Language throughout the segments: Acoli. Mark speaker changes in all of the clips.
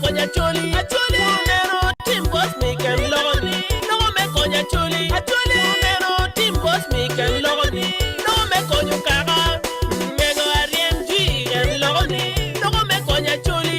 Speaker 1: konyo Acholi. Wuneno tim bot Mikel loko ni loko me konyo Acholi. Wuneno tim bot Mikel loko ni loko me konyo kaka. Mego aryem jwi en loko ni loko me konyo Acholi.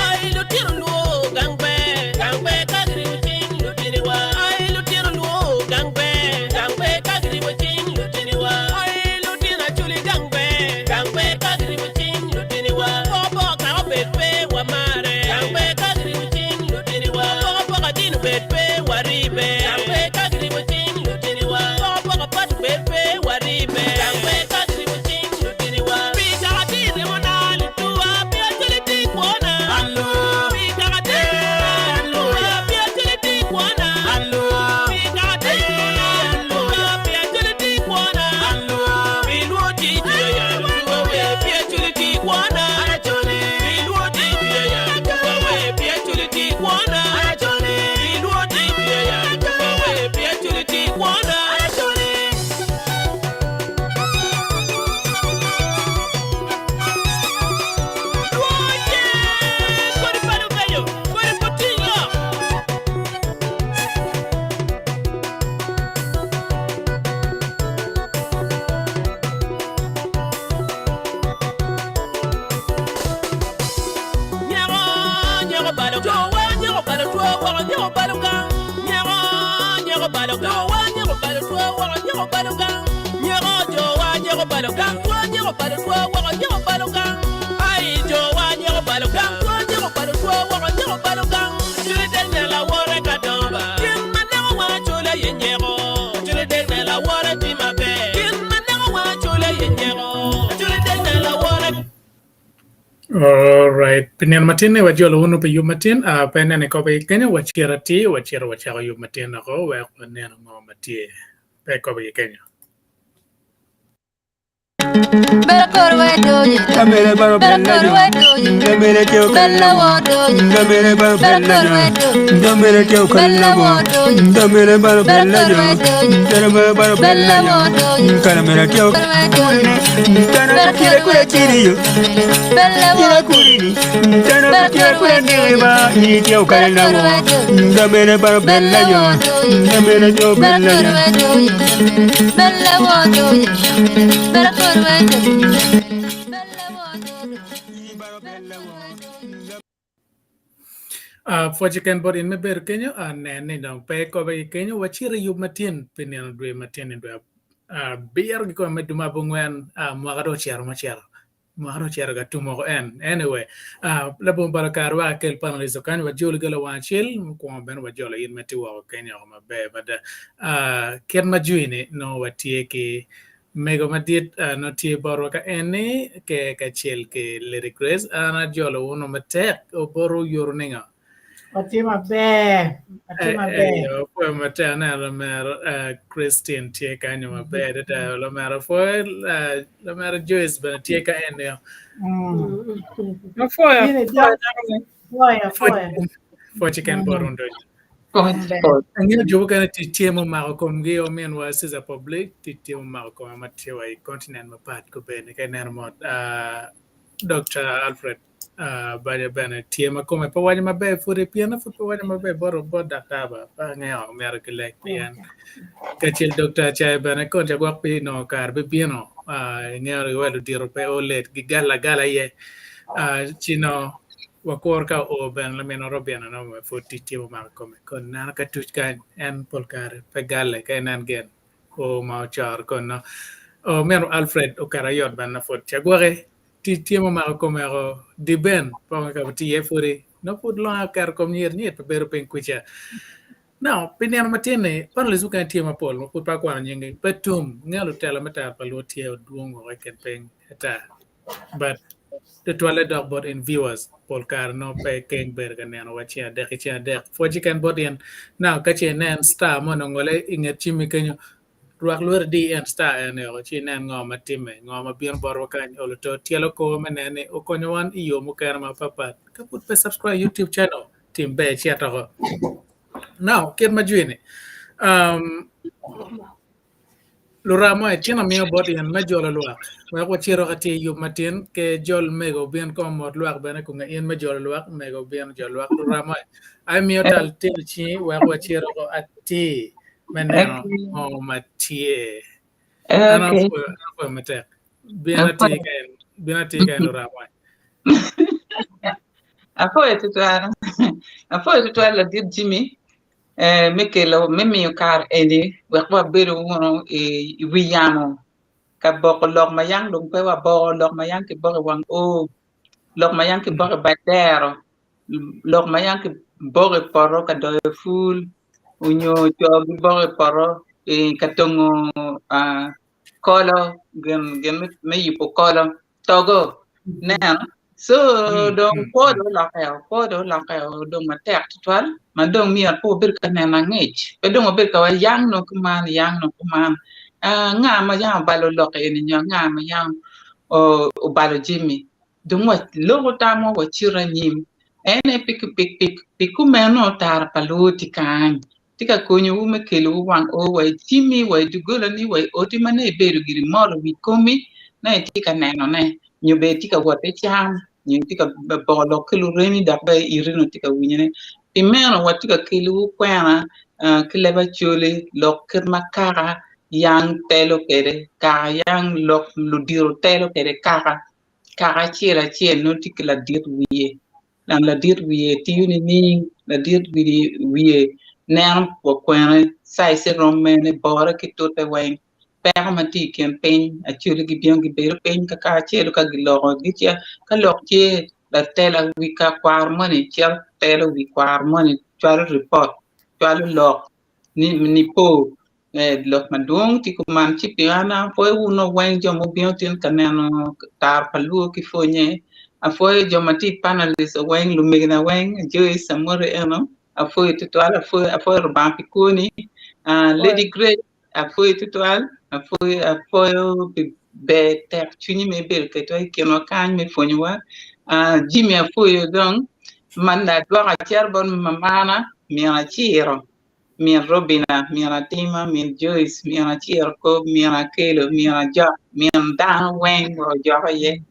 Speaker 1: Ai lutino luo gang ber, gang ber ka giribo cing lutiniwa. Ai lutino luo gang ber, gang ber ka giribo cing lutiniwa. Ai lutino Acholi gang ber, gang ber ka giribo cing lutiniwa. Pokopoka kaka obed pe wamare, gang ber ka giribo cing lutiniwa. Pokopoka dini obed pe waribe, gang ber ka giribo cing lutiniwa. Pokopoka paci obed pe waribe, gang ber ka giribo cing lutiniwa. Pi kaka tye i remona lituwa, pi Acholi tye i kwona. Pi kaka tye i remona lituwa, pi Acholi tye i kwona. Pi kaka tye i remona lituwa, pi Acholi tye i kwona. Pi luo tye i cwinya ya lituwa we, pi Acholi tye i kwona. Pi luo tye i cwinya ya lituwa we, pi Acholi tye i kwona. Pi luo tye i cwinya ya lituwa we, pi Acholi tye i kwona.
Speaker 2: Alright, pi nino matin ni wajolo wunu pi yub matin, uh, pe nene kope ki kenyo wacito atir wacito wacako yub matin oko wek waneno ngo ma tye. Pe kope ki kenyo. Pwoc keken bot in me bedo kenyo, nen ni dong pe ikobe ki kenyo, wacito i yub matin pi nino dwe matin i dwe abiro kikome me dwe me abongwen mwaka dong ocito ma ocito. Mwaka dong ocito ka tum woko en. Anyway, labongo balo kare wek akel panelist okany wajol ki lawang acel mukwongo bene wajolo in ma itye woko kenyo woko maber mada. Kit ma jwi ni nongo watye ki mego madit nongo tye botwa ka eni ke kacel ki Lady Grace. An ajolo wunu matek oboto oyuto ningo?
Speaker 3: Watye maber, watye maber.
Speaker 2: Eyo, apwoyo matek aneno lamera Christine tye kanyo maber adada. Lamera apwoyo, lamera Joyce bene tye ka eni.
Speaker 3: Apwoyo, apwoyo, apwoyo.
Speaker 2: Pwoc keken bot wun ducu. Angeyo jo mukene tic tye mumako komgi ominwa Caesar Public tic tye mumako kome ma tye wa i continent mapat kobedi ka ineno mot Dr. Alfred Banya bene tye ma kome pe waco maber pudi pienne pud pe waco maber bot bot daktar ba pe angeyo myero kileg pien kacel Dr. Acai bene konca gwok pi nongo kare bibino ingeyo wa ludito pe o late gigalo agala iye ci nongo wakuro ka oo bene laminwa Robina nongo pud tic tye mumako kome kun neno ka tuc kany en pol kare pe gale ka inen gin oo ma ocoro kun nongo omyero Alfred oketo ayot bene na pud cagwoki Tic tye mumako kome oko di ben ponge ka tye iye pudi nongo pud longe oketo kom nyir nyir pe bedo piny kwica. Now pi nino matin ni panelist mukene tye mapol ma pud pe akwano nyingi pe tum ngeyo lutela me tero pa luo tye odwong woko i kin piny ata but tutwalle dok bot in viewers pol kare nongo pe ikeng bedo ka neno wa ceng adek ki ceng adek pwoc keken bot in now ka ce inen star moni ongole inget cimmi kenyo Rwak lweti di en star en eko ci inen ngo ma timme, ngo ma bino botwa kany olo to tyelo kor me neno ni okonyo wan i yo mukene ma patpat. Ka pud pe subscribe YouTube channel, tim ber icit oko. Now, kit ma jwi ni, um, Luramo e tyen amiyo bot in me jolo lwak wek wacito ka tye yub matin ke jol mego obin kong omot lwak bene kunge in me jolo lwak mego obin ojol lwak luramo e amiyo tal tino cingi wek wacito ko atir me neno ngo ma tye. An apwoyo an apwoyo matek. Bin atir ka en bin atir ka en luramo e.
Speaker 4: Apwoyo tutwal. Apwoyo tutwal ladit Jimmy. me kelo me miyo kare eni wek wabedo wunu i wi yamo ka boko lok ma yang dong pe waboko lok ma yang kiboko i wang oo lok ma yang kiboko i bad dero lok ma yang kiboko i poto ka doyo pul onyo co giboko i poto ka tongo kolo gin me yubo kolo. Togo neno so dong kwo dong olokke o kwo dong olokke o dong matek tutwal ma dong myero pe wabed ka neno angec pe dong wabed ka wa yang nongo kuman yang nongo kuman anga ma yam obalo lok eni nyo anga ma yam obalo jami dong waloko tamwa wacito anyim en aye pi kumeno tara pa luo tye kany. Tye ka konyowu me kelowu wang o wa i cimmi, wa i doggolani, wa i oti ma nongo ibedo giri molo wi komi, nongo itye ka nenone, nyo bene itye ka wot ki cam, nyo itye ka boko lok ki luremi dok bene iti nongo tye ka winyone. Pi meno, watye ka kelowu kwena ki leb Acholi, lok kit ma kaka yang telo kwede, kaka yang lok ludito telo kwede kaka, kaka acel acel nongo tye ki ladit wiye. Dok ladit wiye tiyo nining? Ladit wiye neno wa kwene, caice rom mene, bore ki tute weng, peko ma tye i kin piny actually gibino gibedo piny ka kacelu ka giloko gicito ka lok tye latela wi ka kwaro moni cito telo wi kwaro moni cwalo ripot cwalo lok nipo Lok madwong tye kuman ci pi an apwoyo wun weng jo ma obino tin ka neno tar pa luo ki pwonye apwoyo jo ma tye i panalist weng lumegina weng Joyce Amori eno apwoyo tutwal apwoyo Rubanga pi kwoni Lady Grace apwoyo tutwal apwoyo pi ber tek cwinyi ma ibedo kwedwa i kinwa kany me pwonyowa Jimmy apwoyo dong ma adwoko acito bot mamana min aciro min Robina, min Atima, min Joyce, min Aciro Kob, min Akelo, min Ajok, min dano weng wa ojok aye.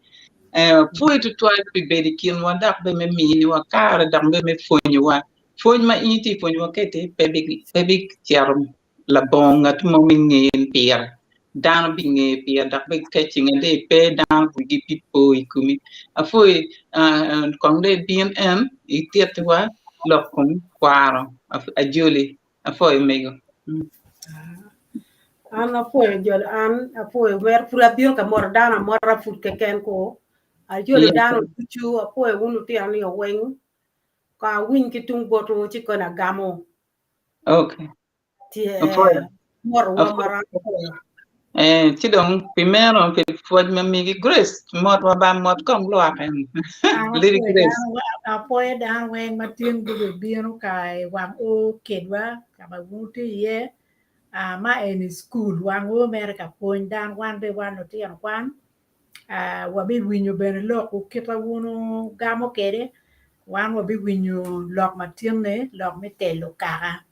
Speaker 4: Pwoyo tutwal pi bedo i kinwa dok bene me miniwa kare dok bene me pwonyowa. Pwony ma in itye ka pwonyowa kwede pe bicito labongo ngat mo me ngeyo pire. Dano bingeyo pire dok bene ka ceng dong ipe dano wigi bipo i komi. Apwoyo kong dong ibin en itittiwa lok kom kwaro Ajoli. Apwoyo mego.
Speaker 5: An apwoyo joli an apwoyo mere pud abino ka moto dano amota pud keken ko ajolo dano ducu apwoyo wun lutino ni weng ko awiny ki tung botwu ci koni agamo.
Speaker 4: Okay.
Speaker 5: Tye
Speaker 4: Apwoyo.
Speaker 5: moto wa
Speaker 4: Apwoyo.
Speaker 5: mara apwoyo.
Speaker 4: Eh, ci dong pi meno pi pwoc ma migi Grace mot wa ba mot kong lwak en. Lady
Speaker 3: Apwoyo
Speaker 4: Grace.
Speaker 3: dano apwoyo dano weng ma tin gubibino ka i wang o kedwa ka ma wun wutye iye ah, ma eni cukul wang o mere ka pwony dano wan be wan lutino kwan ah, wabiwinyo bene lok wu kit ma wun wugamo kwede wan wabiwinyo lok ma tinne lok me telo kaka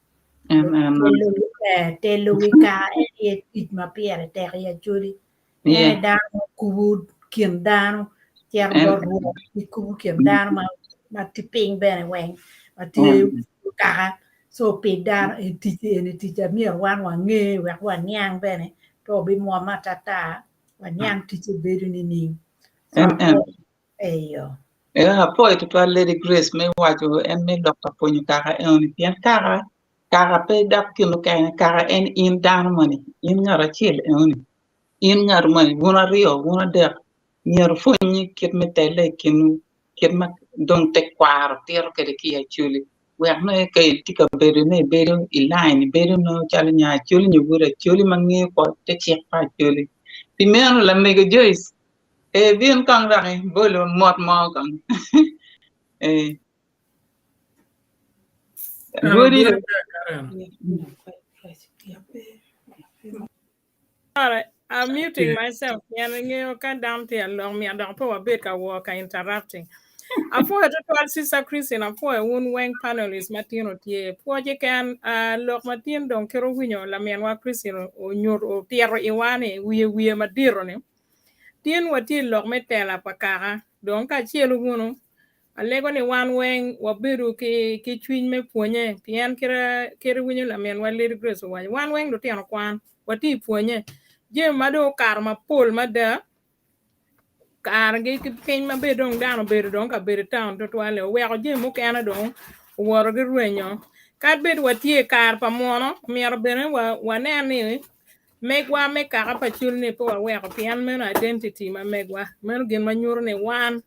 Speaker 3: Telo wi kaka en aye tic ma pire tek i Acholi. En aye dano ma kubo kin dano cito bot Rwot ki kubo kin dano ma tye piny bene weng ma tye kaka co pi dano tic eni tic a myero wan wange wek waniang bene pe wabimwomme atata waniang ticce bedo nining. Eyo.
Speaker 4: Ee, apwoyo tutwal Lady Grace me waco en me lok ka pwonyo kaka enoni pien kaka, kaka pe dok gin mukene, kaka en in dano moni, in ngat acel enoni, in ngat moni, wun aryo, wun adek, myero wupwonye kit me telle i kinwu, kit ma dong tekwaro tito kwede ki i Acholi, wek nongo ka itye ka bedo nongo ibedo i line, ibedo nongo calo nya Acholi nyo wod Acholi ma ngeyo te cik pa Acholi. Pi meno lamego Joyce, Ee, bin kong dok ibolo mot mo kong. Ee. Lwodi
Speaker 2: Bino ber Karen.
Speaker 1: Sorry, I'm muting myself. Pien ingeyo ka dano tye ka lok myero dok pe wabed ka wor ka interrupting.
Speaker 6: Apwoyo twatwal Sister Christine, apwoyo wun weng panelists ma tin otye. Pwoc keken ah, lok ma tin dong kit owinyo laminwa Christine onyuto otito iwa ni wiye wiye madito ni tin watye i lok me tela pa kaka dong kacelu wunu Alego ni wan weng wabedu ki ki cwiny me pwonye pien kite kit iwinyo laminwa Lady Grace owaco wan weng lutino kwan watye i pwonye jami ma dong okato mapol mada karegi ki piny ma bene dong dano obedo dong kabedo i taun tutwal-li oweko jami mukene dong owoto ki rwenyo. Kadi bed watye i kare pa muno myero bene wanen ni megwa me kaka pa cul-ni pe waweko pien meno identity ma megwa meno gin ma nyuto ni wan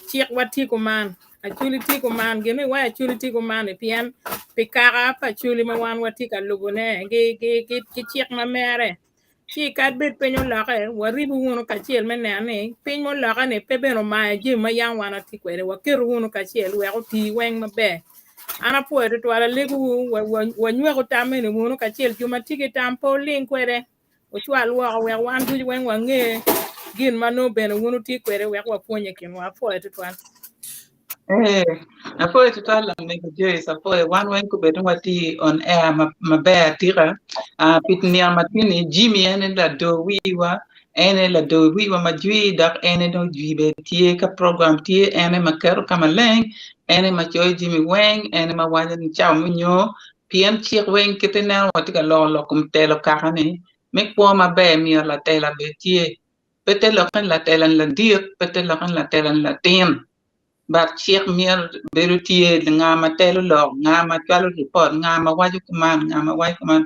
Speaker 6: Cikwa tye kuman, Acholi tye kuman, gin ma iwaco Acholi tye kuman-ni pien pi kaka pa Acholi ma wan watye ka lubone ki cik ma mere. Ci kadi bed piny olokke, waribu wunu kacel me neno ni piny mulokke-ni pe bene omayo jami ma yam wan watye kwede, waketo wunu kacel wek oti weng maber. An apwoyo tutwal, alegowu wanywaku tam eni wunu kacel, jo ma tye ki tam pe wuling kwede. wucwal woko wek wan ducu weng wange gin ma nongo bene wun wutye kwede wek wapwony i kinwa. Apwoyo tutwal.
Speaker 4: Eh, apwoyo tutwal lamego Joyce, apwoyo wan weng kobedo ni watye on air maber atika. Ah, pi nino matini Jimmy en aye lador wiwa, en aye lador wiwa ma jwi dok en aye dong jwi bene tye ka program tye en aye ma keto ka maleng, en aye ma coyo jami weng, en aye ma waco ni cawa me nyo Pien cik weng kit ineno watye ka loko lok kom telo kaka ni me kwo maber myero latela bed tye. Pe te lokke ni latela ni ladit, pe te lokke ni latela ni latin. But cik myero bedo tye nga ma telo lok, nga ma cwalo ripot, nga ma waco kuman, nga ma waco kuman.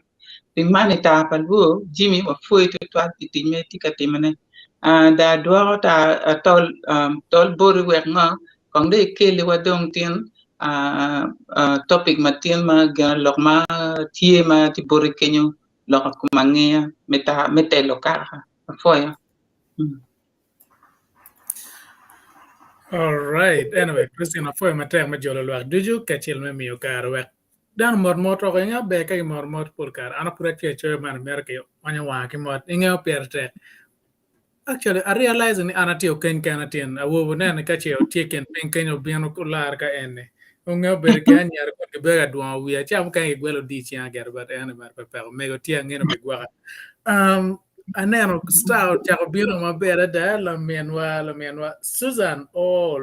Speaker 4: Pi man i tar pa lwo, Jimmy wapwoyi tutwal pi tic ma itye ka timone. Ah, dong adwoko tar tol, tol boti wek ngo, kong dong ikelliwa dong tin topic ma tin ma gin lok ma tye ma tye boti kenyo lok i kom angeya me telo kaka apwoyo.
Speaker 2: All right. Anyway, Christine apwoyo matek me jolo lwak ducu kacel me miyo kare wek dano mot mot oko inge ber ka gimot mot pol kare an pud acweyo acoya man amito ki onyo wanga ki mot ingeyo pire tek Actually, I realize ni an atye okeny kena tyen awobo nene ka ce otye kin piny kenyo obino olar ka eni onge obedo ki anyira kun gibedo ka dwongo wiya ca mukene gigwelo odii cinga gire but eni mere pe peko mego tye angeno bigwoka um, aneno star ocako bino maber adada laminwa laminwa Susan oh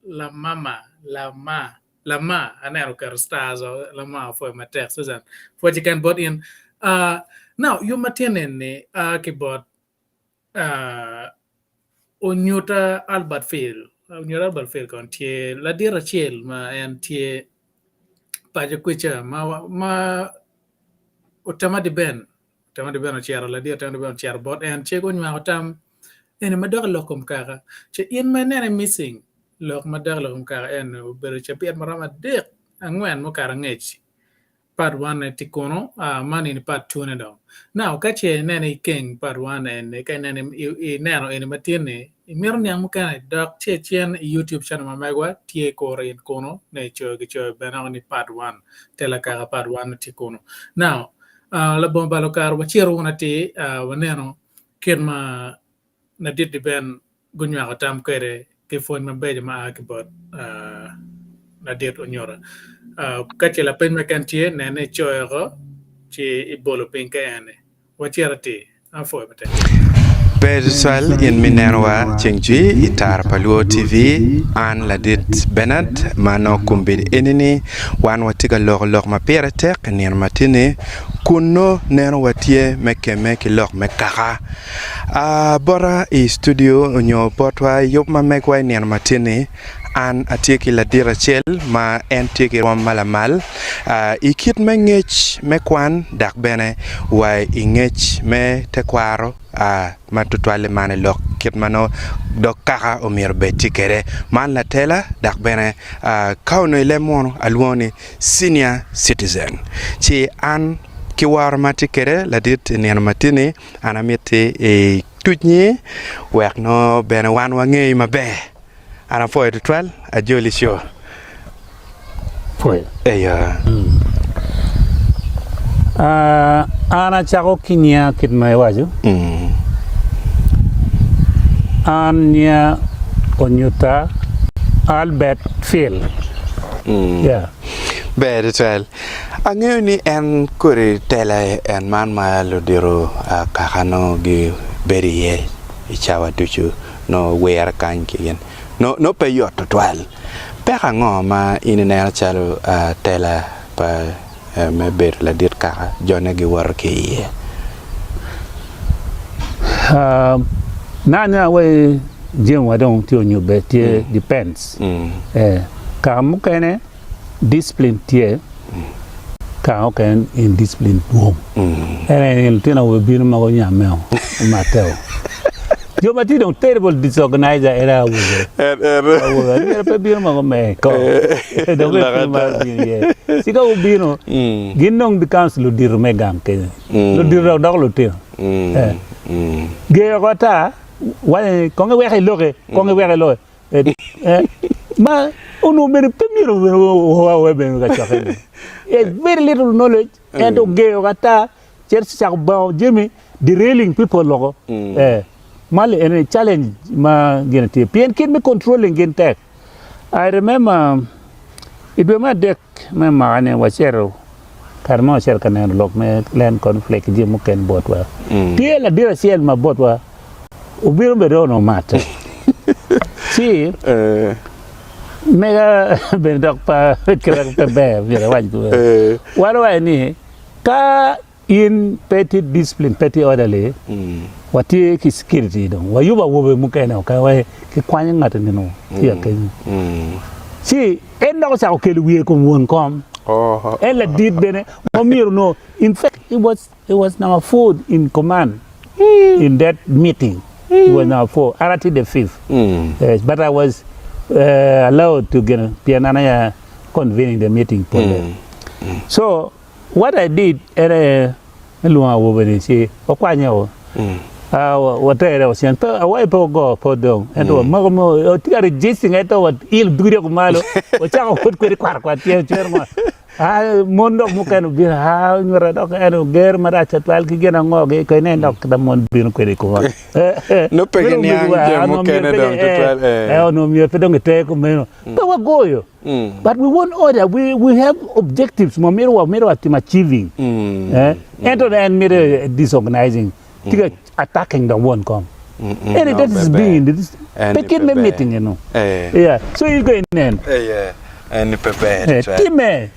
Speaker 2: lamama lama lama aneno oketo stars o lama opwoyo matek Susan pwoc keken bot in uh, now yub ma tye neni a ki bot Onyuta Albert Field, Onyuta Albert Field kono tye ladit acel ma en tye paco kwica ma Otema Diben, Otema Diben ocito ladit Otema Diben ocito bot en ci gunywako tam eni madok i lok kom kaka ci in ma ineno i missing lok madok i lok kom kaka eni obedo cabit maromo adek angwen mukato angec. Part one ne tye kunu, man eni part two ne dong. Now ka ce ineno ikeng part one eni ka ineno ineno eni matin ni imito niang mukene dok ce cen i YouTube channel ma megwa tye kuro in kunu ne icoyo gicoyo bene oko ni part one tela kaka part one tye kunu. Now labongo balo kare wacito wunu atir waneno kit ma ladit Ben gunywako tam kwede ki pwony mabeco ma a ki bot ladit Onyuta. Ka ce lapeny mukene tye, nen ni icoyo oko ci ibolo piny ka en-ni. Wacit atir. Apwoyo matek.
Speaker 7: Ber tutwal in me nenowa ceng jwi i tara pa Luo TV. An ladit Bernard ma nongo kombeddi eni ni wan watye ka loko lok ma pire tek i nino matini kun nongo neno watye me kemme ki lok me kaka. A Bota i studio onyo botwa i yub ma megwa i nino matin-ni, an atye ki ladit acel ma en tye ki rwom ma lamal i kit me ngec me kwan dok bene wa i ngec me tekwaro ma tutwalle man i lok kit ma nongo dog kaka omyero obed tye kwede. Man latela dok bene ka onongo i leb munu alwongo ni senior citizen ci an ki woro ma atye kwede ladit i nino matin-ni An amiti i tuc nyi wek nongo bene wan wangeyi maber. An apwoyo tutwal, ajoli co.
Speaker 8: Pwoyo.
Speaker 7: Eyo.
Speaker 8: Ah, an acako ki nyinga kit ma iwaco. An nyinga onyuta. Albert Phil. Yeah.
Speaker 7: Ber tutwal. Angeyo ni en kodi tela en man ma ludito kaka nongo gibedo iye i cawa ducu nongo wire kany ki gin nongo pe yot tutwal. Peko ango ma in ineno calo tela pa me bedo ladit kaka jone giwoto ki iye?
Speaker 8: Nanya wai jami wa dong tye onyubbe tye depends kaka mukene discipline tye kaka mukene indiscipline dwong en aye lutino awobe bino ma gunyamme o omatte o jo ma tye dong terrible disorganizer en aye awobe awobe anyira pe bino ma gume ko dong pe maro bino iye ci ka gubino gin dong becomes ludito me gang kenyo ludito dok doko lutino ger oko ata waco ni kong iwek iloke kong iwek iloke ma onongo bene pe myero wa bene kacokke ni very little knowledge ento ger oko ata cito cako bango jami derailing people loko ma eni challenge ma gin tye pien kit me controlling gin tek I remember i dwe me adek me mwaka ni wacito kare mo wacito ka neno lok me land conflict ki jami mukene botwa tye ladit acel ma botwa obino bene onongo omatte ci mega bene dok pa kite pe ber myero awac kumeno wan owaco ni Ka in pe itye discipline pe itye orderly watye ki security dong wayubo awobe mukene ok wek kikwanyo ngat enino ki akenyo ci en dok ocako kelo wiye i kom won kom en ladit bene ma myero onongo in fact he was he was number four in command in that meeting he was number four an atye the fifth yes but I was allowed to gin pien an aye convening the meeting pole so what I did en aye me lwongo awobe ni ci wakwanye o watere o cen pe awaye pe ogo pe odong ento wamako mo tye ka registing ento wailo dudi oko malo wacako wot kwede kwar kwar tyen cwer mo mon dok mukene obino nyuta dok en oger marac twatwal ki gin ango gi ko inen dok kita mon bino kwede i koma
Speaker 7: Nongo pe giniang jo mukene dong tutwal.
Speaker 8: Onongo myero pe dong giter kumeno. Pe wagoyo. But we want order. We, we have objectives ma myero wa myero watim achieving. Eh? Ento en mito disorganizing. Tye ka attacking the won kom. Eni that is being this pe kit me meeting eno. Yeah. So in ko inen.
Speaker 7: Eni pe ber.
Speaker 8: Time.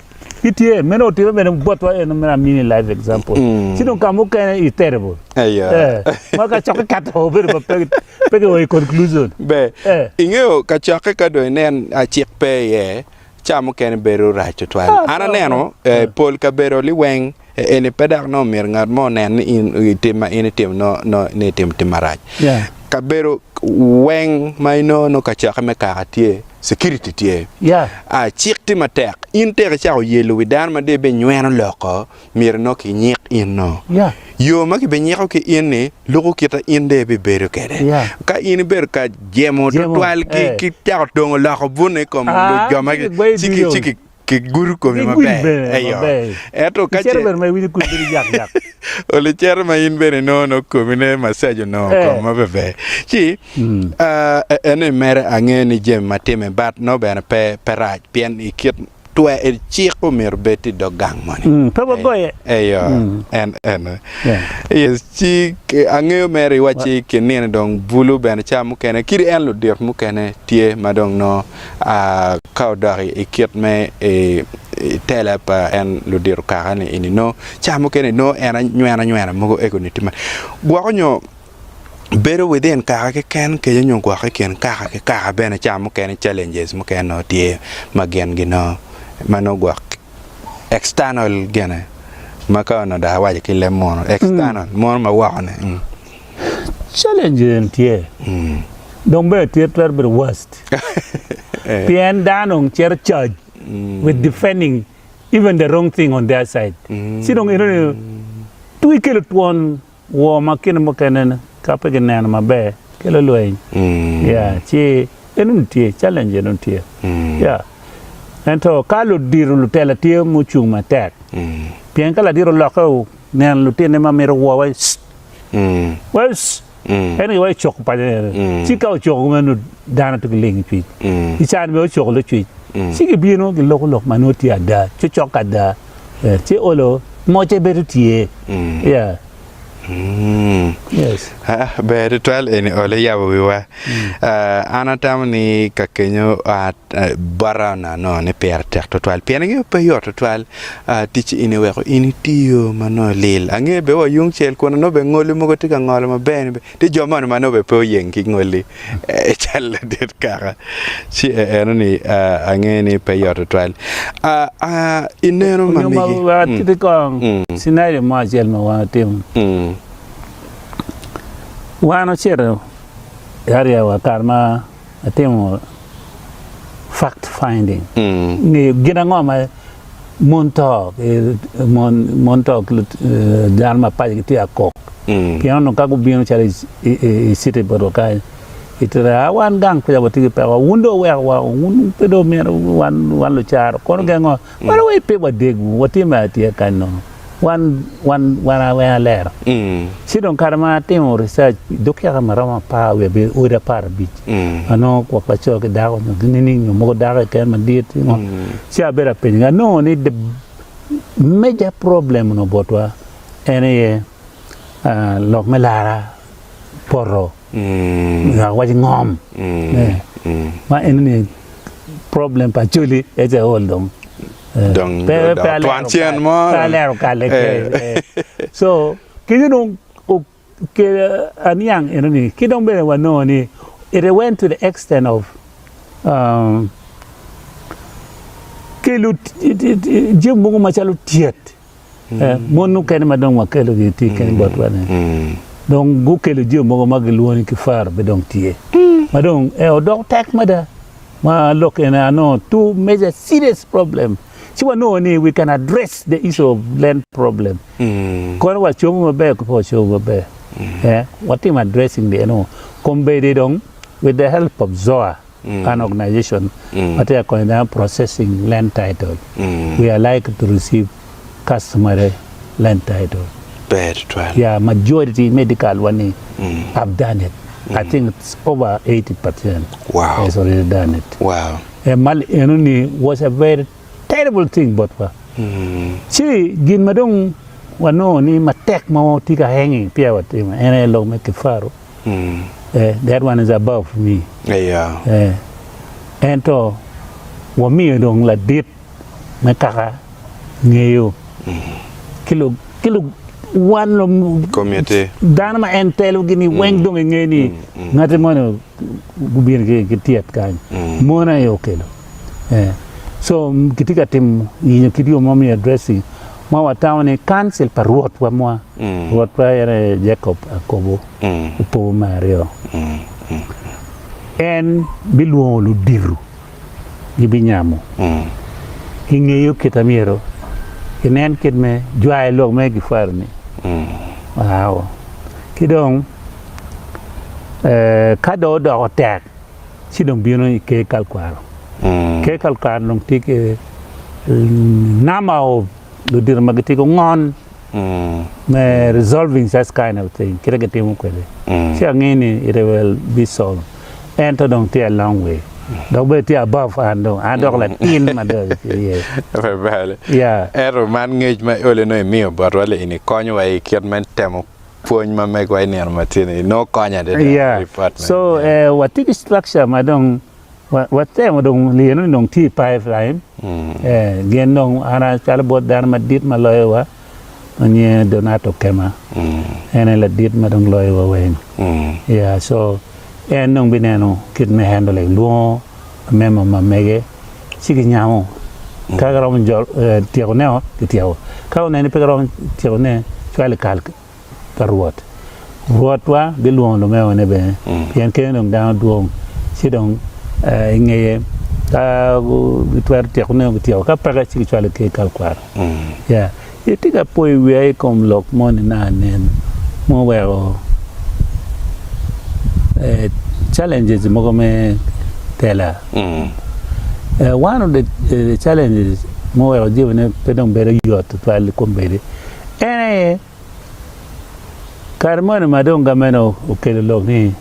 Speaker 8: Gitye, meno otime bene botwa eno meno amini live example. Ci dong ka mukene is terrible.
Speaker 7: Eyo.
Speaker 8: Eh, ma kacokke kato obedo ma pe pe ki o i conclusion.
Speaker 7: Ber,
Speaker 8: Eh.
Speaker 7: ingeyo kacokke ka dong inen a cik pe iye, ca mukene bedo rac tutwal.
Speaker 8: Ah,
Speaker 7: An
Speaker 8: to,
Speaker 7: aneno eh, pol kabedo liweng eh, eni pe dok nongo myero ngat mo onen ni in itim ma in itimo no, no, ni itimo tim marac.
Speaker 8: Yeah.
Speaker 7: Kabedo weng ma inongo nongo kacokke me kaka tye, Security tye. A Cik tye matek. In tek icako yelo wi dano ma dong ibinyweno loko, myero nongo kinyik in no. Yo ma kibinyiko ki in ni luko kita in dong ibibedo kwede. Ka in ibedo ka jemo tutwal ki ki cako dongo loko bune i kom jo ma ci ki ci ki kigudo komi maber. Eyo. Ento ka ce olo icito ma in bene inongo nongo komi ne massage onongo kom ma ber ci eno i mere angeyo ni jami ma time but nongo bene pe pe rac pien i kit twer cik omyero obed i dog gang moni.
Speaker 8: Pe wagoye.
Speaker 7: Eyo en eno. Yes ci angeyo mere iwacci kin nino dong bulu bene ca mukene kadi en ludit mukene tye ma dong nongo Ka odok i kit me tela pa en ludito kaka ni eni nongo ca mukene nongo en anywena anywena mogo ego ni tye ma gwoko nyo bedo within kaka keken kenyo nyo gwoko i kin kaka ki kaka bene ca mukene challenges mukene nongo tye ma gin ginongo ma nongo gwok external gine ma ka onongo dok awaco ki leb munu external munu ma woko ni.
Speaker 8: Challenge en tye dong bene tye twero bedo worst pien dano dong cito charge with defending even the wrong thing on their side ci dong enoni twero kelo twon war ma kine mukene ka pe kineno maber kelo lweny yeah ci enoni tye challenge enoni tye yeah ento ka ludito lutela tye mucung matek pien ka ladit olokke oneno lutine ma mito war waci Well. En aye waco coko paco ene. Ci ka ocoko kumeno dano to giling cwic. I caa ni bene ocoko lucwic. Ci gibino giloko lok ma nongo tye ada, ci ocokke ada. Ci olo mocce bedo tye. Yeah. Yes.
Speaker 7: Ber tutwal eni olo iyabo wiwa. An atamo ni ka kenyo bota onongo anongo ni pire tek tutwal pien angeyo pe yot tutwal tic eni weko in itiyo ma nongo ilil. Angeyo bene wa yung cel kun nongo bene ngoli mogo tye ka ngolo maber ni bene tye jo moni ma nongo bene pe oyeng ki ngoli cal ladit kaka ci eno ni angeyo ni pe yot tutwal. Ineno ma megi.
Speaker 8: Wek atiti kong scenario mo acel ma wan watimo. Wan ocito i area wa kare ma atimo fact finding ngeyo gin ango ma mon to mon to ki dano ma paco gitye akok pien onongo ka gubino calo i city botwa kany itito a wan gang kuca watye ki peko wun dong wuweko wa wun pe dong myero wan lucaro kono gin ango wan wai pe wadegwu watye mere atiya kany nono Wan wan wan aweng alero. Ci dong kare ma atimo research dog kika ma romo apar wiye abiro odi aparabic anongo gwok laco ki dako nyo nining nyo mogo dako keken madit ngo ci abedo apenyogi anongo ni the major problem onongo botwa en aye lok me lara poto. Awaci ngom ma enoni problem pa Acholi as a whole dong
Speaker 7: Dong
Speaker 8: pe
Speaker 7: dong
Speaker 8: pe
Speaker 7: twon
Speaker 8: alero
Speaker 7: cen
Speaker 8: kal
Speaker 7: mo
Speaker 8: pe alero kale ke so kenyo dong okelo aniang enoni ki dong bene wanongo ni it went to the extent of kelo jami mogo macalo tyet Mon mukene ma dong wakelogi tye kene botwa-ni, dong gukelo jami mogo ma gilwongo ni kifaro pe dong tye, ma dong odoko tek mada ma lok eni anongo two major serious problem ci wanongo ni we can address the issue of land problem kono wacobo maber pe wacobo maber watimo addressing ni eno kombeddi dong with the help of ZOA an organization ma tye ka konyo dano processing land title we are like to receive customary land title
Speaker 7: Ber tutwal.
Speaker 8: yeah majority medical wa ni have done it I think it's over 80%
Speaker 7: Wow.
Speaker 8: has already done it
Speaker 7: Wow.
Speaker 8: Eh, mal eno ni was a very terrible thing botwa ci gin ma dong wanongo ni matek ma watye ka hanging peya watimo en aye lok me kifaru Eh, that one is above me.
Speaker 7: Yeah.
Speaker 8: Eh, ento wamiyo dong ladit me kaka ngeyo ki lu ki lu wan lu
Speaker 7: Committee.
Speaker 8: dano ma en telogi ni weng dong inge ni ngati moni gubino ki ki tyet kany mon aye okelo. Eh, so kitye ka timo yenyo kit yo mo me addressing ma watamo ni council pa rwotwa mwa rwotwa en aye Jacob Akobo Opobo me aryo en bilwongo ludito gibinyamo gingeyo kit a myero ginen kit me jwayo lok me gifwero ni wow ki dong ka dong odoko tek ci dong bino i ker kalkwaro. Ker kalkwaro dong tye ki number of ludito ma gitye ki ngon me resolving such kind of thing kite gitimo kwede ci angeyo ni it will be solved ento dong tye a long way dok bene tye above an dong an dok latin mada iye. Yeah.
Speaker 7: Ento man ngec ma iole nongo imiyo botwa li-ni konyowa i kit me temo pwony ma megwa i nino ma tye-ni nongo konyo adada
Speaker 8: Yeah.
Speaker 7: ripot meno.
Speaker 8: So eh, watye ki structure ma dong wa- watemo dong lino ni dong tye i pipeline. Eh, gin dong an acwalo bot dano madit ma loyowa ma nyinge Donato Kema. En aye ladit ma dong loyowa weng. Yeah, so en dong bineno kit me handling lwongo memo ma mege ci ginyamo ka giromo tyekone gityeko ka oneno ni pe giromo tyekone cwalo i kal pa Rwot. Rwotwa bilwongo lumemone bene pien kene dong dano dwong ci dong i ngeye ka gitwero tyekone gityeko ka peke ci gicwalo ki i kal kwaro. Itye ka poyo wiya i kom lok moni nanen muweko challenges mogo me tela. One of the challenges muweko jamine pe dong bedo yot tutwal i kombeddi en aye. Kare moni ma dong gamente okelo lok ni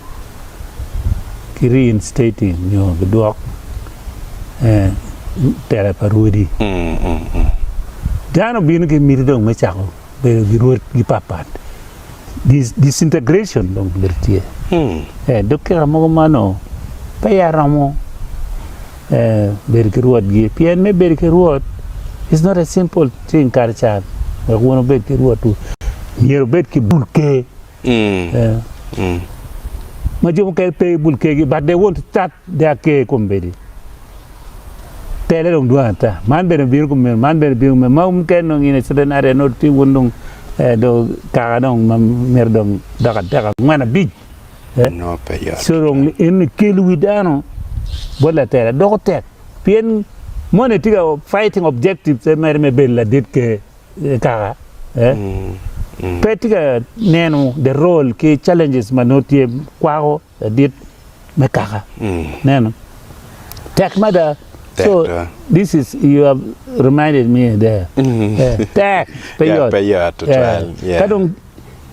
Speaker 8: ki reinstating nyo gidwok tela pa rwodi, dano obino ki miti dong me cako bedo ki rwodgi patpat. Disintegration dong obedo tye. Dog kika mogo ma onongo peya romo bedo ki rwotgi pien me bedo ki rwot is not a simple thing kare ca wek wun wubed ki rwotwu myero wubed ki bul ker ma jo mukene pe ki bul kergi but they want to start their ker kombeddi tele dong dwong ata man bene obino kumeno man bene obino kumeno ma mukene dong in a certain area nongo tye wun dong dong kaka dong ma myero dong dok adek angwen abic.
Speaker 7: Nongo pe yot.
Speaker 8: Co dong en kelo wi dano bot latela doko tek pien moni tye ka fighting objectives mere me bedo ladit ker kaka pe tye ka neno the role ki challenges ma nongo tye kwako ladit me kaka neno tek mada so this is you have reminded me there tek pe yot ka dong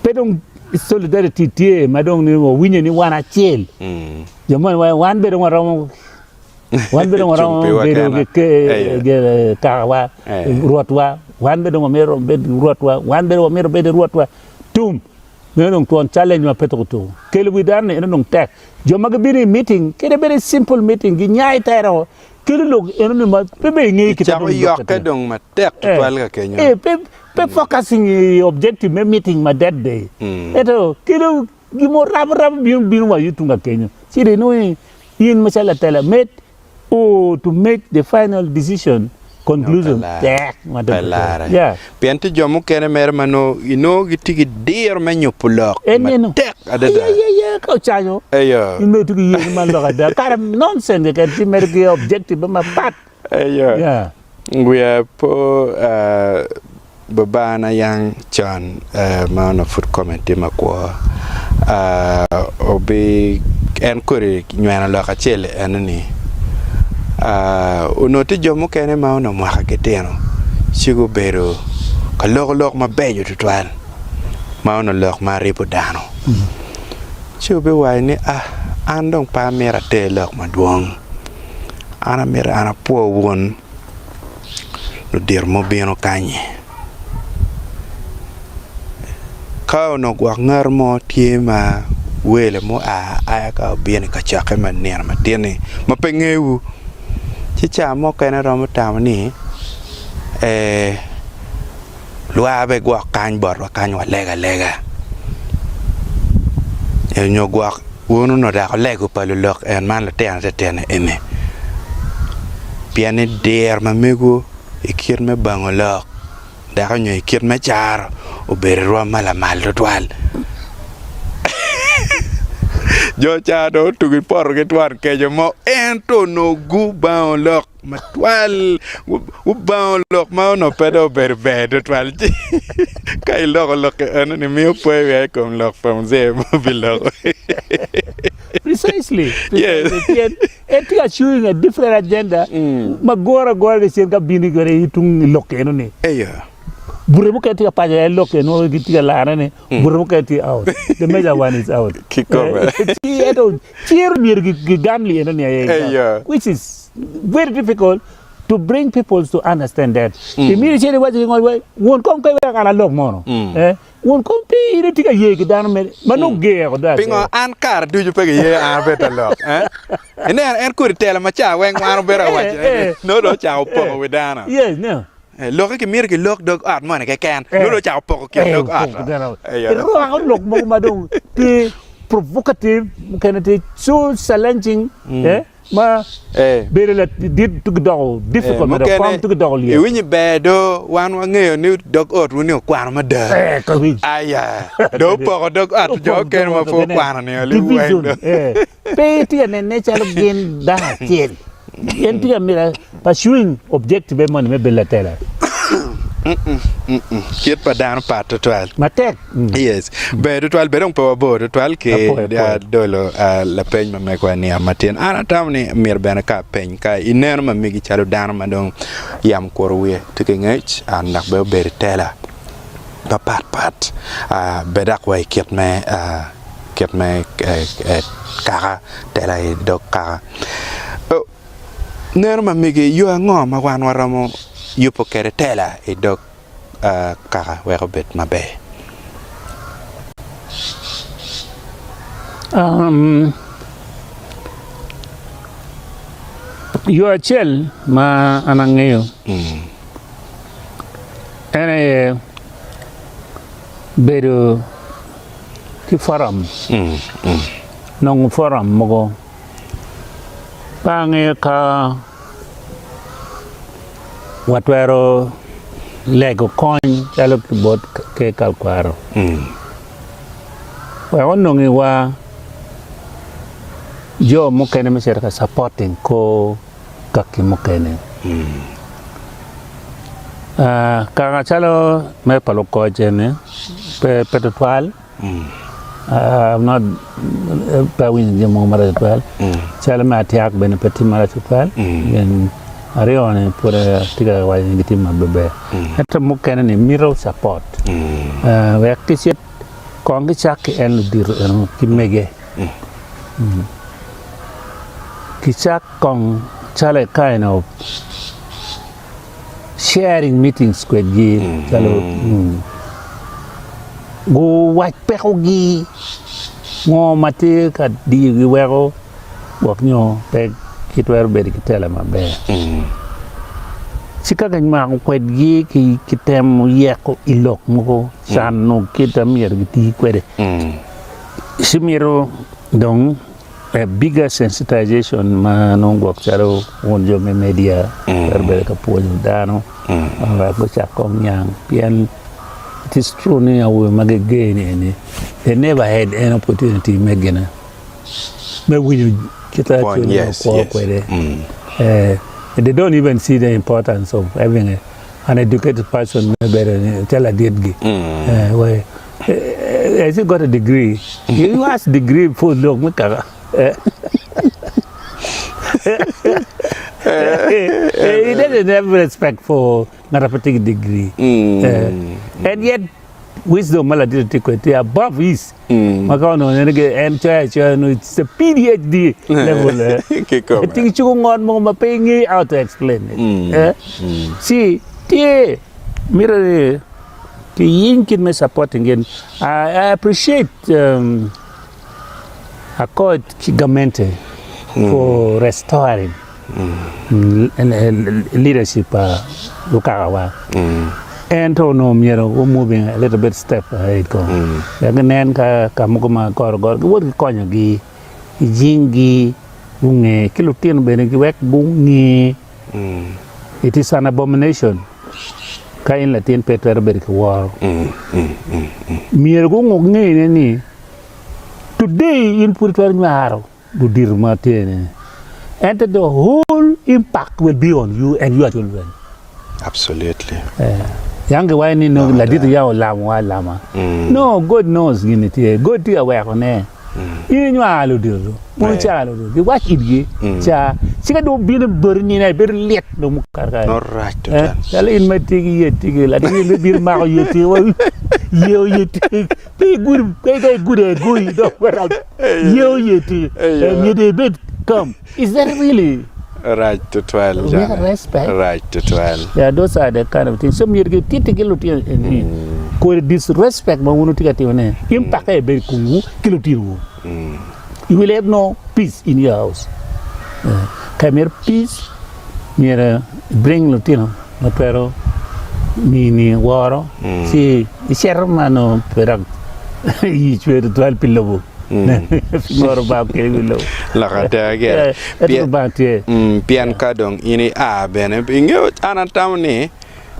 Speaker 8: pe dong Solidarity tye ma dong ni wawinyo ni wan acel. Jo moni waco wan bene waromo wan bene waromo bedo ki kakawa, rwotwa, wan bene wamito bed rwotwa, wan bene wamito bedo rwotwa. Tum! Meno dong twon challenge ma pe tuko tuko. Kelo wi dano ni eno dong tek. Jo ma gibino i meeting, kadi bed i simple meeting, ginyai tere o. Kelo lok eno ni ma pe bene ingeyo kite
Speaker 7: Kicako yokke dong matek tutwal ka kenyo.
Speaker 8: Eh, pe Pe focusing i objective me meeting ma that day. Ento kelo gin mo rabo rabo bino bino wa tung ka kenyo. Ci dong inongo ni in macalo latela med or to make the final decision, conclusion tek ma dong
Speaker 7: Pe larre.
Speaker 8: Yeah.
Speaker 7: Pien tye jo mukene mere ma nongo inongo gitye ki diro me nyubo lok
Speaker 8: En neno.
Speaker 7: matek adada.
Speaker 8: Aye aye aye ka ocaco
Speaker 7: Eyo.
Speaker 8: in mere itye ki ye ni man lok ada. Kara nonsense keken ci medo ki objective mapat.
Speaker 7: Eyo.
Speaker 8: Yeah.
Speaker 7: Wiya po babana yang con ma onongo pud kome tye makwo, en kodi nyweno lok acel eno ni, onongo tye jo mukene ma onongo mwaka gitino ci gubedo ka loko lok mabeco tutwal ma onongo lok ma ribo dano ci obiwaco ni an dong pe amito ater lok madwong. An amito an apwo wun ludito mubino kany-nyi ka onongo gwok ngat mo tye ma wele mua aya ka obino i kacokke ma nino matin-ni ma pe ngeyowu ci ca mukene romo tamo ni Lwar bene gwok kany botwa kany walego alega nyo gwok wun onongo dok wulego pa lulok en man lutino titino eni pien ni diro ma mego i kit me bango lok dok nyo i kit me caro obedo rwom ma lamal tutwal jo ca dong otugi poto ki twon keco mo ento onongo gubango lok. Matwal, wubango lok ma onongo pe dong obedo ber tutwal ci ka iloko lok eno ni miyo poyo wiya i kom lok pa mzee ma obiloko.
Speaker 8: Precisely.
Speaker 7: Yes.
Speaker 8: Pien en tye ka chewing a different agenda ma gore agora ki cen ka bino kwede i tung lok eno ni.
Speaker 7: Eyo.
Speaker 8: Bute mukene tye ka paco aye lok eno gitye ka larre ni bute mukene tye out. The major one is out.
Speaker 7: Kikome.
Speaker 8: Ci ento Ciro myero gigam lyeno ni aye
Speaker 7: Eyo.
Speaker 8: which is very difficult to bring people to understand that. Imito icit iwaco ki ngol wai won kom pe wek an alok mono. Eh, won kom pe in itye ka ye ki dano mere ma nongo ger woko do
Speaker 7: Pingo
Speaker 8: agera.
Speaker 7: an kare ducu pe giye an abedo ta lok? Eh? Ineno en kodi telo ma ca weng wan obedo ka wacone ni nongo dong ocako poko wi dano.
Speaker 8: Yes, no.
Speaker 7: Eh, lokke kimito kilok dog ot moni keken, nongo dong ocako poko kin dog ot. Eyo.
Speaker 8: Irwako lok mogo ma dong tye provocative, mukene tye so challenging, eh, ma
Speaker 7: Eh.
Speaker 8: bedo ladit tuki doko
Speaker 7: Eh,
Speaker 8: difficult mada, kom
Speaker 7: mukene
Speaker 8: tuki doko lyet.
Speaker 7: iwinyo ber do wan wangeyo ni dog otwu ni okwano mada.
Speaker 8: Eh, ka winyo.
Speaker 7: Aya, dong opoko dog ot jo
Speaker 8: Opoko
Speaker 7: mukene
Speaker 8: dog
Speaker 7: ma
Speaker 8: ot
Speaker 7: pud
Speaker 8: mukene.
Speaker 7: okwano ni oli weng
Speaker 8: Division,
Speaker 7: do.
Speaker 8: eh. Pe itye ka nene calo gin dano acel. En tye ka mito pursuing objective moni me bedo latela.
Speaker 7: Kit pa dano pat tutwal.
Speaker 8: Matek.
Speaker 7: Yes. Ber tutwal, ber dong pe wabor tutwal ki
Speaker 8: Apoyo, apoyo.
Speaker 7: dolo lapeny ma megwa niang matin. An atamo ni myero bene ka apeny ka ineno ma megi calo dano ma dong yam okuto wiye tye ki ngec, an dok bene obedo i tela. mapat pat bed dok wa i kit me kit me kaka tela i dog kaka. Neno ma megi yo ango ma wan waromo yubo kwede tela i dog kaka wek obed maber?
Speaker 8: Yo acel ma an angeyo en aye bedo ki forum, nongo forum mogo. Pe angeyo ka watwero lego kony calo ki bot ker kalkwaro wek onongiwa jo mukene me cito ka supporting kor kaki mukene. Kaka calo me pa lukoc eni pe tutwal. Pe awinyo jami mogo maraco tutwal calo me atyak bene pe tye marac tutwal gin aryo ni pud atye ka waco ni gitye maber ento mukene ni mito capot wek gicit kong gicak ki en ludito eno ki mege kicak kong calo i kind of sharing meetings kwedgi calo guwac pekogi ngo ma tye ka diyogi weko gwok nyo pe gitwero bedo ki tela maber ci ka kinywako kwedgi kitemo yeko i lok mogo cano kit ma myero giti kwede ci mito dong A bigger sensitization ma nongo gwok calo wun jo me media twero bedo ka pwonyo dano wek gucak kong niang pien it is true ni awobe ma giger ni eni they never had an opportunity me gine me winyo kit ma kwo kwede they don't even see the importance of having an educated person me bedo calo laditgi. Has he got a degree? You ask degree for lok me kaka. He doesn't have respect for ngat a pe tye ki degree. And yet wisdom ma ladit tye kwede tye above his. Ma ka onongo en en coyo acoya nongo it's a PhD level.
Speaker 7: Kikome.
Speaker 8: Tye ki cuko ngot mogo ma pe ingeyo how to explain it. See, tye mito ni Ki yiny kit me supporting gin. I appreciate um, Accord ki gamente for restoring mm. leadership pa lukakawa. Mm. Ento onongo myero wu moving a little bit step ahead ko. Mm. Wek ginen ka ka mogo ma goro goro giwot ki konyogi, gijinggi, gunge ki lutino bene giwek gunge. It is an abomination ka in latin pe itwero bedo ki woro. Myero gunguk ngene ni today in pud itwero nywaro ludito ma tye ni ento the whole impact will be on you and your children.
Speaker 7: Absolutely.
Speaker 8: Yang giwaco ni nongo ladit ya olamowa alama. No, God knows gin tye. God tye ka wekone. In inywaro ludito, wun wucaro ludito, giwac itgi ca, ci ka dong obino boti nino aye bedo lit dong mukato kare.
Speaker 7: Nongo rac tutwal.
Speaker 8: Calo in ma itye ki yer tiki, latin in bino mako yer tiki wa yeo yer tiki pe igudo pe ka igudo agoyi dok marac yeo yer tiki myero ibed calm is that really
Speaker 7: Rac tutwal
Speaker 8: We
Speaker 7: jane.
Speaker 8: respect.
Speaker 7: Rac tutwal.
Speaker 8: Yeah, those are the kind of things. So myero gititti ki lutino eni kodi disrespect ma wun wutye ka timone impact aye bedo i komwu ki lutinowu. You will have no peace in your house. Eh, Ka imito peace, myero i bring lutino ma twero mini woro ci icito ma nongo pe dok iyi cwer tutwal pi lobo. Ngoro Lubanga okelo i wi lobo.
Speaker 7: Lok ada gire.
Speaker 8: Ento Lubanga tye.
Speaker 7: Pien ka dong in ia bene, ingeyo an atamo ni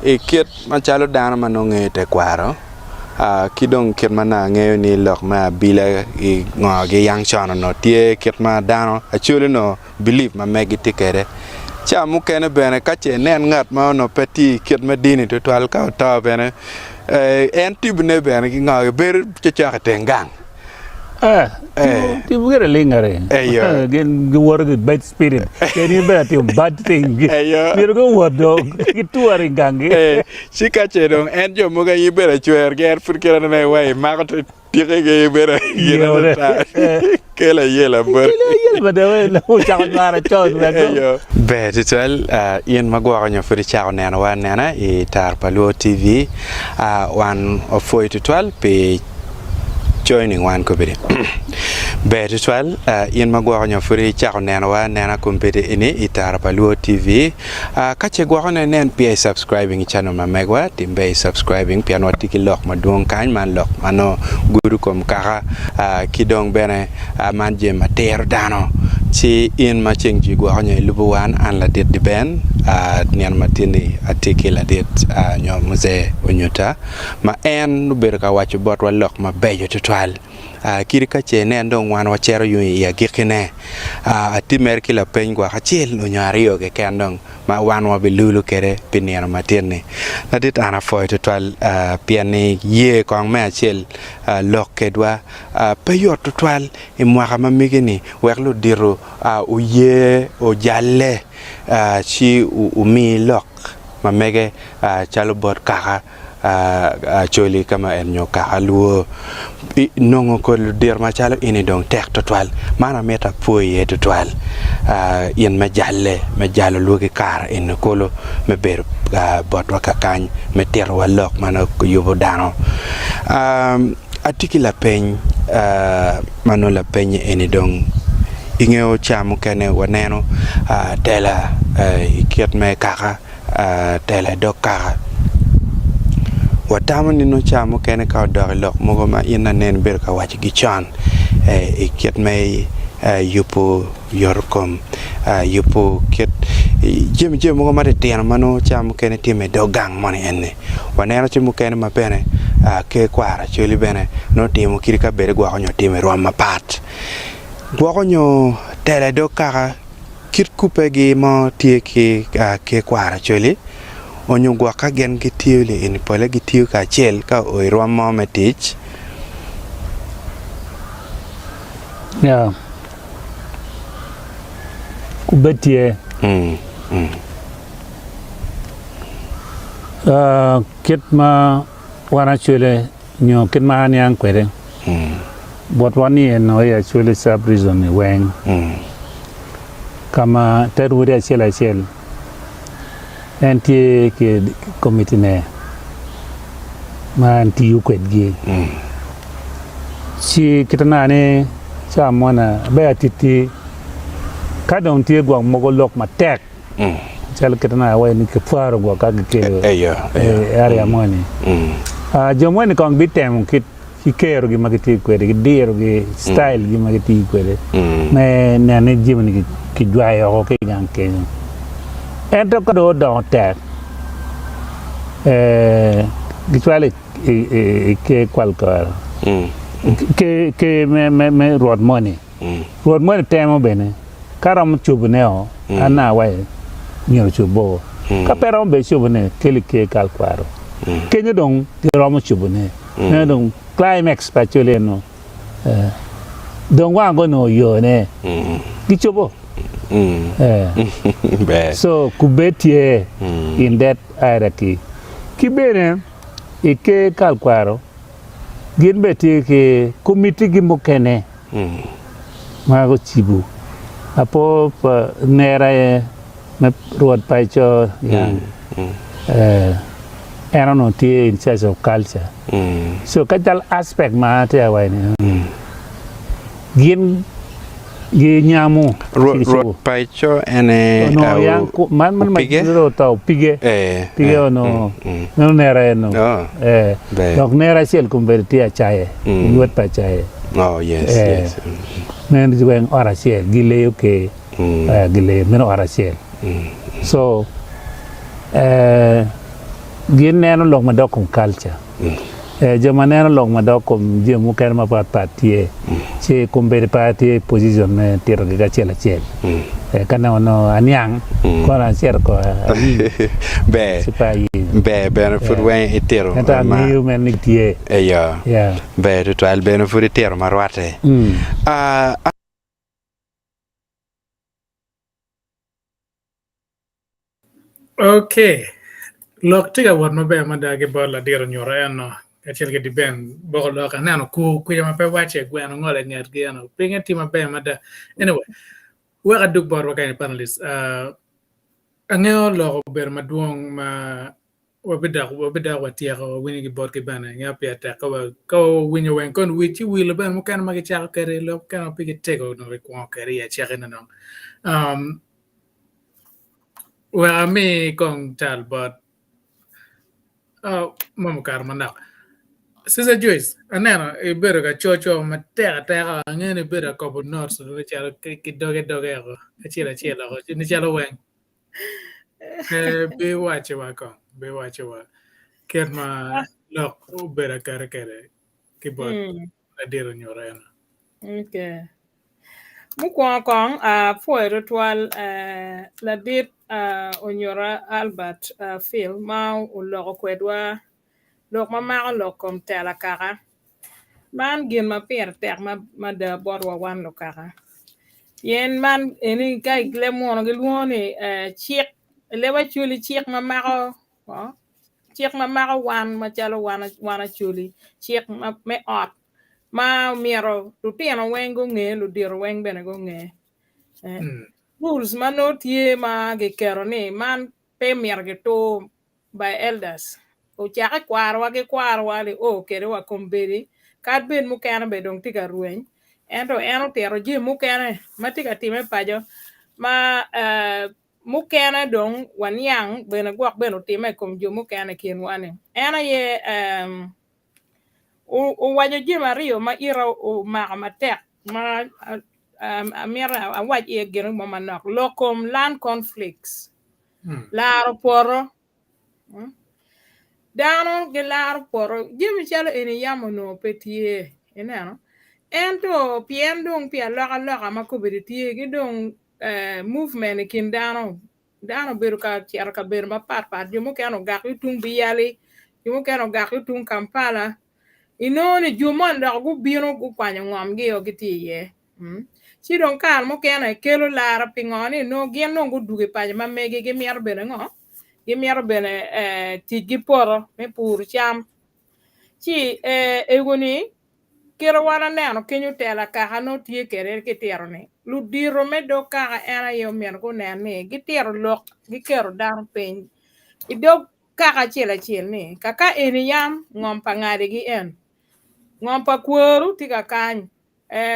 Speaker 7: i kit macalo dano ma nongo ngeyo tekwaro ki dong kit ma nongo angeyo ni lok me abila ngo gi yang con onongo tye kit ma dano Acholi onongo belief ma megi tye kwede. Ca mukene bene ka ce inen ngat ma onongo pe tye i kit me dini tutwal ka oto bene en tibone bene ki ngo bedo cokcok i teng gang.
Speaker 8: Eh, timo gire lingere.
Speaker 7: Eyo.
Speaker 8: Gin giwoto ki bad spirit. Kadi in bene atimo bad thing.
Speaker 7: Eyo.
Speaker 8: Myero guwot dong gitwere i gangi.
Speaker 7: Eh, ci ka ce dong en jo mogo aye ibedo acwergi en pud kite nene wa imako to tikigi ibedo gin
Speaker 8: Yewone.
Speaker 7: ata kelo ayela boti.
Speaker 8: Kelo ayela mada we ocako nywaro con wek dong.
Speaker 7: Eyo. Ber tutwal in ma gwoko nyo pud icako nenowa anena i Tar pa Luo TV. Wan wapwoyi tutwal pi joining wan kobedi. Ber tutwal in ma gwoko nyo pud icako nenowa anena kombeddi eni i Tara pa Luo TV. Ka ce gwoko ne nen peya i subscribing i channel ma megwa, tim ber i subscribing pien watye ki lok madwong kany, man lok ma nongo gudo kom kaka ki dong bene man jami ma tiro dano. Ci in ma ceng jwi gwoko nyo ilubo wan, an ladit Diben, nino ma tye-ni atye ki ladit nyo Muzee Onyuta. ma en obedo ka waco botwa lok mabeco tutwal. Kadi ka ce inen dong wan wacito yung i agikkine, atye mere ki lapeny gwok acel nyo aryo keken dong ma wan wabilulu kwede pi nino matin-ni. Ladit an apwoyo tutwal pien ni ye kong me acel lok kedwa pe yot tutwal i mwaka ma mege-ni wek ludito oye ojalle ci omi lok ma mege calo bot kaka Acholi ka ma en nyo kaka Luo. Nongo kodi ludito macalo eni dong tek tutwal. Man amito apwo iye tutwal in me jalle me jalo lwogi kare eni kulu me bedo botwa kakany me titowa lok ma nongo yubo dano. Atye ki lapeny ma nongo lapenye eni dong ingeyo ca mukene waneno tela i kit me kaka tela i dog kaka. Watamo ni nongo ca mukene ka odok i lok mogo ma in anen ibedo ka wacogi con i kit me yubo yotokom, yubo kit jami jami mogo matitino ma nongo ca mukene timme i dog gang moni eni. Waneno ci mukene ma bene ker kwaro Acholi bene nongo timo kadi ka bed gwoko nyo timo i rwom mapat. Gwoko nyo tela i dog kaka Kit kubbegi mo tye ki ker kwaro Acholi onyo gwok ka gin gitiyo eni pole gitiyo kacel ka oo i rwom mo me tic.
Speaker 8: Ya, kubbe tye. Kit ma wan Acholi nyo kit ma aniang kwede, botwa ni eno i Acholi Sub Region ni weng, ka ma te rwodi acel acel en tye ki komiti ne ma en tiyo kwedgi. Ci kit ma ni ca moni aber atitti ka dong tye gwok mogo lok matek Calo kit ma awaco ni kipwaro gwok ka kikelo i area moni. Jo moni kong bitemo kit ki kerogi ma gitye kwede, ki dirogi, style gi ma gitiyo kwede me neno ni jami ni kijwayo woko ki i gang kenyo. Ento ka dong odongo tek, gicwalo i ker kwalkwaro, ker me rwot moni. Rwot moni temo bene ka romo cobone o, an awaco myero ocob o. Ka pe romo bene cobone, kelo i ker kal kwaro. Kenyo dong giromo cobone. Meno dong climax pa Acholi eno. Dong wang gunongo yone, gicobo. So kubbe tye in that hierarchy. Ki bene i ker kal kwaro, Gin bene tye ki komitigi mukene ma gucibo. Apo pa nera aye me rwot paco yang en onongo tye in charge of culture. So ka cal aspect ma atye ka waco ni gin ginyamo ci gicobo.
Speaker 7: Rwot paco ene
Speaker 8: Onongo yang man man
Speaker 7: opige?
Speaker 8: opige
Speaker 7: Eh,
Speaker 8: pige
Speaker 7: eh,
Speaker 8: onongo
Speaker 7: mm, mm.
Speaker 8: meno nera eno
Speaker 7: Oh,
Speaker 8: eh,
Speaker 7: ber.
Speaker 8: dok nera acel kombeddi tye acaye
Speaker 7: Mm.
Speaker 8: lwet pa acaye
Speaker 7: Oh, yes,
Speaker 8: Eh.
Speaker 7: yes. Mm,
Speaker 8: meno weng ot acel gileyo ker
Speaker 7: mm,
Speaker 8: eh, gileyo meno ot acel
Speaker 7: mm.
Speaker 8: so eh, gin neno lok madok kom culture Jo ma neno lok madok kom jami mukene mapat pat tye, ci kombeddi pe atye i pocijon me titogi ki acel acel. Ka nongo onongo aniang kono acito ko ayiny
Speaker 7: Ber,
Speaker 8: ci pe ayinyo.
Speaker 7: ber bene pud weng itito
Speaker 8: Ento
Speaker 7: ma
Speaker 8: angeyo mere ni tye.
Speaker 7: eyo
Speaker 8: Yeah.
Speaker 7: ber tutwal bene pud itito ma rwatte. Ah,
Speaker 2: Ok, lok tye ka wot maber mada ki bot ladit onyuto eno kacel ki Diben boko lok aneno kur kwica ma pe wacce gweno ngolo i ngetgi eno pinye tye maber mada anyway wek adug botwa kany i panelist uh, angeyo lok obedo madwong ma wabidok wabidok watyeko wawinyo ki botgi bene angeyo pire tek ka wa ka wawinyo weng kon wic ci wilo bene mukene ma gicako kwede lok mukene ma pigi tego onongo gikwongo kwede i acakine dong um, Wek ami kong tal bot ma mukato manok. Sister Joyce, aneno ibedo ka coco matek ateka, angeyo ni ibedo ka kobo notes calo ki doge doge oko acel acel oko nicalo weng. Biwacciwa kong, biwacciwa kit ma lok obedo aketa kwede ki bot ladit onyuto eno.
Speaker 6: Okay. Mukwongo kong apwoyo tutwal ladit onyuta Albert Phil ma oloko kwedwa lok ma mako lok kom tela kaka. Man gin ma pire tek mada botwa wan lukaka pien man eni ka i leb munu gilwongo ni cik i leb Acholi cik ma mako cik ma mako wan macalo wan Acholi cik me ot ma myero lutino weng gunge, ludito weng bene gunge. Rules ma nongo tye ma giketo ni man pe myero gitur by elders ocake kwarowa ki kwarowa ni o kede wa kombeddi kadi bed mukene bene dong tye ka rweny ento en otito jami mukene ma tye ka time paco ma mukene dong waniang bene gwok bene otime i kom jo mukene i kinwa ni en aye Owaco jami aryo ma ita omako matek ma amito awac iye gin mo manok lok kom land conflicts laro poto dano gilaro poto jami calo eni yam onongo pe tye ineno ento pien dong pi alokaloka ma kobedo tye ki dong movement i kin dano Dano obedo ka cito i kabedo mapatpat, jo mukene ogak yo tung Biyali, jo mukene ogak yo tung Kampala. Inongo ni jo moni dok gubino gukwanyo ngomgio gitye iye. Ci dong kare mukene kelo lara pingo ni nongo gin dong gudwogo i paco ma megi gimito bene ngo? Gimito bene tic ki poto me puro cam. Ci ego-ni Kite wan aneno kenyo tela kaka nongo tye kwede ki tito ni ludito me dog kaka en aye omyero gunen ni gitito lok giketo dano piny i dog kaka acel acel ni kaka eni yam ngom pa ngadigi en ngom pa kworu tye ka kany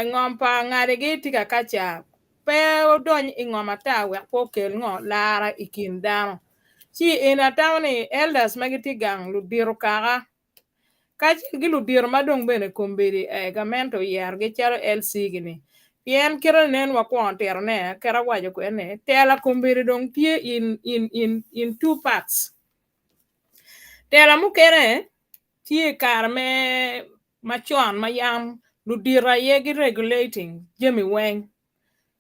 Speaker 6: ngom pa ngadigi tye ka kaca pe odony i ngom ata wek pe okel ngo lara i kin dano ci eni atamo ni elders ma gitye gang ludito kaka kacel ki ludito ma dong bene kombeddi gamente oyerogi calo LC gi-ni pien kite nen wakwongo titone kit awaco kwede ni tela kombeddi dong tye in in in in two parts tela mukene tye i kare me macon ma yam ludito aye gi regulating jami weng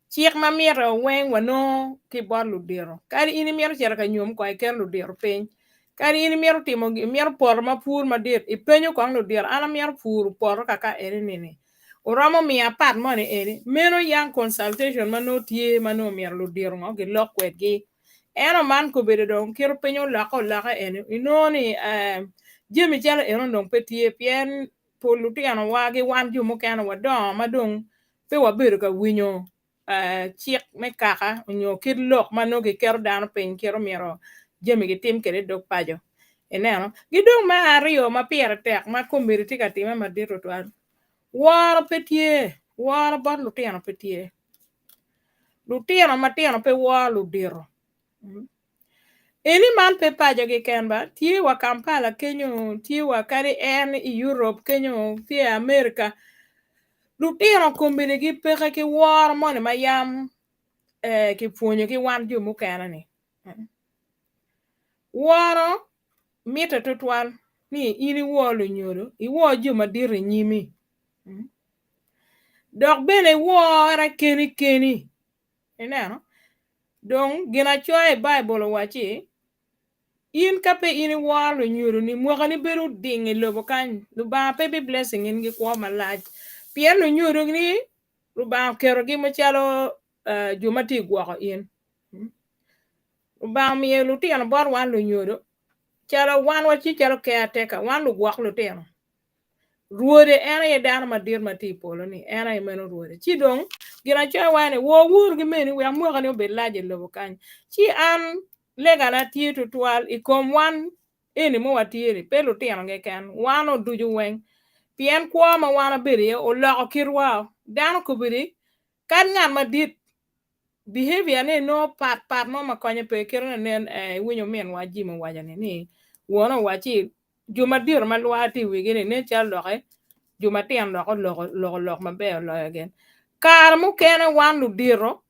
Speaker 6: Cik ma mitte weng wanongo ki bot ludito. Kadi in imito cito ka nyom kong iketo ludito piny. Kadi in imito timo imito poto ma pur madit ipenyo kong ludito an amito puro poto kaka eni nini wuromo miya part moni eni meno yang consultation ma nongo tye ma nongo myero ludito ngo gilok kwedgi. Ento man kobedo dong kit piny olokke oloka eni inongo ni jami calo eno dong pe tye pien pol lutinowa ki wan jo mukene wadongo ma dong pe wabedo ka winyo cik me kaka nyo kit lok ma nongo giketo dano piny kit omyero jami gitim kwede i dog paco ineno. Ki dong me aryo ma pire tek ma kombeddi tye ka timme madit tutwal woro pe tye woro bot lutino pe tye lutino matino pe woro ludito. Eni man pe paco keken ba, tye wa Kampala kenyo, tye wa kadi en i Europe kenyo, tye i America. Lutino kombeddi gipeke ki woro moni ma yam eh, kipwonyo ki wan jo mukene ni. Woro mitte tutwal ni in iwor lunyodo, iwor jo madito i nyimi. Dok bene iwore keni keni. Ineno? Dong ginacoya i Baibul owacci, In ka pe in iworo lunyodoni, mwakani bedo oding i lobo kany, Lubanga pe bi blessing in ki kwo malac. Pien lunyodoni Lubanga oketogi macalo jo ma tye gwoko in. Lubanga omiyo lutino bot wan lunyodo calo wan watye calo caretaker, wan lugwok lutino. Rwode en aye dano madit ma tye i polo-ni, en aye meno rwode. Ci dong ginacoya waco ni, 'Wor woru ki meni wek mwakani obed lac i lobo kany. Ci an legana tye tutwal i kom wan eni ma watye-ni, pe lutino keken, wan oducu weng, pien kwo ma wan wabedo iye oloko kitwa. Dano kobedi kadi ngat madit behavior ne nongo pat pat mo ma konye pe kite lanen eh, iwinyo ominwa Jim owaco ni ni won owacci jo madito ma lwar tye i wigi ni nen calo doki jo matino dok oloko loko lok maber oloyo gin. Kare mukene wan ludito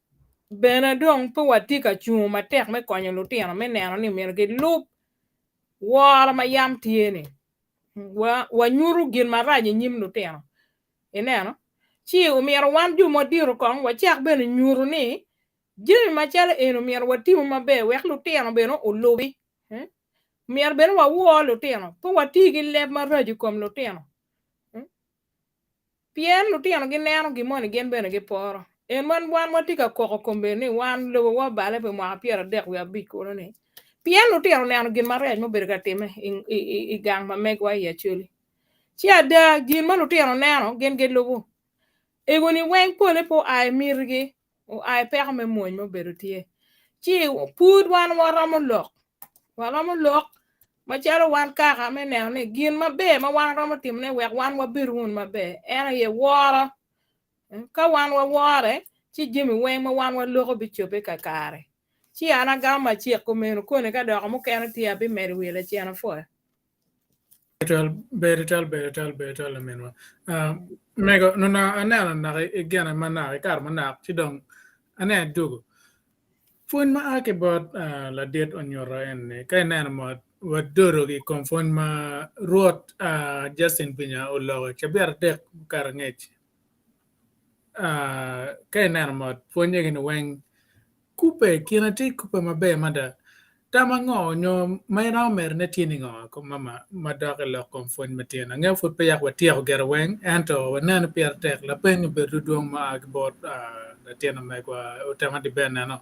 Speaker 6: bene dong pe watye ka cungo matek me konyo lutino me neno ni myero gilub woro ma yam tye ni. Wa, wanyuto gin marac i nyim lutino. Ineno? Ci omyero wan jo madito kong wacak bene nyuto ni jami macalo eni omyero watimu maber wek lutino bene olubi. Eh? Myero bene wawor lutino, pe wati ki leb maraco i kom lutino. Eh? Pien lutino gineno gin moni gin bene giporo. En wan wan watye ka koko kombeddi ni wan lobowa obale pi mwaka 35 kulu ni pien lutino oneno gin marac mubedo ka timme i, i, i, i gang ma megwa i Acholi. Ci ada gin ma lutino neno gin gilubo. Ego-ni weng pole pe oa i mitigi, oa i peko me mwony mubedo tye. Ci pud wan waromo lok, waromo lok macalo wan kaka me neno ni gin maber ma wan waromo timone wek wan wabed wun maber en aye woro. Ka wan wawore, ci jami weng ma wan waloko bicobbe kakare. Ci an agamo macek kumeno koni ka doko mukene tye abimedo wiye lacen apwoyo.
Speaker 2: Ber twatwal, ber twatwal, ber twatwal laminwa. Uh, mego, nono aneno naka i gene manok, i kare manok, ci dong aneno idwogo. Pwony ma a ki bot uh, ladit onyuto en ni, ka ineno mot, wadodo i kom pwony ma Rwot uh, Justin Binya oloko cabit adek mukato angec. Uh, ka ineno mot, pwony egi ni weng Kubbe, kine tye kubbe maber mada. Tam ango nyo ma iromo medo ne tye ni ngo mama madok i lok kom pwony ma tye ni? Angeyo pud pe yak watyeko gire weng ento waneno ni pire tek lapeny obedo dwong ma a ki bot latin omegwa otema di ber neno.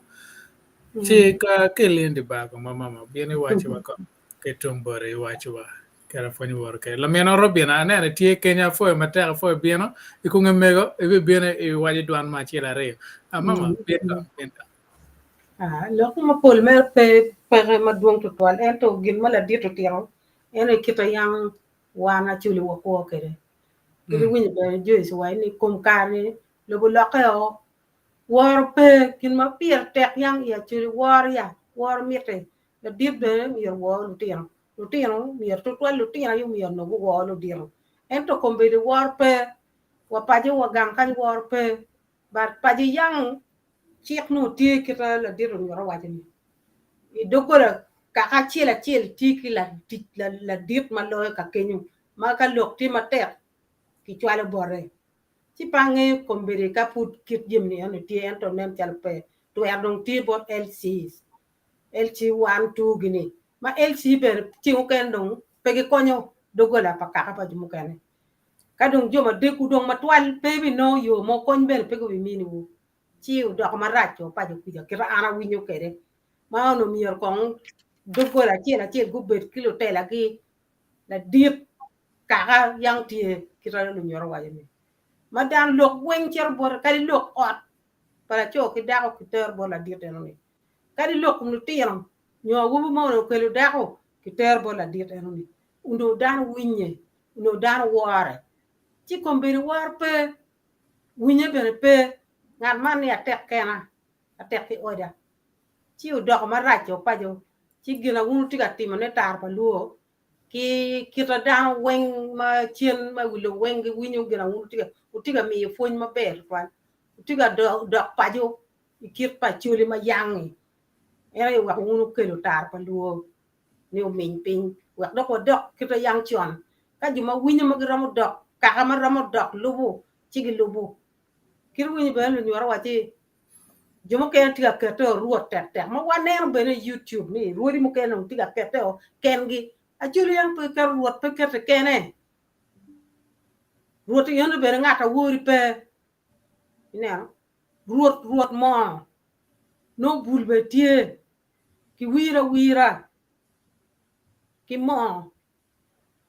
Speaker 2: Ci ka kelini di bar kong ma mama bin iwaci wa kong ki tung boti iwaci wa. Kera pwony woto kede. Laminwa Robin aneno itye kenya apwoyo matek apwoyo bino i kunge mego ibibino iwaco dwan mo acel aryo. Ah, mama bin dong bin dong.
Speaker 5: Ah, lok mapol mere pe peke madwong tutwal ento gin ma ladit otito en aye kite yang wan acoli wakwo kwede. Kit iwinyo bene Joyce owaco ni kom kare-ni lobo olokke o woro pe gin ma pire tek yang i acoli woro ya woro mitte ladit bene myero owor lutino Lutino myero tutwal lutino aye myero onongo guwor ludito ento kombeddi wor pe wa paco wa gang kany wor pe but paco yang cik nongo tye kita ladit onyuto owaco ni i dogola kaka acel acel tye ki latic ladit ma loyo ka kenyo ma ka lok tye matek kicwalo bote ci pe angeyo kombeddi ka pud kit jami ni eno tye ento nen calo pe twero dong tye bot LCs LC 1, 2 gini ma LC bene ceng mukene dong pe gikonyo doggola pa kaka pa jo mukene. Ka dong jo madekwu dong matwal pe binongo yo mo kony bene pe gubiminiwu ci odoko marac o paco kuca kita an awinyo kwede ma onongo myero kong doggola acel acel gubed ki lutelagi ladit kaka yang tye kita lunyoro waco ni ma dano lok weng cito bote kadi lok ot pa laco ki dako kitero bot ladit eno-ni. Kadi lok kom lutino nyo awobi mo onongo okelo dako kitero bot ladit eno-ni. Onongo dano winye, onongo dano wore. Ci kombeddi woro pe, winye bene pe. Ngat man ni atek kena, atek ki oda. Ci odoko marac-co paco. Ci gin ma wun wutye ka timone tara pa luo ki kita dano weng ma cen ma i wi lobo weng giwinyo gin ma wun wutye ka miyo pwony maber tutwal. Wutye ka dok paco i kit pa Acholi ma yang-ngi, en aye oweko wun wukelo tara pa luo ni ominy piny wek dok wadok kite yang con. Ka jo ma winyo ma giromo dok, kaka ma romo dok lubo, ci gilubo. Kit winyo bene lunywara owacci. Jo mukene tye ka kete o rwot tektek ma waneno bene i YouTube ni rwodi mukene dong tye ka kete o kengi. Acholi en pe keto rwot pe kete kene. Rwot eno bene ngat a wori pe. Ineno? Rwot rwot moo nongo bul bene tye kiwiro awira ki moo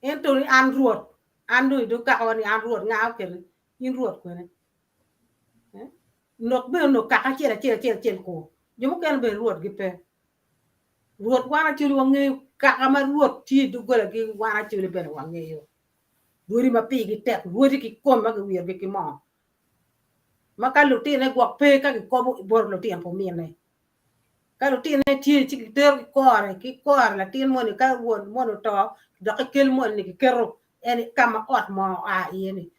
Speaker 5: ento ni an rwot an dong idog kakawa ni an rwot nga oketi in rwot kwene Nok bene onongo kaka acel acel acel acel kur. Jo mukene bene rwotgi pe. Rwot wan Acholi wangeyo kaka ma rwot tye i doggolagi wan Acholi bene wangeyo. Rwodi ma pigi tek, rwodi kikome ma kiwirogi ki moo. Ma ka lutine gwok pe ka gikobo bot lutino pa ominne. Ka lutine tye ci gitero ki kore ki kore latin moni ka won moni oto dok kikel moni ni kiketo en ka ma ot moo oa iye ni.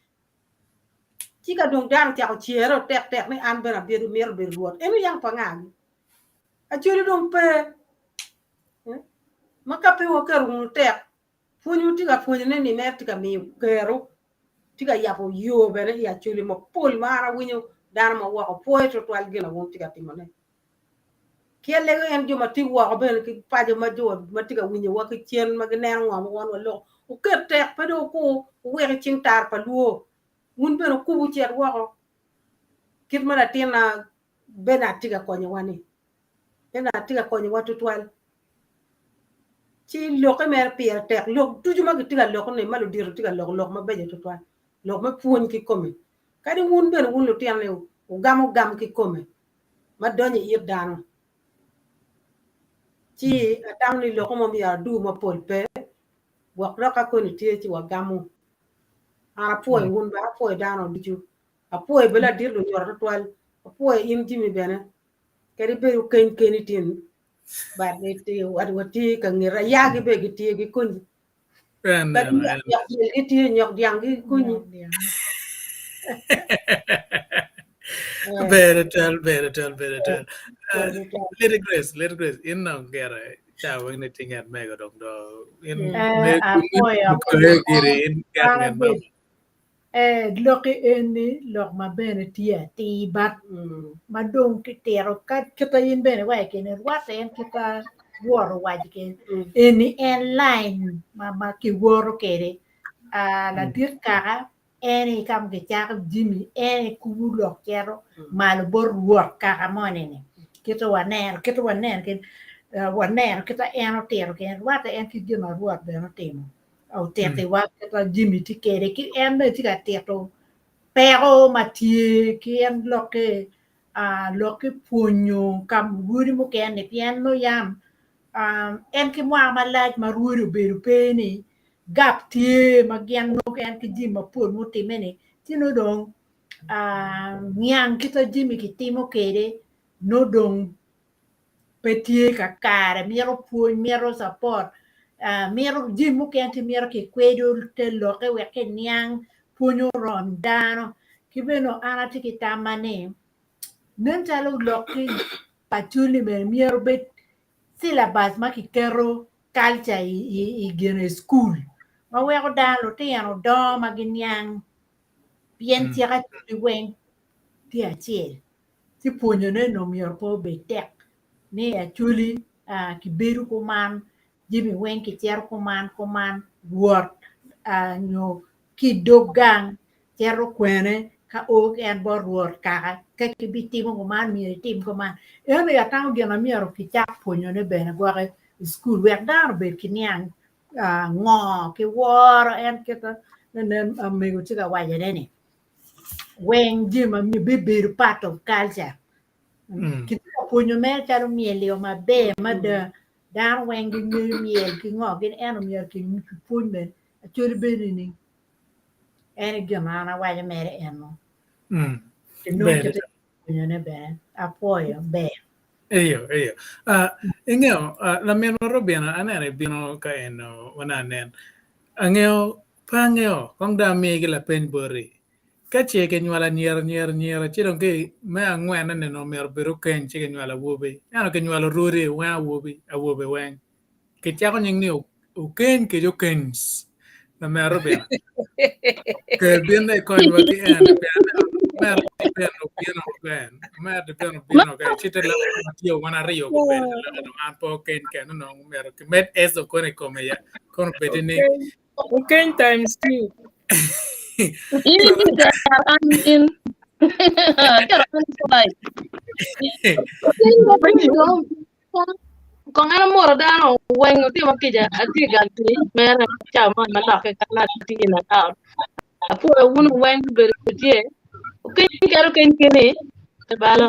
Speaker 5: Ci ka dong dano ocako cere tektek ni an bene abedo mito bedo rwot, eno yang pa ngagi? Acholi dong pe. Ma ka pe waketo wunu tek, pwony wutye ka pwonyone ni mere tye ka miyo kero, tye ka yabo yo bene i acholi mapol ma an awinyo dano ma woko pwoyo twatwal gin ma wun wutye ka timone. Ki alego en jo ma tye woko bene ki paco ma jo ma tye ka winyowa ki cen ma gineno ngo ma wan waloko, wuket tek pe dong wukur wuwek i cing tar pa lwor, wun bene wukub wucit woko kit ma latinna Bernard tye ka konyowa-ni. Bernard tye ka konyowa tutwal. Ci lokke mere pire tek, lok ducu ma gitye ka loko-ni ma ludito tye ka loko, lok mabeco tutwal, lok me pwony kikome. Kadi wun bene wun lutino-ni wugamo gam kikome ma donyo i it dano. Ci atamo ni loko mo myero adur mapol pe, gwok dok ka koni tye ci wagamo. An apwoyo wun bene, apwoyo dano ducu. Apwoyo bene ladit lunyodo twatwal, apwoyo in Jimmy bene, kadi bed wukeny keni tin, but watye ka ngeti, ayagi bene gitye gikonyi. Nyok dyel gitye, nyok dyang gikonyi.
Speaker 2: Ber twatwal, ber twatwal, ber twatwal. Lady Grace, Lady Grace, in dong gire ca weng ni tye nget mego dong do in
Speaker 3: Apwoyo,
Speaker 2: mego giri in nget nget mego.
Speaker 3: Ee, lokki eni lok ma bene tye atir but ma dong kitito ka kita in bene iwaco kene rwatte en kita Rwot owaco kede eni en line ma ma kiwoto kede ah ladit kaka en aye ka ma kicako jimi en aye kubo lok cito malo bot rwot kaka moni ni kita waneno kita waneno kede waneno kita en otito kede rwatte en ki gin ma Rwot bene otimo. Otitiwa kit ma jami tye kwede ki en bene tye ka tito peko ma tye ki en lokke lokke pwonyo ka rwodi mukene pien nongo yam en ki mwaka malac ma rwodi obedo pe ni gap tye ma gin nongo en ki jami mapol mutimme ni ci nongo dong niang kit ma jami kitimo kwede nongo dong pe tye kakare mito pwony mito capot mito jami mukene tye mito kikwedo te lokke wek kiniang pwony orom dano ki bene an atye ki tamma ni nen calo lok ki paculi bene myero obed cilabac ma kiketo kalca i gine i cukul ma weko dano lutino dongo ma giniang pien cik acoli weng tye acel. ci pwonyone onongo myero pe obed tek ni acholi kibedo kuman jami weng kicito kuman kuman wot nyo ki i dog gang cito kwene ka o en bot rwot kaka ka kibitimo kuman myero itim kuman eno aye atamo gin ma myero kicak pwonyone bene gwoki i cukul wek dano obed ki niang ngo ki woro en kit ma mego tye ka wacone ni. Weng jami ma bibedo part of culture. Kitye ka pwonyo mere calo myel-li maber mada dano weng gingeyo myel ki ngo gin ento myero kipwony bene Acholi bedo nining? En aye gin ma an awaco mere eno. Kinong kite pwonyone bene apwoyo ber.
Speaker 2: Eyo, eyo. Uh, ingeyo, uh, laminwa Robina aneno ibino ka eno wana anen. Angeyo Pe angeyo, kong dong amigi lapeny boti. Ka ce kinywalo anyira, anyira, anyira, ci dong ki me angwenne ni onongo myero obed okeny ci kinywalo awobi. Ento kinywalo rwodi weng awobi, awobe weng. Kicako nying ni okeny kec okens. Lamera Robina. Kel binne ikonywa ki en pien aneno. Omera Ben obino ben. Omera Ben obino ka ci te lok ma tye wan aryo gubedo te lok dong an pe okeny kene onongo omyero kimed S kono i kome ya kono obedi ni
Speaker 6: Okeny times two.
Speaker 9: In itye an in. Acito an twice. Kong an amoro dano weng otimo kica atye gang tic mere ca mo manok keken atye in and out. Apwoyo wun weng gubedo tye. Okeny kadi okeny keni pe balo.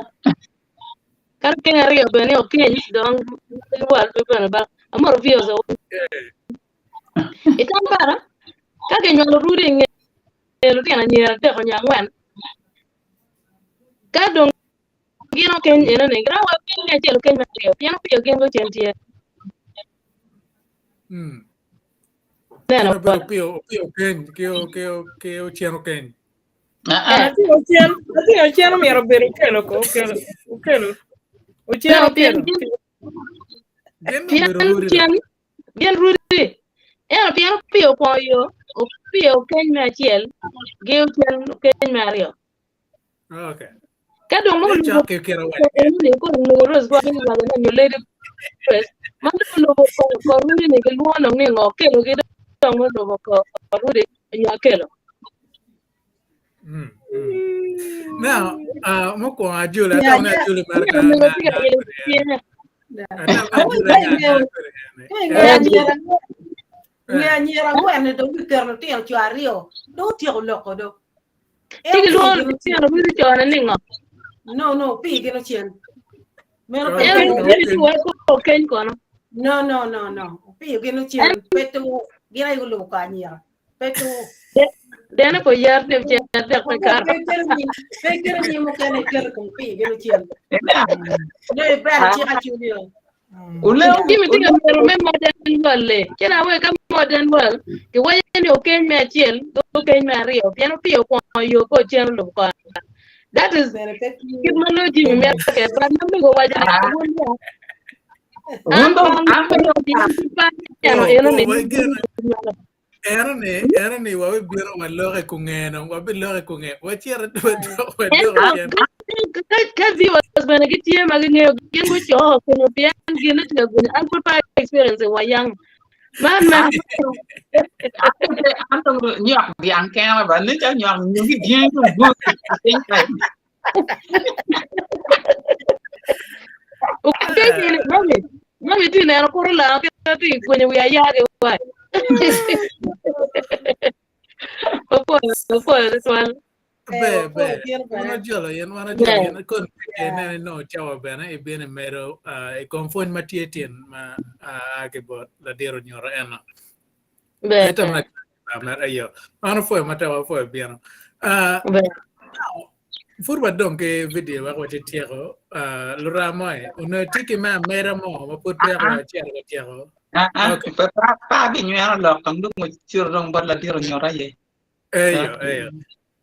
Speaker 9: Kadi okeny aryo bene okeny dong wal pe bene balo. Amoro viewers weng. I tam para ka kinywalo rudi i nge lutino anyira adek nyo angwen ka dong gin okeny enoni giromo wa keny me acel okeny me aryo pien opiyo gin gucen tye.
Speaker 2: Mm.
Speaker 9: Neno
Speaker 2: Obedo opiyo opiyo okeny ki ki ki ocen okeny.
Speaker 6: Latin ocen, latin ocen omyero obed okelo ko okelo okelo ocen
Speaker 9: No, pien
Speaker 6: okelo.
Speaker 9: gin
Speaker 2: Gin
Speaker 9: pien
Speaker 2: obedo rudi
Speaker 9: cen gin rudi ento pien opiyo okwongo yo opiyo okeny me acel gi ocen okeny me aryo.
Speaker 2: Okay.
Speaker 9: Ka dong
Speaker 2: Nen
Speaker 9: olubo
Speaker 2: cok ki kit awaco kede.
Speaker 9: ni koro onongo Rose gwoko ni waco ni nyo Lady Grace ma dong olubo kor Rudy ni gilwongo dong ni ngo kelo gi dong olubo kor Rudy nyo akelo.
Speaker 2: Mm, mm. Now, uh, mukwongo ajula,
Speaker 5: Yeah,
Speaker 2: atamo ni
Speaker 5: yeah.
Speaker 2: ajula mere
Speaker 9: Nyo
Speaker 2: ka
Speaker 9: onongo
Speaker 2: na
Speaker 9: tye ka
Speaker 2: na
Speaker 9: ilo
Speaker 2: kwede en.
Speaker 9: tyene.
Speaker 2: Atamo ni ajula
Speaker 5: Ka
Speaker 2: nya
Speaker 5: ingeyo
Speaker 2: na kwede en.
Speaker 5: ka ingeyo
Speaker 2: Eh,
Speaker 5: anyira angwen nge
Speaker 2: eh.
Speaker 5: anyira angwen ni dong giketo lutino co aryo dong otyeko loko do.
Speaker 9: Ci
Speaker 5: En
Speaker 9: gilwongo
Speaker 5: opii gin
Speaker 9: lutino
Speaker 5: ocen.
Speaker 9: Rudy cone ni ngo?
Speaker 5: No, no, opii gin ocen. Meno pe
Speaker 9: En
Speaker 2: Okay,
Speaker 5: kelo.
Speaker 9: Rudy
Speaker 2: okay.
Speaker 9: ci weko okeny kono.
Speaker 5: No, no, no, no. Opii gin
Speaker 9: En
Speaker 5: ocen. Pe tu gin aye gulubo ko anyira. Pe tu.
Speaker 9: dene ko yer dem cen adek pe karo.
Speaker 5: Pe kelo nyim, pe kelo nyim mukene ikelo kom opii gin ocen. Ne iber cik acunio.
Speaker 4: Uleo
Speaker 9: Jimmy tye ka
Speaker 4: uleo
Speaker 9: mito me modern world-li. Ci na wek ka modern world kiwaco ni okeny me acel ki okeny me aryo pien opiyo okwongo yo ka ocen olubo kore. That is
Speaker 5: Bene pe
Speaker 9: kit ma nongo Jimmy mito kwede but ma mego owaco ni
Speaker 4: ah
Speaker 9: wun ya an
Speaker 4: wun dong
Speaker 9: kong
Speaker 4: an pe dong
Speaker 9: pe aneno
Speaker 2: Oh,
Speaker 9: eno
Speaker 2: oh,
Speaker 9: ni
Speaker 2: wageno. Eno ni, eno ni wabibino walok i kungeno, wabilok i kunge. Wacito wadok wadok
Speaker 9: Ento
Speaker 2: cen.
Speaker 9: ka ka viewers bene gitye ma gingeyo gin gucoko kenyo pien gin tye ka gwinyo an pud pe experience i wayang man ma
Speaker 4: an an an dong nywak dyang kene ba nen calo nywak nyongi dyangi dong bur i piny kae.
Speaker 9: Okeny mami mami tye neno kuro lango kit ma tye gwenyo wi ayagi wa. Opwoyo opwoyo tutwal.
Speaker 2: Ber, ber. Wan ojolo in, wan ojolo in. Kon ineno inongo cawa bene ibino imedo ah, i kom pwony ma tye tin ma ah, a ki bot ladit onyuto eno.
Speaker 9: Ber.
Speaker 2: Ento ma mer ayo. Wan opwoyo matek wapwoyo bino. Ah,
Speaker 9: Ber.
Speaker 2: now, pud wadong ki video wek watye tyeko. Ah, luramo-i, onongo itye ki me ameda mo ma pud peya wacito ka tyeko.
Speaker 4: Ah, ah,
Speaker 2: Okay.
Speaker 4: pe pa pa abinyweno lok kong dong ocito dong bot ladit onyuta aye.
Speaker 2: Eyo, eyo.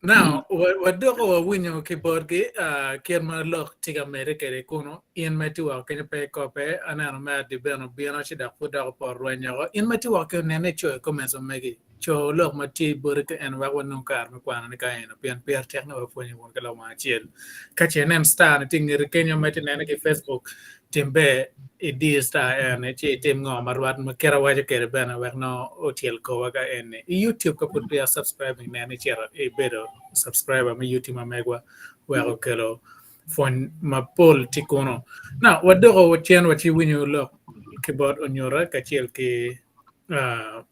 Speaker 2: Now, wadoko wawinyo ki botgi uh, kit ma lok tye ka medde kwede kunu. In ma itye woko kenyo pe ikope, aneno me adi bene obino ci dok pud dok opot rweny woko. In ma itye woko kenyo nene icoyo comments ma megi. Co lok ma tye boti ka en wek wanong kare me kwano ni ka eno pien pire tek ni wapwonyo wun ki lawang acel. Ka ce inen star ni tye i ngeti kenyo ma itye nene ki Facebook, tim ber idi star en ci itim ngo ma rwat ma kit awaco kwede bene wek nongo otyel kowa ka eni. I YouTube ka pud peya subscribing nen icito ibedo subscriber me YouTube ma megwa wek okelo pwony mapol tye kunu. Now wadoko cen wa ci winyo lok ki bot onyuta kacel ki uh,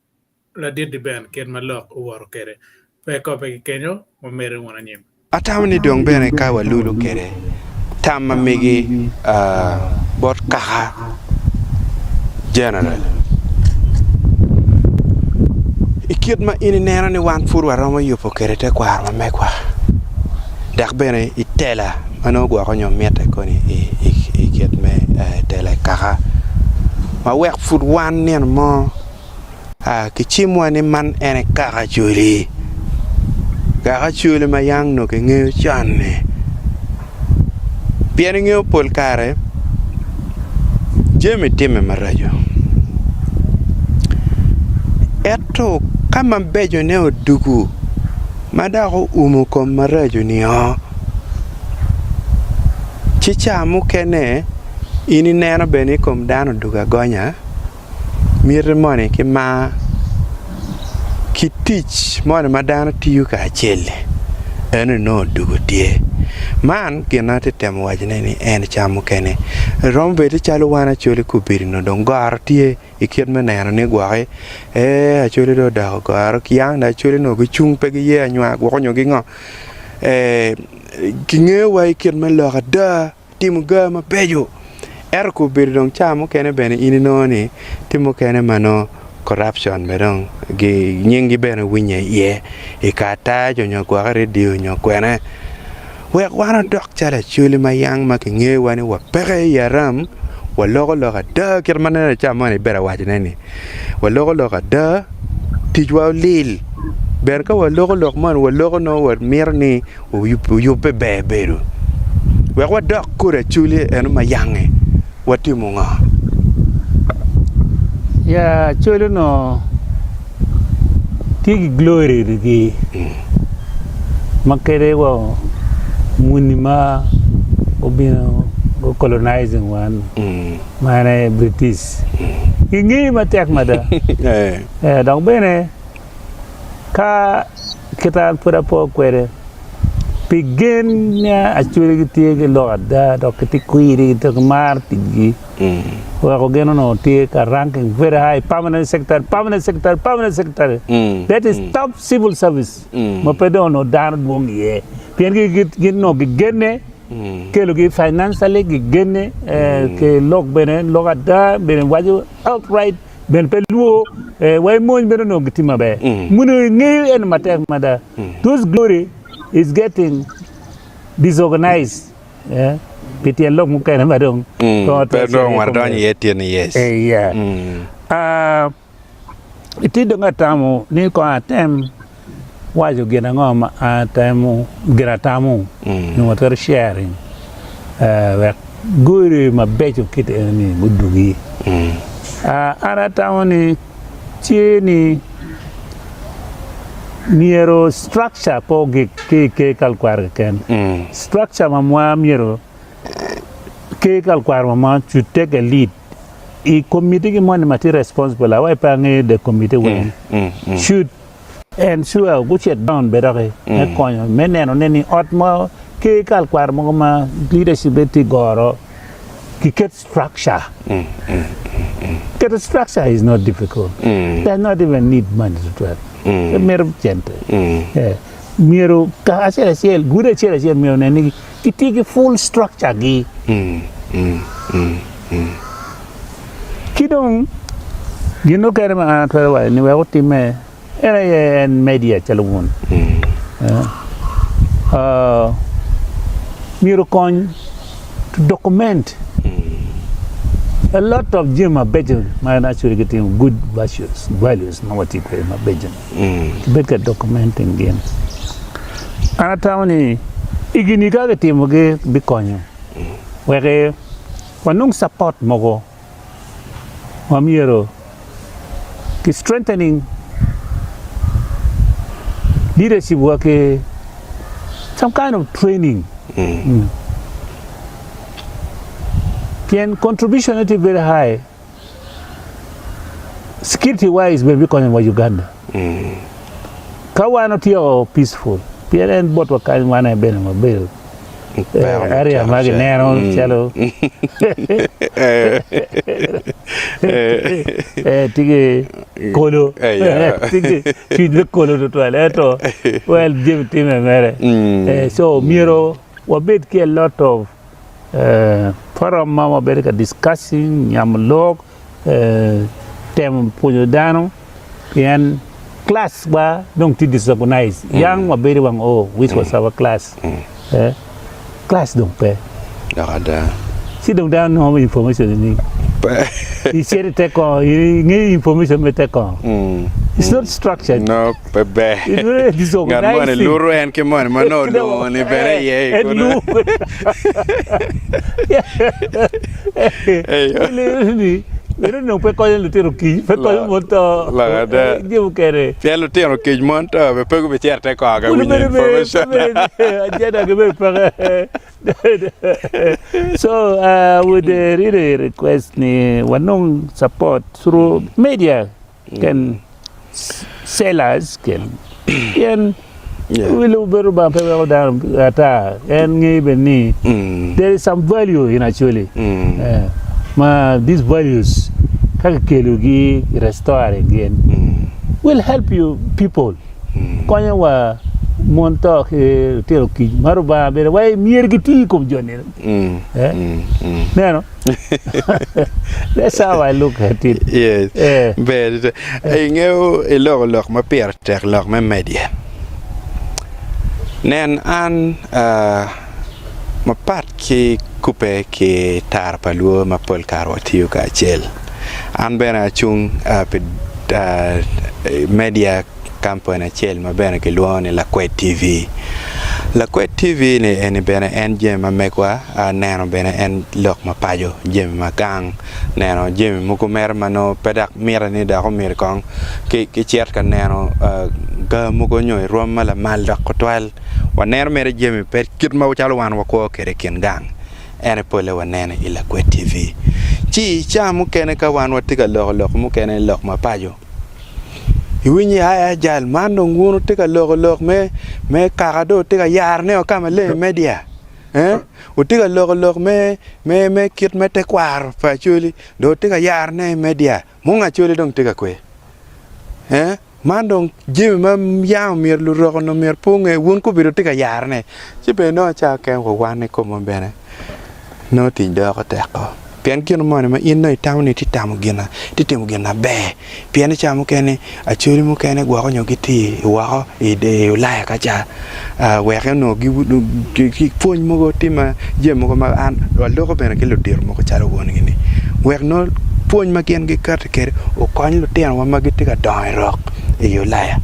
Speaker 2: Ladit Diben kit ma lok owoto kwede. Pe kope ki kenyo, wamedde wun anyim.
Speaker 7: Atamo ni dong bene ka walulu kwede tam ma megi bot kaka General i kit ma in ineno ni wan pud waromo yubo kwede tekwaro ma megwa dok bene i tela ma nongo gwoko nyo mitte koni i kit me tela i kaka ma wek pud wan nino mo Kicimwa ni man en aye kaka Acholi, kaka Acholi ma yang onongo kingeyo con-ni pien ingeyo pol kare jami timme maraco ento ka mabecone odwogo. ma dok oumo kom maraco nio. Ci ca mukene in ineno bene i kom dano odwogo agonya, miti moni ki mar ki tic moni ma dano tiyo kacel-li eno nongo odwogo tye. Man gin ma atye ka temo wacone ni en ca mukene romo bedo calo wan Acholi kubedi-ni dong goro tye. I kit me neno ni gwoki, ee Acholi dong odoko goro, yang dong Acholi onongo gicung pe giye anywar gwoko nyo gingo, ee kingeyo wa i kit me lok ada, timo ga mabeco, ento kobedo dong ca mukene bene in inongo ni tye mukene ma nongo corruption bene dong nyinggi bene winye iye i karatac nyo gwok i redio nyo kwene. Wek wan wadok calo acholi ma yang ma kingeyowa ni wapeke i aram, waloko lok ada kit ma nene ca moni ibedo awacone ni, waloko lok ada, ticwa olil. Bene ka waloko lok moni waloko nongo wamito ni oyubbe ber bedo. Wek wadok kodi acholi eno ma yange, watimo ngo?
Speaker 8: Ya acholi onongo tye ki glory gi ma kede wa muni ma gubino gu colonizing wan ma en aye British gingeyo matek mada dok bene Ka kita an pud apo kwede, pi gen ni Acholi gitye ki lok ada dok gitye kwiri dok gimaro ticgi, oweko gin onongo tye ka ranking very high, permanent secretary, permanent secretary, permanent secretary, that is top civil service ma pe dong onongo dano dwong iye pien gin onongo gigenne, kelogi financially gigenne ki lok bene lok ada bene waco outright. Bene pe lwor, wa i mony bene onongo gitye maber. Muno ingeyo en matek mada. Those glory is getting disorganized pi tyen lok mukene ma dong
Speaker 7: pe watwero Pe dong wadonyo iye tyen i yes.
Speaker 8: Yeah. Itye dong atamo ni kong atem waco gin ango ma atemo, gin atamo nyo watwero sharing wek godi mabeco kit eni gudugi. An atamo ni tye ni myero structure pe ogik ki i ker kalkwaro keken. Structure mamwa myero ker kalkwaro mamwa should take a lead i committee gi moni ma tye responsible awaci pe angeyo the committee weng should ensure gucit down bene doki me konyo me neno ne ni ot mo ki kal kwaro mogo ma leadership bene tye goro kiket structure keto structure is not difficult does not even need money tutwal pe mito cente myero kaka acel acel gudo acel acel myero onen ni gitye ki full structure gi. Ki dong gin mukene ma an atwero waco ni wek otimme en aye en media calo wun myero okony to document a lot of jami mabeco ma actually gitimo good virtues values ma watye kwede mabeco kibed ka documenting gin. An atamo ni i gini ka kitimogi bikonyo wek wanong support mogo ma myero ki strengthening leadership wa ki some kind of training pien contribution ne tye very high security wise bene bikonyo wa Uganda ka wan otyeko peaceful pien en botwa kany wan aye bene wabedo area ma gineno calo tye ki kolo tye ki cwiny me kolo tutwal ento well jami timme mere so myero wabed ki a lot of Forum ma wabedo ka discussing, nyamo lok, temo pwonyo dano pien class wa dong tye disorganized. Yang wabedo wang oo which was our class, class dong pe.
Speaker 7: Dok ada.
Speaker 8: Ci dong dano nongo information nining?
Speaker 7: Pe.
Speaker 8: Icito i te kongo, ingeyo information me te kongo? It's not structured.
Speaker 7: No. Pe ber. Ngat moni luto en ki moni ma nongo olwongo ni bene iye i kunu.
Speaker 8: Meno dong pe konyo lutino kic, pe konyo mon to.
Speaker 7: Lok ada.
Speaker 8: Jami mukene.
Speaker 7: Pien lutino kic mon to bene pe gubicito i te kor ka winyo information.
Speaker 8: Agenda gi bene peke. So I would really request ni wanong support through media can sellers can pien wi lobo bedo Lubanga pe weko dano ata en ngeyo bene ni there is some value in actually ma these values ka kikelogi i restoring gin will help you people konyo wa mon to ki lutino kic ma Lubanga bene wa myero giti i kom joni neno That's how I look at it.
Speaker 7: Yes.
Speaker 8: Eh.
Speaker 7: Ber tutwal. Ingeyo iloko lok ma pire tek lok me media. Nen an ah, mapat ki kubbe ki tara pa luo ma pol kare watiyo kacel, an bene acung ah, pi ah, media kampani acel ma bene kilwongo ni Lakwed TV. Lakwed TV ni eni bene en jami ma megwa neno bene en lok ma paco, jami ma gang, neno jami mogo mere ma nongo pe dok mitte ni dok omyero kong kicit ka neno ga mogo nyo i rwom ma lamal dok tutwal. Waneno mere jami pe kit ma calo wan wakwo kwede i kin gang en aye polle waneno i Lakwed TV. Ci ca mukene ka wan watye ka loko lok mukene lok ma paco, Iwinyo aya jal man dong wun wutye ka loko lok me me kaka dong wutye ka yarone o ka maleng i media ee wutye ka loko lok me me me kit me tekwaro pa Acholi dong wutye ka yarone i media mung Acholi dong tye ka kwe ee man dong jami ma yam myero lurok onongo myero pe onge wun kobedo wutye ka yarone ci bene nongo ca keken wa wan kikomwa bene. nongo tic doko tek-ko. Pien gin moni ma in nongo itamo ni itye tamo gin, itye timo gin maber, pien i cawa mukene acholi mukene gwoko nyo gitye woko i Ulaya ka ca wek onongo pwony mogo tye ma jami mogo ma an waloko bene ki ludito mogo calo wongi-ni wek nongo pwony ma gin gikati kwede okony lutinowa ma gitye ka dongo i rok i Ulaya,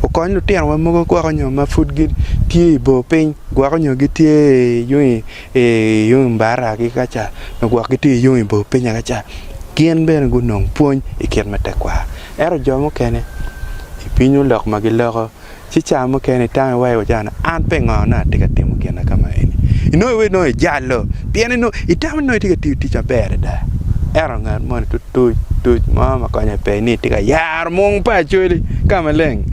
Speaker 7: okony lutinowa mogo gwoko nyo ma pud gitye i bor piny gwoko nyo gitye i i yung barra-gi ka ca nyo gwok gitye i yung i bor pinya ka ca, gin bene gunong pwony i kit me tekwaro. Ento jo mukene ipinyo lok ma giloko ci ca mukene itamo iwaco wa calo an pingo nongo atye ka timo gin ma kama eni inongo iwaci nongo ijalo pien inongo itamo ni nongo itye ka tiyo tic maber adada ento ngat moni tutuc tuc mo ma konye pe ni tye ka yaro mung pa Acholi ka maleng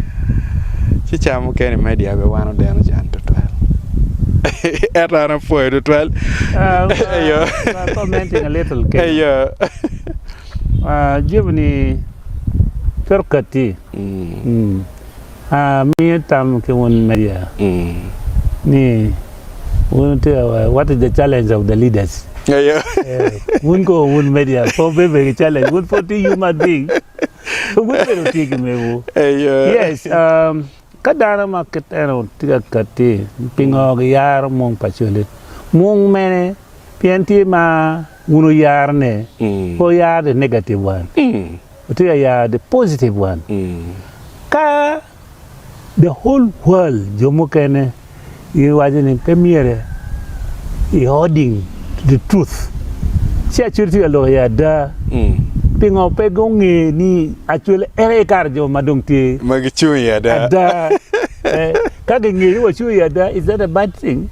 Speaker 7: ci ca mukene i media bene wan odeno can tutwal. Ento an apwoyo tutwal.
Speaker 8: Eyo. Commenting a little kene.
Speaker 7: Eyo.
Speaker 8: Jami ni twero kati. Amiyo tam ki wun media ni wun wutye ka what is the challenge of the leaders?
Speaker 7: Eyo.
Speaker 8: Wun ko wun media pe wubedo ki challenge wun pud wutye human being wun bene wutye ki mewu.
Speaker 7: Eyo.
Speaker 8: Yes. Ka dano ma kit eno tye ka katti, pingo giyaro mung pa cwale? Mung mene? Pien tye ma wun wuyaro-ne, pe wuyaro the negative one, wutye ka yaro the positive one. Ka the whole world jo mukene Giwaco ni pe myero i holding to the truth. Ci Acholi tye ka lok i ada. Pingo pe gunge ni Acholi en aye kare jo ma dong tye
Speaker 7: Ma gicung i ada.
Speaker 8: ada. Eh, ka gingeyo ni wacung i ada, is that a bad thing?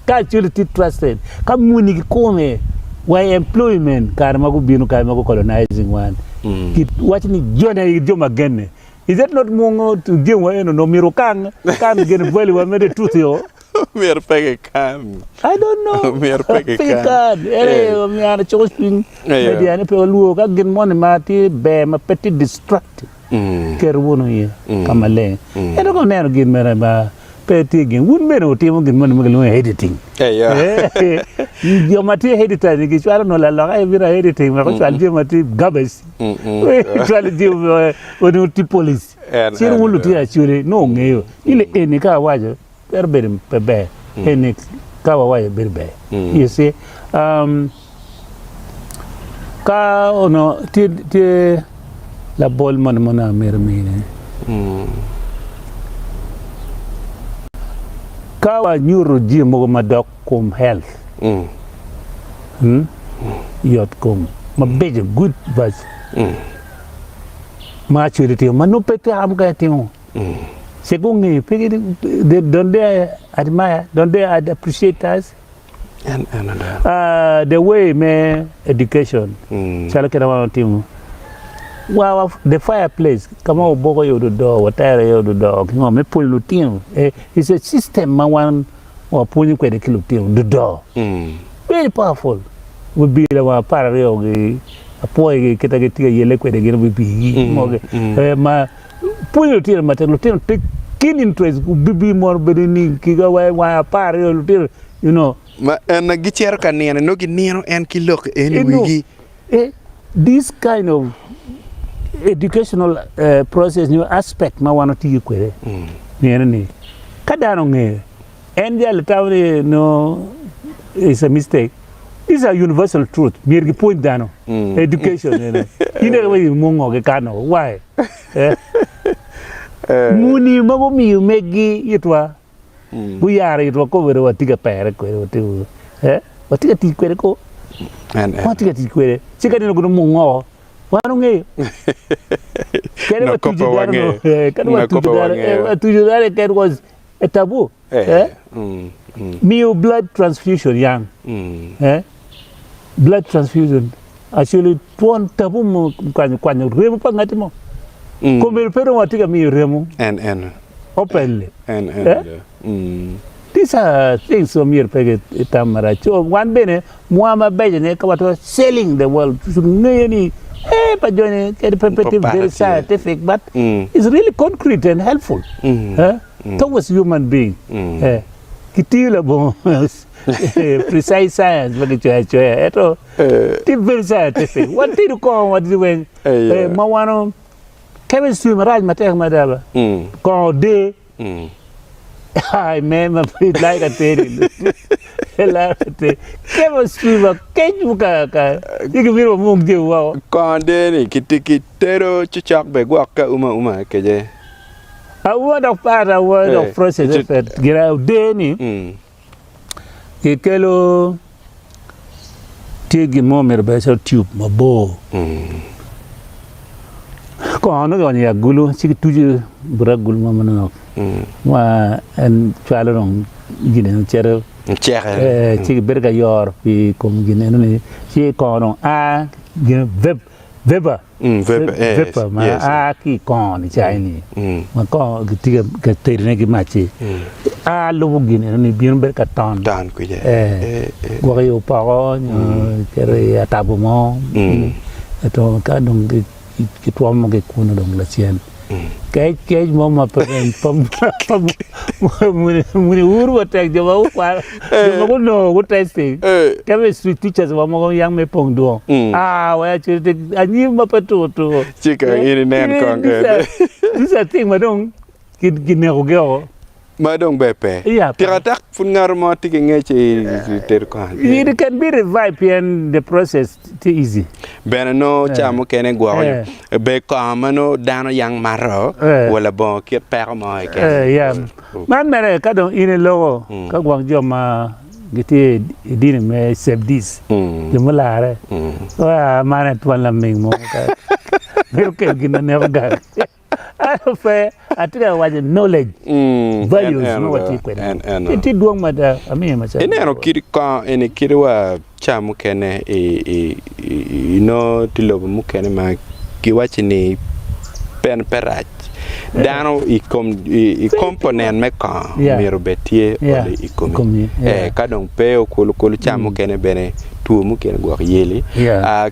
Speaker 8: Ka Acholi tye trusted, ka muni kikome wa i employment kare ma gubino kare ma gu colonizing wan, giwaco ni joni aye jo ma genne. Is that not mungo to jami wa eno no myero okang kan gin value wa mere truth yo.
Speaker 7: Myero pe kikan.
Speaker 8: I don't know.
Speaker 7: Myero pe kikan.
Speaker 8: Kikan. Ere myero cuko cwiny. Media ni pe walwor ka gin moni ma tye ber ma pe tye destructive. Ket wunu iye ka maleng. Ento ka wuneno gin mere ma pe tye gin wun bene wutimo gin moni ma kilwongo ni editing. Jo ma tye editor ni gicwalo nongo laloka aye bino editing wek ocwal jami ma tye garbage. Cwalo jami onongo tye polic. Cito wun lutino acwali nongo wungeyo ni li eni ka awaco twero bedo pe ber eni ka wawaco bedo ber. You see um, ka onongo tye tye labol moni ma onongo amito mine ka wanyuto jami mogo madok kom health, yot kom. mabeco, good advice ma Acholi timo ma nongo pe kaka mukene timo. Ce gungeyo pe gi they don't they admire, don't they appreciate us?
Speaker 7: En en ada.
Speaker 8: Uh, the way me education calo kit ma wan watimo wa, wa, the fireplace ka ma waboko iye ododo watero iye ododo ki ngo me pwonyo lutino eh, it's a system ma wan wapwonyo kwede ki lutino dodo very powerful wibila wa 12 gi apwoyogi kita gitye ka yelle kwede gin wibigi mogi eh, ma pwonyo lutino matek lutino tye keen interest bibi mono bedo ni kiga wa wa 12 lutino you know
Speaker 7: Ma en gicito ka nino nongo ginino en ki lok en i wigi.
Speaker 8: Eh, this kind of educational uh, process nyo aspect ma wan watiyo kwede neno ni ka dano ongeyo en jalo tamo ni no is a mistake these are universal truth myero gipwony dano education ene in eka wa mungo ki kano why eh? muni ma gumiyo meggi itwa Guyaro itwa kobedo watye ka pere kwede, watye eh, watye ka tic kwede ko, watye ka tic kwede. Ci ka nino gin omungo, wan ongeyo. Kadi watuco dano no, eh, kadi watuco dano, eh, watuco dano it was a taboo. Eh, miyo blood transfusion yang, eh, blood transfusion actually twon taboo mo kwanyo kwanyo remo pa ngati mo. Kobedo pe dong watye ka miyo remo.
Speaker 7: En en.
Speaker 8: Openly.
Speaker 7: En en.
Speaker 8: Eh? These are things ma myero pe gitam marac. So wan bene mwa mabeco ni ka watwero selling the world ngeyo ni eh pa joni kadi pe pe tye very scientific but it's really concrete and helpful eh towards human being. Eh kitiyo labongo precise science ma kicoyo acoya ento tye very scientific. Watino kongo wa weng eh ma wano Chemistry marac matek mada ba. Kongo der. Ai me ma pe like ateri. Like ateri. Chemistry ma kec mu ka ka ci gimito wamung jami woko.
Speaker 7: Kongo der ni kitedo cocok be gwok ka uma uma keje.
Speaker 8: Auma dok pat auma dok process effect. Gira der ni. Kikelo tye gin mo myero obed calo tube mabor kongo nongo kionyo i agulu ci kituco but agulu mo manok ma en cwalo dong gin eno cito ci kibedo ka yoro pi kom gin eno ni ci kongo dong a gin vapor. Vapor ma a ki i kongo-ni cai-ni ma kongo kitye ka tedone ki mac-ci a lubo gin eno-ni bino bedo ka ton gwok i opoko nyo keto i atabo mo ento ka dong kitwomo ki kunu dong lacen. Kec kec mo ma pe muni uru matek jo ma gukwano jo ma gunongo gu testing chemistry teachers wa mogo yang me pong dwong ah we actually anyim ma pe tuko tuko
Speaker 7: Ci ka in inen kong ene.
Speaker 8: This a thing ma dong kineko gi oko.
Speaker 7: Ma dong ber pe.
Speaker 8: Iya, pe.
Speaker 7: Tika tak pud ngato mo tye ki ngec i tedo kony?
Speaker 8: It can be revived pien the process tye easy.
Speaker 7: Bene nongo ca mukene gwoko
Speaker 8: Eh.
Speaker 7: ber kongo ma nongo dano yang mato
Speaker 8: Eh.
Speaker 7: wa labongo kit peko mo keken.
Speaker 8: Eh, yeah. Man mere ka dong in iloko ka gwok jo ma gitye i dini me Sebdis, jo mularre, ah, man en twon laming mo ka mito kel gin ma neko gang. Ento pe atye ka waco knowledge values ma watye kwede tye dwong mada amiyo macalo
Speaker 7: Ineno kit kongo eni kit wa ca mukene i nongo tye lobo mukene ma giwaco ni en pe rac dano i component me kongo myero obed tye i komi ka dong pe okulu kulu ca mukene bene two mukene gwok yeli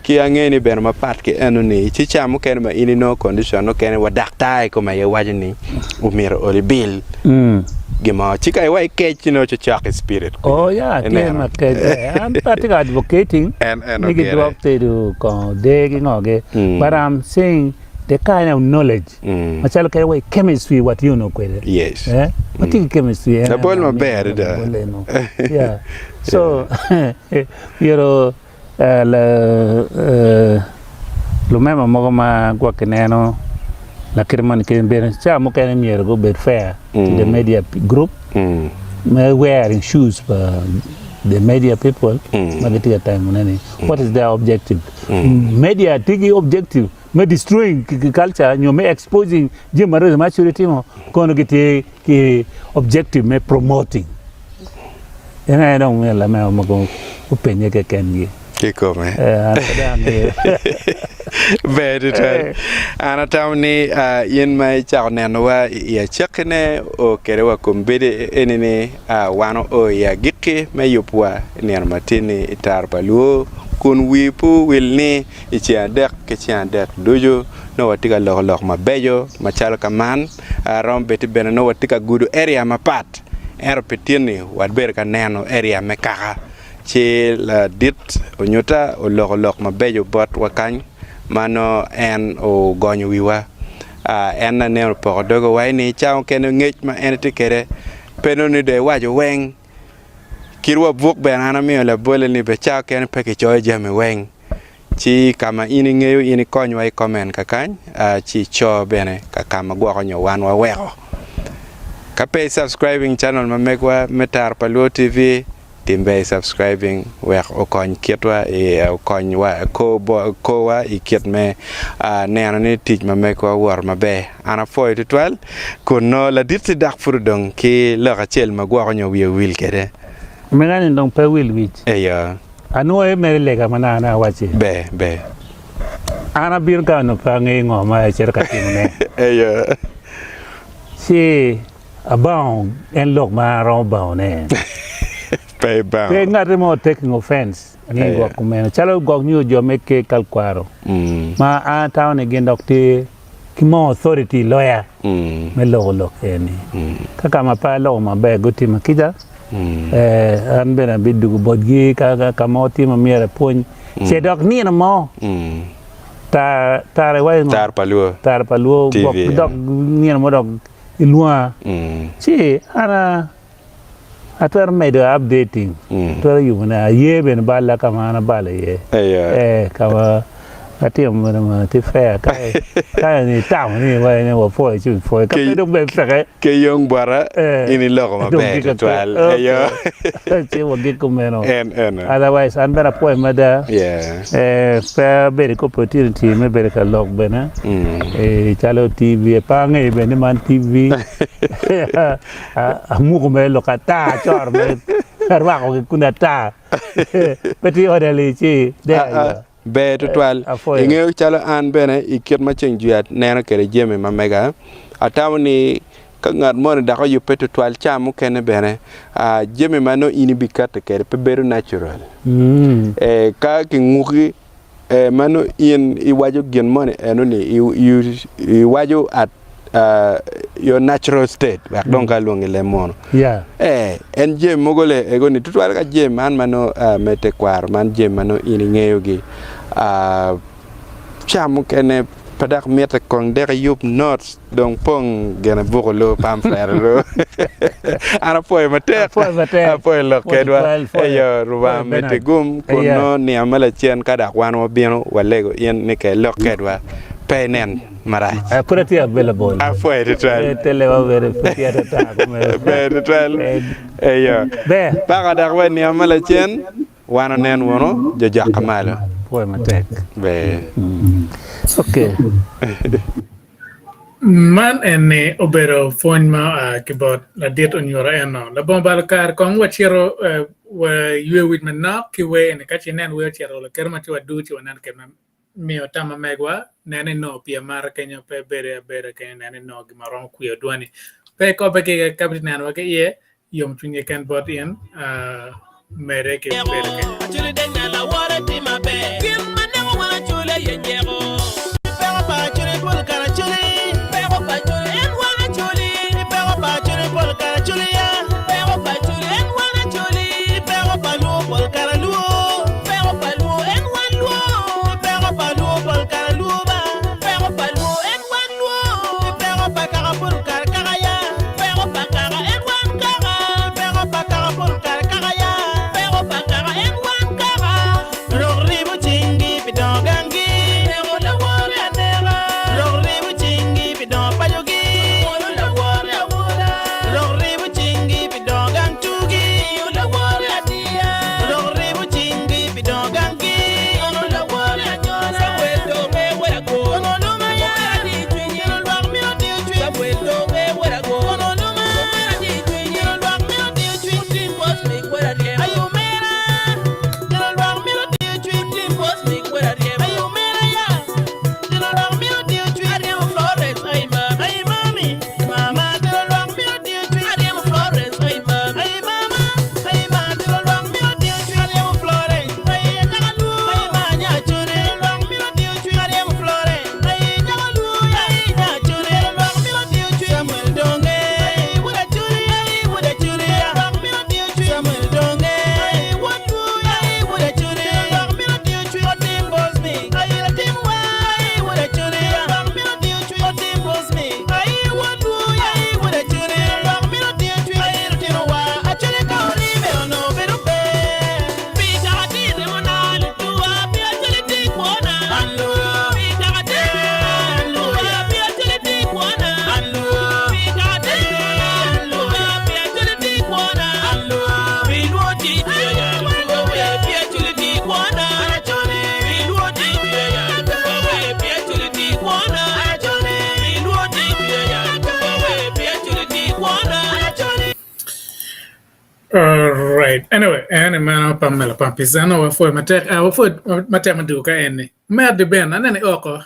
Speaker 7: ki ange ni bene mapat ki eno ni ci ca mukene ma in inongo condition mukene wa daktar kikome aye waco ni omyero oli bil gin mo ci ka iwaci kec ci nongo cocok i spirit
Speaker 8: Oh yeah, tye ma kec. An pe atye ka advocating ni gidwok tedo kongo der ki ngo gi but I'm saying the kind of knowledge macalo kadi wa i chemistry watye onongo kwede.
Speaker 7: Yes.
Speaker 8: Eh? Watye ki chemistry.
Speaker 7: Labol maber adada.
Speaker 8: Yeah. So, myero lumema mogo ma gwok kineno lakite moni kene bene ca mukene myero gubed fair to the media group me wearing shoes pa. the media people ma gitye ka temo ne ni what is their objective? Media tye ki objective me destroying culture nyo me exposing jami maraco ma Acholi timo kono gitye ki objective me promoting. En aye dong myero lamego mogo gupenye kekengi.
Speaker 7: Kikome.
Speaker 8: Eh, an pe dong angeyo.
Speaker 7: Ber tutwal. An atamo ni ah, in ma icako nenowa i acakkine o kede wa kombeddi eni ni ah, wan oo i agikki me yubwa i nino matin-ni i taro pa Luo kun wii pe owil ni i ceng adek ki ceng adek ducu nongo watye ka loko lok mabeco macalo ka man ah, romo bed ni bene nongo watye ka gudo area mapat ento pi tin-ni wabedo ka neno area me kaka. Ci ladit onyuta oloko lok mabeco botwa kany ma nongo en ogonyo wiwa. En anen opoko doge owaco ni cawa mukene ngec ma en tye kwede pe nongo ni dong ewaco weng. Kit wa buk bene an amiyo labole ni bene cawa mukene pe kicoyo jami weng. Ci ka ma in ingeyo in ikonywa i comment kakany ci ico bene ka ka ma gwoko nyo wan waweko. Ka pe i subscribing channel ma megwa me Taro pa Luo TV, tim ber i subscribing wek okony kitwa i okony wa korwa i kit me neno ni tic ma megwa owoto maber. An apwoyo tutwal kun nongo ladit-ti dok pud odong ki lok acel ma gwoko nyo wiye owil kwede.
Speaker 8: Omega ni dong pe wil wic.
Speaker 7: Eyo.
Speaker 8: Anwoyo mere lega ma naka naka awacci.
Speaker 7: Ber, ber.
Speaker 8: An abino ka onongo pe angeyo ngo ma acito ka timone.
Speaker 7: Eyo.
Speaker 8: Ci abango en lok ma aromo bangone.
Speaker 7: Pe ibango.
Speaker 8: Pe ngati mo taking offense ni gwok kumeno. Calo gwok nyo jo me ker kalkwaro ma an atamo ni gin dok tye ki more authority loya me loko lok eni. Ka ka ma pe aloko maber gutima kica, an bene abidwogo botgi ka ma otimo myero apwony. Ce dok nino mo tara iwaco ngo?
Speaker 7: Tara pa Luo.
Speaker 8: Tara pa Luo
Speaker 7: TV.
Speaker 8: Dok nino mo dok ilwonga ci an Atwero medo updating, atwero yubo ne, aye bene balla ka ma an abalo iye. Eh, ka ma atimo bene ma tye fair, ka ka ni itamo ni iwaco ni wapwoyo ci wapwoyo, ka pe dong bene peke.
Speaker 7: Ki yung bota, in iloko maber tutwal.
Speaker 8: Eyo. Ci wagik kumeno.
Speaker 7: En eno.
Speaker 8: Otherwise an bene apwoyo mada.
Speaker 7: Yeah.
Speaker 8: Eh, pe abedo ki opportunity me bedo ka lok bene. Eh, calo TV, pe angeyo bene ni man TV. Amuko mere lok ata, acoro mere, arwako ki kun ata. Pe tye orderly ci there you are.
Speaker 7: Ber tutwal.
Speaker 8: Apwoyo.
Speaker 7: Ingeyo calo an bene i kit ma ceng jwi aneno kwede jami ma mega, atamo ni ka ngat moni dok oyubbe tutwal ca mukene bene jami ma nongo in ibikati kwede pe bedo natural. Ka kinguki ma nongo in iwaco gin moni eno ni iwaco at your natural state wek dong ka alwongi leb munu en jami mogo le ego ni tutwal ka jami man ma nongo me tekwaro man jami ma nongo in ingeyo gi ca mukene pe dok mitte kong dek iyub notes Dong pong gene buko loo pamflet loo. An apwoyo matek.
Speaker 8: Apwoyo matek.
Speaker 7: Apwoyo lok
Speaker 8: Pwoyo
Speaker 7: kedwa.
Speaker 8: tutwal, pwoyo.
Speaker 7: Eyo, Rubanga
Speaker 8: Pwoyo
Speaker 7: miti
Speaker 8: Bernard.
Speaker 7: gum kun
Speaker 8: Eya.
Speaker 7: nongo nino ma lacen ka dok wan wabino walego in ni ka ilok kedwa pe inen marac.
Speaker 8: Eh, pud atye available.
Speaker 7: Apwoyo tutwal.
Speaker 8: Eh, te lewa bene pud tye atata kumeno.
Speaker 7: Ber tutwal.
Speaker 8: Eh,
Speaker 7: Eyo.
Speaker 8: Ber.
Speaker 7: Paka dok wa nino ma lacen. Wan onen wunu jo jokka malo.
Speaker 8: Pwoyo matek.
Speaker 7: Ber.
Speaker 8: Ok.
Speaker 2: Man eni obedo pwony ma oa ki bot ladit onyuto eno. Labongo balo kare kong wacito waywe wic manok ki wer eni ka ce inen wer ocito laketo ma ci wadugo ci wanen kit ma miyo tam ma megwa nen ni nongo pii amata kenyo pe bedo abeda kenyo nen ni nongo gin ma romo kwiyo dwani pe ikobbe ki ka itye nenowa ki iye Yomcwiny keken bot in, medde ki bedo kenyo.
Speaker 1: Acholi dek na lawore tye maber. Gin ma neko wan Acholi aye nyeko. Peko pa Acholi pol kare Acholi. Peko pa Acholi en wan Acholi. Peko pa Acholi pol kare Acholi ya. Peko pa Acholi en wan Acholi. Peko pa Luo pol kare Luo. Peko pa Luo en wan Luo. Peko pa Luo pol kare Luo ba. Peko pa Luo en wan Luo. Peko pa kaka pol kare kaka ya. Peko pa kaka en wan kaka. Peko pa kaka pol kare kaka ya. Peko pa kaka en wan kaka. Rok ribo cinggi pi dongo ganggi. Neko lawore aneka. Rok ribo.
Speaker 2: Alright. Anyway, en meno Pamela Pampisano wapwoyo matek. Ah, wapwoyo matek me dwogo ka en-ni. Mer Ben, aneno i oko.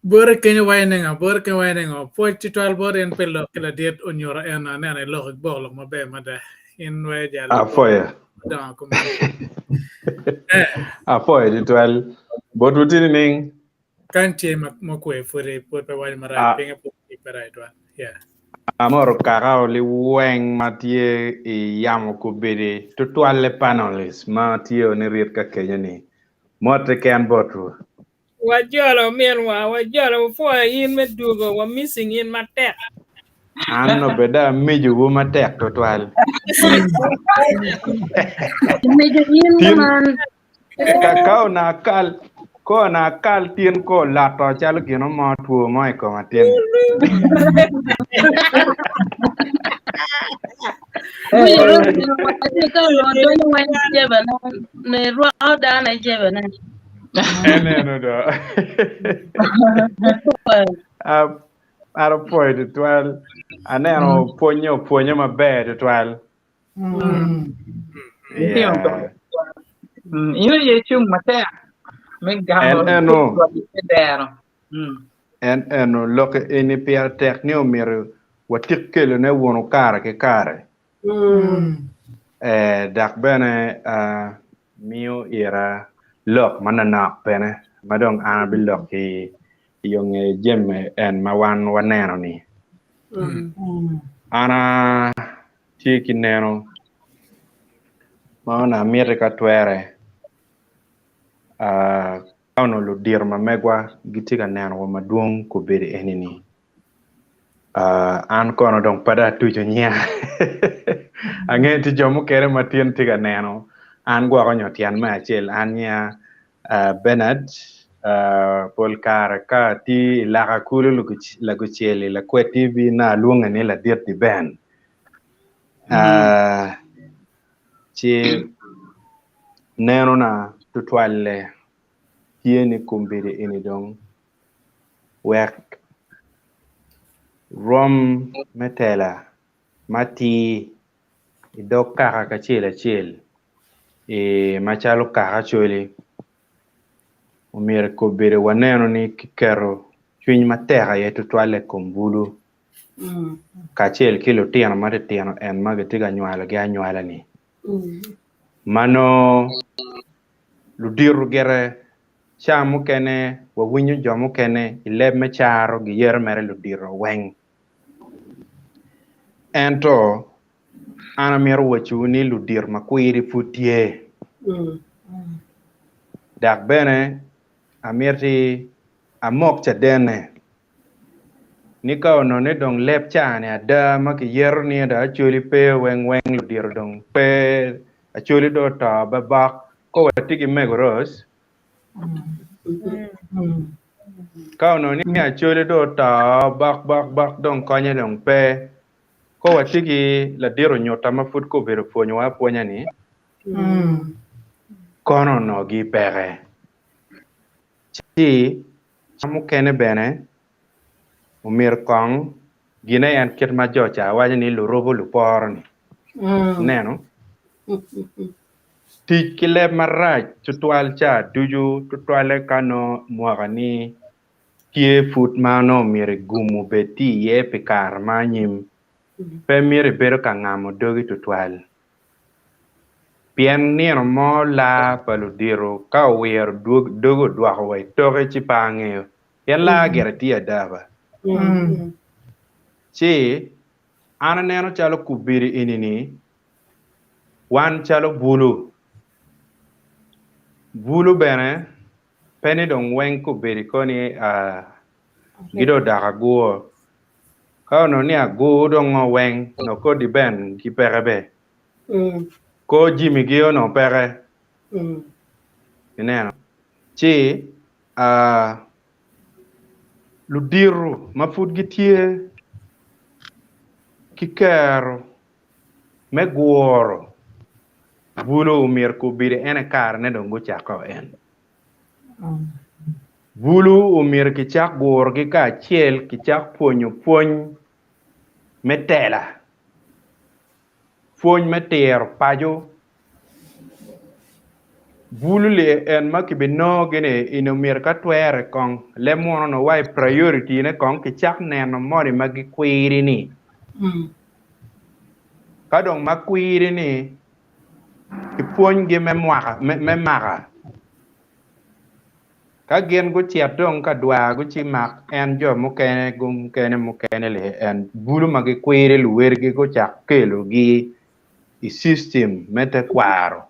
Speaker 2: Bote kenyo waco ningo? Bote kenyo waco ningo? Pwoc tutwal bot in pi lok ki ladit onyuto eno aneno iloko iboko lok maber mada. In wee jal
Speaker 7: Apwoyo.
Speaker 2: dongo kumeno. Eh,
Speaker 7: Apwoyo tutwal. Botwu tye nining?
Speaker 2: Kany tye ma mukwe pwodi pwod pe waco marac
Speaker 7: Ah.
Speaker 2: pinge pwod tye pe rac twal. Yeah.
Speaker 7: Amoro kaka oli weng ma tye i yamo kobedi tutwalle panelists ma tye ni rit ka kenyo ni. Motte ken botwu.
Speaker 6: Wajolo ominwa, wajolo wapwoyo in me dwogo, wa missing in matek.
Speaker 7: An obedo amijowu matek tutwal.
Speaker 9: Mijo in
Speaker 7: Tin
Speaker 9: man.
Speaker 7: ka ka ona akal ko ona akal tin ko oloto calo gino mo two mo i koma tin.
Speaker 9: Ne rwako dano i jebene.
Speaker 7: Eneno do. Ah, An apwoyo tutwal. Aneno pwonye opwonye maber tutwal. Yeah.
Speaker 4: Mm, in aye icung matek me gamo
Speaker 7: En eno.
Speaker 4: me dero. Mm.
Speaker 7: En eno lok eni pire tek ni omyero watik kelone wunu kare ki kare. Eh, dok bene ah, miyo ira lok manonok bene ma dong an abilok i yo nge jami en ma wan waneno ni. An atye ki neno ma onongo amiti ka twere ah, ka onongo ludito ma megwa gitye ka nenowa madwong kobedo eni-ni. Ah, an kono dong pe dong atuco nyinga. Angeyo tye jo mukene ma tin tye ka neno an gwoko nyo tyen me acel an nyinga ah, Bernard ah, pol kare ka atye i laka kulu Lagucel i Lakwed TV nongo alwonge ni Ladit di Ben. Ah, ci nenona tutwalle tye ni kombeddi eni dong wek rwom me tela matir i dog kaka kacel acel i macalo kaka Acholi omyero kobedo waneno ni kiketo cwiny matek aye tutwalle i kom bulu kacel ki lutino matitino en ma gitye ka nywalogi anywala-ni ma nongo ludito gire Ca mukene wawinyo jo mukene i leb me caro giyeto mere ludito weng. Ento an amito wacciwu ni ludito makwiri pud tye. Dok bene amiti amok cadenne ni ka onongo ni dong leb ca-ni ada ma kiyeto ni dong Acholi pe weng weng ludito dong pe Acholi dong oto bebok ko watye ki mego Rose Ka onongo ni Acholi dong oto bok bok bok dong konye dong pe, ko watye ki ladit onyuta ma pud ko obedo pwonyowa apwonya ni, kono onongo gipeke. Ci ca mukene bene omyero kong gine en kit ma jo ca waco ni lurubo luporo ni. Ineno? Tic ki leb marac tutwal ca ducu tutwalle ka nongo mwakani tye pud ma nongo myero igum obed tye iye pi kare ma anyim, pe myero ibedo ka ngamo dogi tutwal. Pien nino mo laa pa ludito ka owiro dogi odwoko wa i toke ci pe angeyo, pien laa gire tye ada ba. Ci an aneno calo kubidi eni-ni Wan calo bulu, bulu bene pe ni dong weng kobedo koni gidong odoko agur. Ka onongo ni agur dong ngo weng onongo kodi ben gipeke be. Kor jimi gi onongo peke. Ineno? Ci ludito ma pud gitye ki kero me guro bulu omyero kobedi en i karene dong gucako en. Bulu omyero kicak gurogi kacel kicak pwonyo pwony me tela. Pwony me tiro paco. Bulu li en ma kibinongo ni eni omyero ka twere kong leb munu onongo wa i priority ne kong kicak neno moni ma gikwiri ni. Ka dong ma kwiri ni kipwonygi me mwaka me maka. Ka gin gucit dong ka dwar guci mak en jo mukene gu mukene mukene li en bulu ma gikwiri luwedigi gucak kelogi i system me tekwaro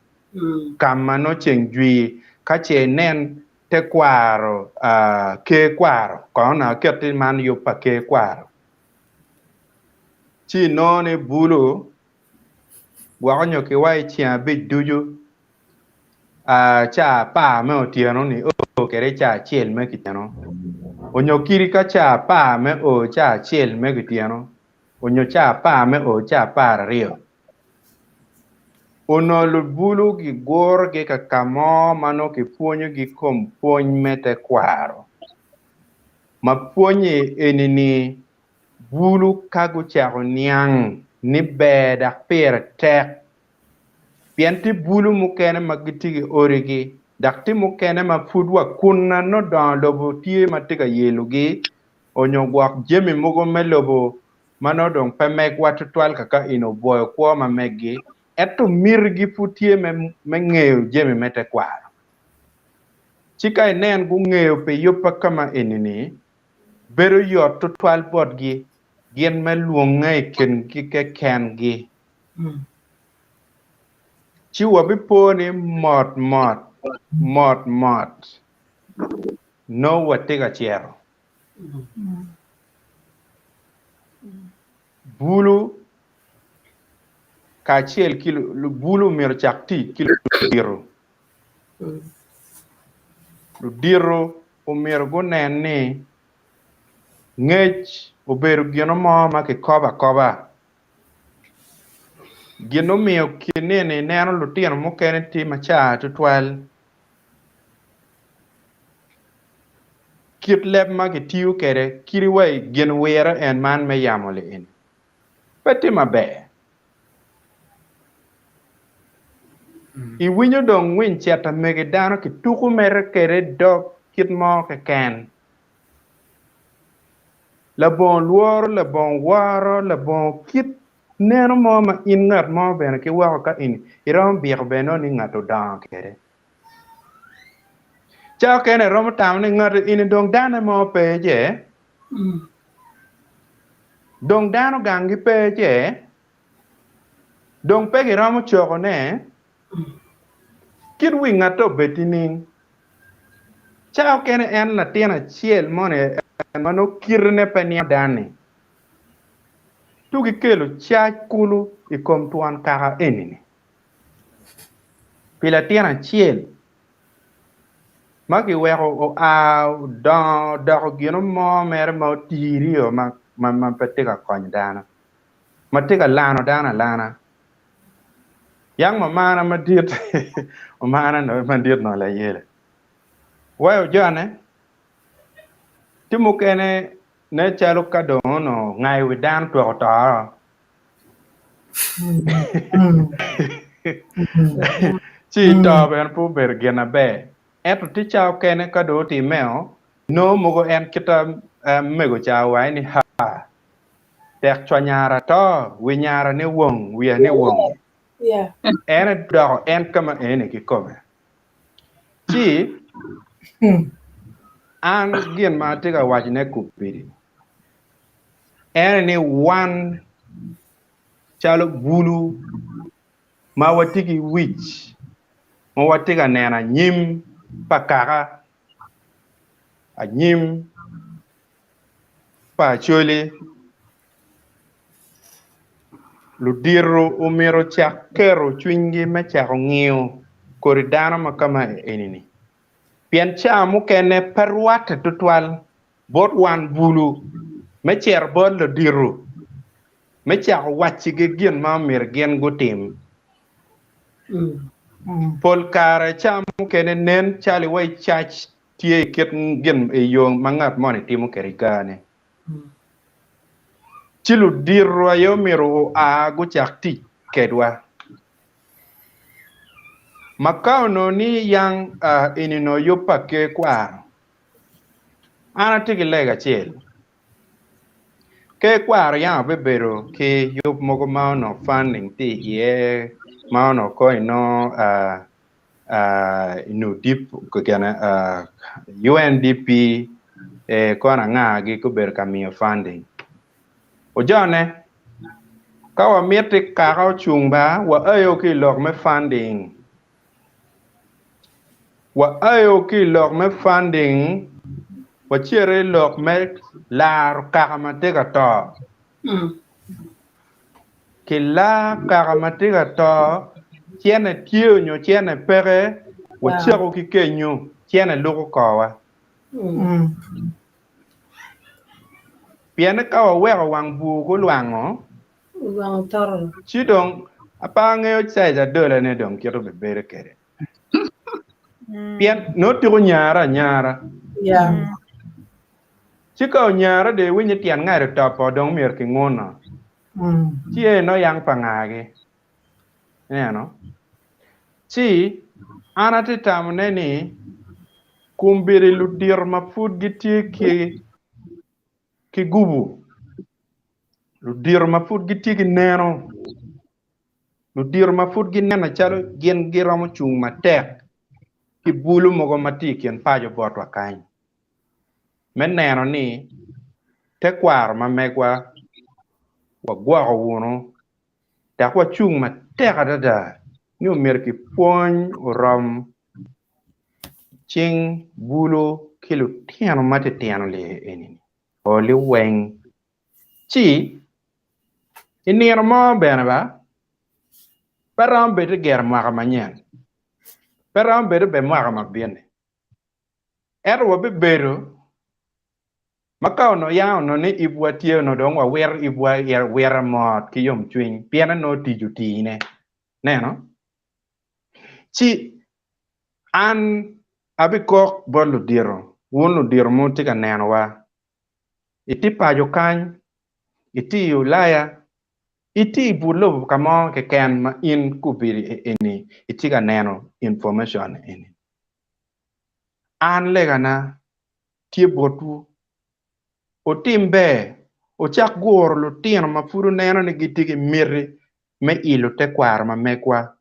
Speaker 7: ka ma nongo ceng jwi ka ce inen tekwaro ker kwaro kono onongo aket ni man yub pa ker kwaro ci inongo ni bulu gwoko nyo ki wa i ceng abic ducu caa apar me otyeno ni o kwede caa acel me kityeno onyo kadi ka caa apar me o caa acel me kityeno onyo caa apar me o caa 12. Onongo lubulu gigurogi ka ka mo ma nongo kipwonyogi kom pwony me tekwaro. Ma pwonye eni-ni bulu ka gucako niang ni ber dok pire tek pien tye bulu mukene ma gitye ki odigi dok tye mukene ma pud wa kun-na nongo dongo lobo tye ma tye ka yelogi onyo gwok jami mogo me lobo ma nongo dong pe megwa tutwal kaka eni obwoyo kwo ma meggi ento mitigi pud tye me ngeyo jami me tekwaro. Ci ka inen gungeyo pi yub pa kama eni-ni, bedo yot tutwal botgi gin me lwonge i kingi kekengi. Ci wabipo ni mot mot, mot mot, nongo watye ka cito. Bulu kacel ki bulu myero ocak tic ki ludito. Ludito omyero gunen ni ngec obedo gin mo ma kikobo akoba. Gin omiyo kine-ni ineno lutino mukene tye macar tutwal. Kit leb ma gitiyo kwede kadi wa i gin wire en man me yamo li-ni pe tye maber. Iwinyo dong winy ceta megi dano kituko mere kwede dog kit mo keken. Labongo lworo, labongo woro, labongo kit neno mo ma in ngat mo bene ki woko ka in iromo biko bene nongo ni ngat odongo kwede. Ca okene iromo tamo ni ngat eni dong dane mo pe ce, dong dano ganggi pe ce, dong pe giromo cokone, kit wi ngatte obed nining? Ca okene en latin acel moni ma nongo kitene pe niang dani. Tugi kelo cac kulu i kom twon kaka eni-ni pi latin acel ma kiweko oa odongo odoko gin mo mere ma otirio ma pe tye ka konyo dano, ma tye ka lano dano alana. Yang mamana madit, mamana madit nongo layela, wai ojone tye mukene Nen calo ka dong onongo ngayo wi dano tweko toro. Ci to bene pe obedo gin maber. Ento tye ca okene ka dong otimmeo, nongo mogo en kita mego ca owaco ni ha, tek cwa nyara to, wi nyara ni wong, wiya ni wong. En edoko en ka ma eni kikome. Ci an gin ma atye ka wacone kombeddi en ni wan calo bulu ma watye ki wic ma watye ka neno anyim pa kaka, anyim pa Acholi Ludito omyero ocak keto cwinygi me cako ngiyo kodi dano ma kama eni-ni, pien ca mukene pe rwatte tutwal bot wan bulu me cito bot ludito me cako waccigi gin ma omyero gin gutim. Pol kare ca mukene nen calo iwaci cac tye i kit gin i yo ma ngat moni timo kwede gane. Ci ludito aye omyero oa gucak tic. kedwa. Ma ka onongo ni yang eni onongo yub pa ker kwaro, an atye ki lega acel. Ker kwaro yang obibedo ki yub mogo ma onongo funding tye iye ma onongo kong inongo UNDP kono anga-gi gubedo ka miyo funding. Ojone, ka wamiti kaka ocung ba, waayo ki i lok me funding. Waayo ki i lok me funding, wacito i lok me laro kaka ma tye ka to. Kilar kaka ma tye ka to, cene tye nyo cene peke, wacako ki kenyo, cene luko korwa. Pien ka waweko wang bur gulwango, ci dong pe angeyo caic adolane dong kit obibedo kwede. Pien nongo tiko nyare anyara. Ci ka onyare dong iwinyo tyen ngat otopo dong myero kinguno. Ci en nongo yang pa ngagi. Ineno? Ci an atye tamone ni kombeddi ludito ma pud gitye ki ki gubu, ludito ma pud gitye ki neno, ludito ma pud gineno calo gin giromo cung matek ki bulu mogo ma tye i kin paco botwa kany me neno ni tekwaro ma megwa wagwoko wunu dok wacung matek adada ni omyero kipwony orom cing bulu ki lutino matitino li eni-ni o liweng. Ci i nino mo bene ba, pe romo bedo gire mwaka manyen, pe romo bedo be mwaka ma bino-ni, ento wabibedo Ma ka onongo yam onongo ni ibwa tye onongo dong wawito ibwa awita mot ki yomcwiny pien onongo tic otine. Neno? Ci an abikok bot ludito, wun ludito ma wutye ka nenowa, itye paco kany, itye i Ulaya, itye i but lobo ka mo keken ma in kubedi eni itye ka neno information eni. An legana tye botwu. Wutim ber, wucak guro lutino ma pud wuneno ni gitye ki miti me ilo tekwaro ma megwa,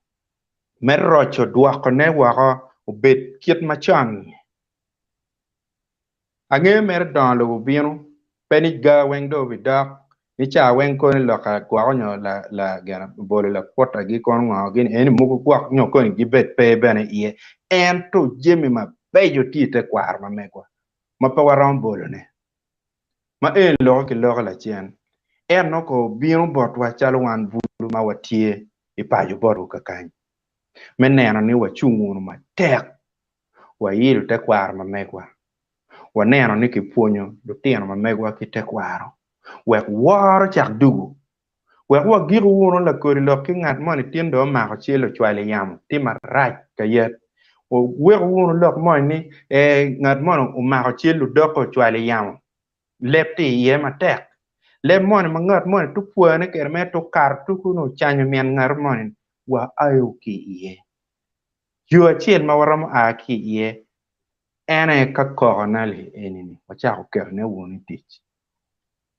Speaker 7: me roco dwokone woko obed kit macon-ni. Angeyo mere dongo lobo bino, pe ni ga weng dong obidok, ni ca weng koni loka gwoko nyo bolo laputagi kono ngo gini eni mogo gwok nyo koni gibed pe bene iye ento jami mabeco tye i tekwaro ma megwa ma pe waromo bolone ma eni loko ki loko lacen ento ko obino botwa calo wan bulu ma watye i paco botwu kakany me neno ni wacung wunu matek wailo tekwaro ma megwa waneno ni kipwonyo lutino ma megwa ki tekwaro wek woro cak dugu, wek wagiku wunu lakodi lok ki ngat moni tin dong omako cel ocwalo i yamo tye marac ka yet. Waweku wunu lok moni ni ee ngat moni omako cel ludoko ocwalo i yamo leb tye iye matek. Leb moni ma ngat moni tu pwane kwede mere tu kato tu kunu ocanyo min ngat moni wa ayo ki iye. Yo acel ma waromo a ki iye en aye ka koko nali eni-ni wacako ketone wunu i tic.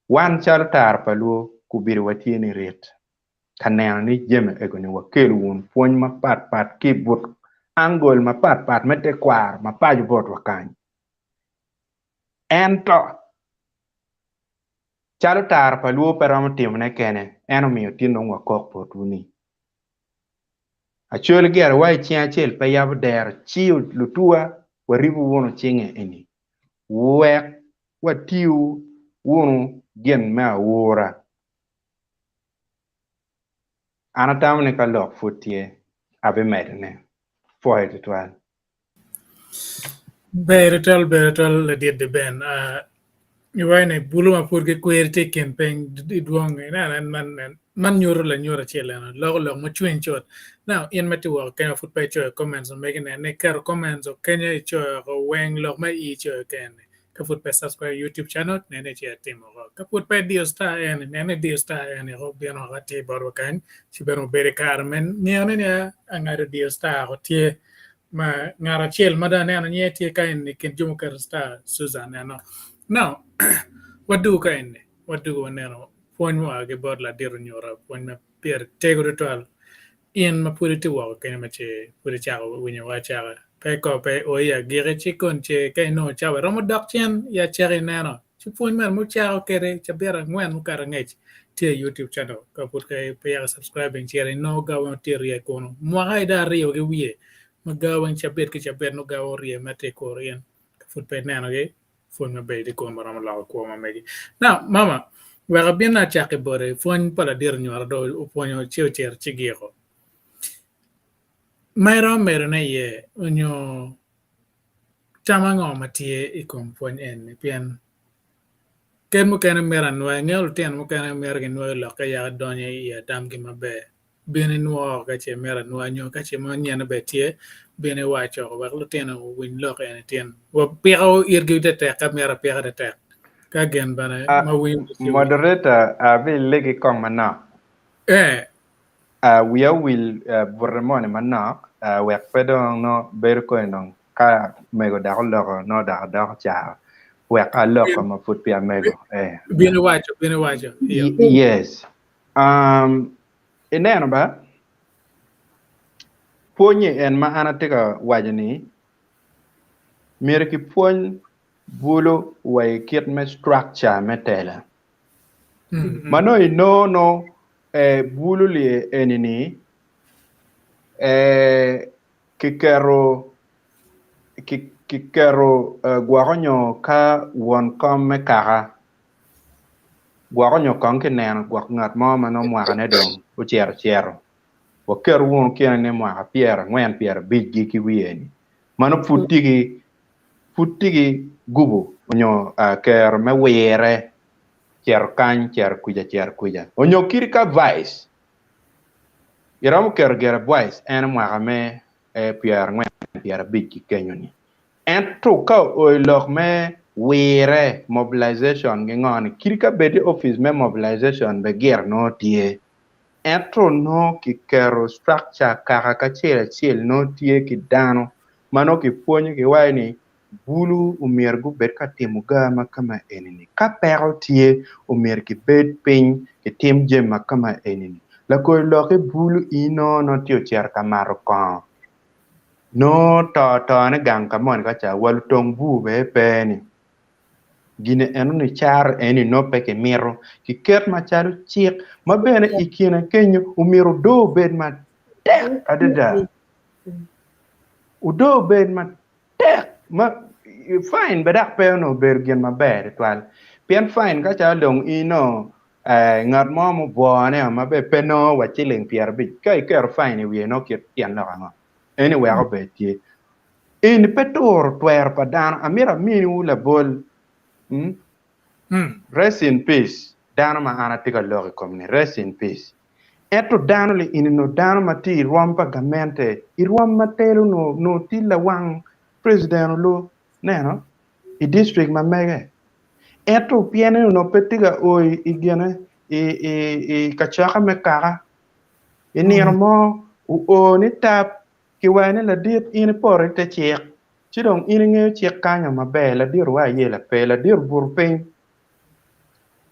Speaker 7: Wan calo tara pa Lwo kubidi watye ni rit ka neno ni jami ego-ni wakelo wun pwony mapat pat ki i but angle mapat pat me tekwaro ma paco botwa kany. Ento calo tara pa Lwo pe romo timone kene, en omiyo tin dong wakok botwu ni Acholi gire wa i cing acel pe yabo dero ci lutuwa waribu wunu cinge eni wek watiu wunu gin me awura. An atamo ni ka lok pud tye, abimedone. Pwoyo tutwal.
Speaker 2: Ber tutwal, ber tutwal ladit Ben. Uh, iwaco ni bulu ma pud gikweri tye i kin piny idwong ineno en man man nyuto lanyut acel eno loko lok mucwiny cut. Now in ma itye woko kenya pud pe icoyo comments ma megi nen ni iketo comments o kenya icoyo woko weng lok ma ii icoyo kene. Ka pud pe subscribe YouTube channel, nene ci atimo oko. Ka pud pe idiyo star eni, nene idiyo star eni oko bino oko atir botwa kany, ci bene obedo i kare me niyone ni angado diyo star oko tye ma ngat acel ma dong aneno nyinge tye ka eni i kin jo muketo star Susan eno. Now, wadugu ka eni, wadugu waneno pwony mua ki bot ladit onyuta pwony ma pire tego tutwal. In ma pud itye woko kenyo ma ce pud icako winyowa acaka, pe ko pe o i agiki ci kon ce ka inongo cawa iromo dok cen i acaki ineno ci pwony meno mucako kede cabit angwen mukato angec tye i YouTube channel ka pud pe yaka subscribing cit inongo gawa weng tye rye kunu mwaka ida aryo ki wiye ma gawa weng cabit ki cabit nongo gawa orye medde i kor in ka pud pe inenogi pwony maber i kom ma romo loko kwo ma megi. Now, mama, wek abin acaki boti, pwony pa ladit onywara dong opwonyo ci ocito ci giko. Ma iromo medone iye onyo tam ango ma tye i kom pwony eni pien ker mukene mito anwoya, ingeyo lutino mukene mito ginwoyo lokke yaka donyo i adamgi maber. Bin inwo ka ce mito anwoya nyo ka ce mo nyene bene tye, bin iwac oko wek lutino owiny lok eni tin. Wapiko itgi tetek ka myero apika tetek ka gin bene
Speaker 7: Ah,
Speaker 2: ma winyo ci winyo.
Speaker 7: moderator, abilegi kong manok.
Speaker 2: Eh,
Speaker 7: Ah, wiya owil ah, bute moni manok ah, wek pe dong no bedo koni dong ka mego dok oloko no dok adoko caro wek aloko ma pud peya mego. Eh.
Speaker 2: bin iwaco, bin iwaco. Iyo.
Speaker 7: Y- Yes. Um, ineno ba, pwonye en ma an atye ka waco ni myero kipwony bulu wa i kit me structure me tela. Ma nongo inongo no eh, bulu li eni ni eh, kiketo kiketo eh, gwoko nyo ka won kom me kaka Gwoko nyo kong kineno gwok ngat mo ma nongo mwakane dong ocito cito. Waketo wunu kine ni mwaka pyerangwen pyerabic gi ki wiye ni ma nongo pud tye ki pud tye ki gubo onyo kero me wire cito kany cito kwica cito kwica onyo kadi ka vice iromo keto gire vice en mwaka me pyerangwen pyerabic ki kenyo ni. Ento ka oo i lok me wirre, mobilization, gi ngo ni, kadi ka bed i opic me mobilization bene gire nongo tye, ento nongo kiketo structure kaka kacel acel nongo tye ki dano ma nongo kipwonyo gi waci ni bulu omyero gubed ka timo ga ma kama eni ni, ka peko tye omyero gibed piny kitim jami ma kama eni ni. Lakor lok i bulu in nongo nongo tye ocito ka mato kongo Nongo to tone gang ka moni ka ca wa lutong bur bene pe ni gine eno ni caro eni nongo pe kimito kiket macalo cik ma bene i kine kenyo omyero odoo obed matek adada odoo obed matek ma fine bene dok pe onongo obedo gin maber tutwal pien fine ka calo dong in nongo ngat mo mubwone ma bene pe nongo wa ciling 50 ka iketo fine i wiye nongo kit tyen lok ango? Eni wek obed tye. Eni pe turo twero pa dano. Amito aminiwu labol. Hmm? Rest in peace. Dano ma an atye ka lok i kom ni rest in peace. Ento dano li eni no dano ma tye i rwom pa gamente, i rwom ma telo no no tye lawang president olu neno i district ma mege. Ento pien ni onongo pe tye ka o i gine i i i kacokke me kaka I nino mo, oo ni tap, kiwaco ni, Ladit, in ipoto i te cik, ci dong in ingeyo cik kanyo maber. Ladit owaco ayela pe. Ladit obuto piny.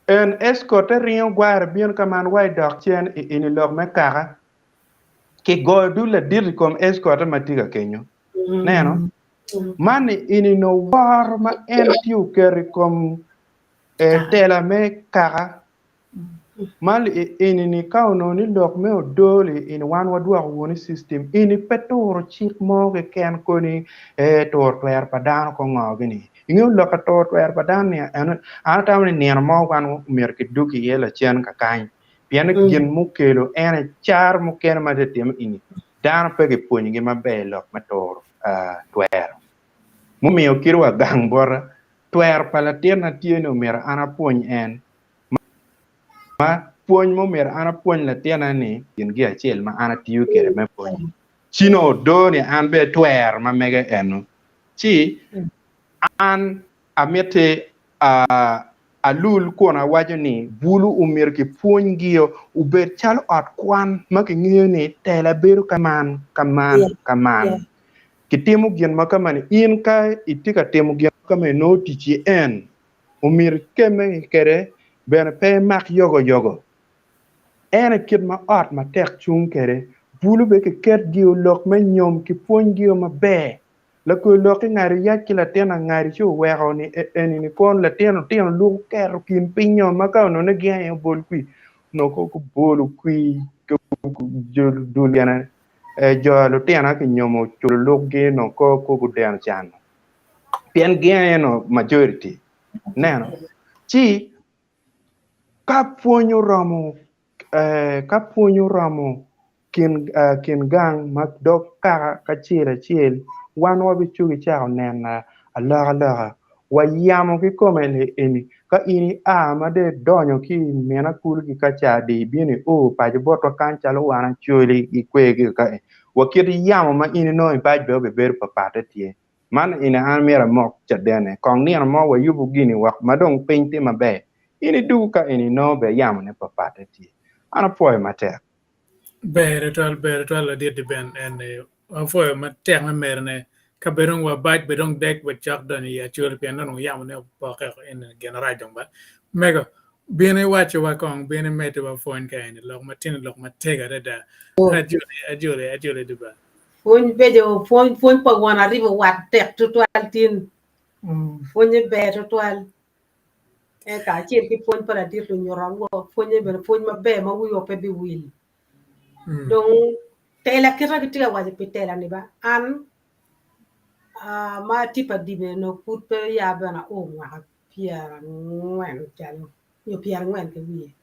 Speaker 7: En escorte ringo gware bino ka man wa idok cen i ini lok me kaka. Kigoyo dul ladit i kom escorte ma tye ka kenyo. Neno? Man ni ini no woro ma en tye oketo i kom tela me kaka. Ma eni ni ka onongo ni lok me odoo li eni wan wadwoko wunu i system eni pe turo cik mo keken koni ee turo twero pa dano ko ngo gini ingeyo lok ka turo twero pa dano ni eno an atamo ni nino mo wan myero kidug iye lacen kakany pien ni gin mukelo en aye caro mukene ma tye time eni dano pe kipwonyogi maber lok me turo twero mumiyo kit wa gang bota twero pa latinna tye ni omyero an apwony en Ma pwony ma omyero an apwony latinna ni gin gi acel ma an atiyo kwede me pwony ci nongo odo ni an bene twero ma mege eno ci an. Amiti alul kun awaco ni bulu omyero kipwonygio obed calo ot kwan ma kingeyo ni tela bedo ka man, ka man, ka man. Kitimo gin ma kamani, in ka itye ka timo gin ma kamani nongo ticci en omyero ikemme kwede bene pe imak yogo yogo. En aye kit ma ot matek cung kwede. Bulu bene kiketgio lok me nyom kipwonygio maber. Lakwe lok ingado yac ki latin angadi ci oweko ni eni ni kono latin otino luko keto kin pinyo ma ka onongo gin aye obol kwi onongo ko gubolo kwi dul gene jo lutino ki nyomo oculo lukgi onongo ko ko gudeno can pien gin aye onongo majority ineno ci ka pwony oromo ka pwony oromo kin gang ma dog kaka kacel acel wan wabicuko icako neno alokaloka wa yamo kikome eni ka in ia ma dong idonyo ki i min akulu ki kaca dong ibino io paco botwa kany calo wan Acholi ki kwegi ka wa kit yamo ma in inongo i bac bene obibedo papatte tye man eni an myero amok cadene kong nino mo wayubo gini wek ma dong piny tye maber in idwogo ka eni inongo bene yamone papatte tye an apwoyo matek.
Speaker 2: Ber tutwal, ber tutwal ladit Ben en wapwoyo matek me merone ka bed dong wabac bed dong dek wacok donyo i Acholi pien dong yamo ne opoke eni gin marac dong ba. Mego, bin iwaco wa kong bin imedde wa pwony ka eni lok matino lok matego adada. Ajoli, ajoli, ajoli duba.
Speaker 5: Pwony beco, pwony, pwony pa won aribo wat tek tutwal tin. Pwonye ber tutwal. Eh, kacel ki pwony pa ladit lunyuto angwa, pwonye bene pwony maber ma wiwa pe biwil. Dong tela kite gitye ka waco pi tela ni ba an ah, ma atye pa dibe onongo pud pe ya bene ao mwaka pyerangwen calo nyo pyerangwen ki wiye.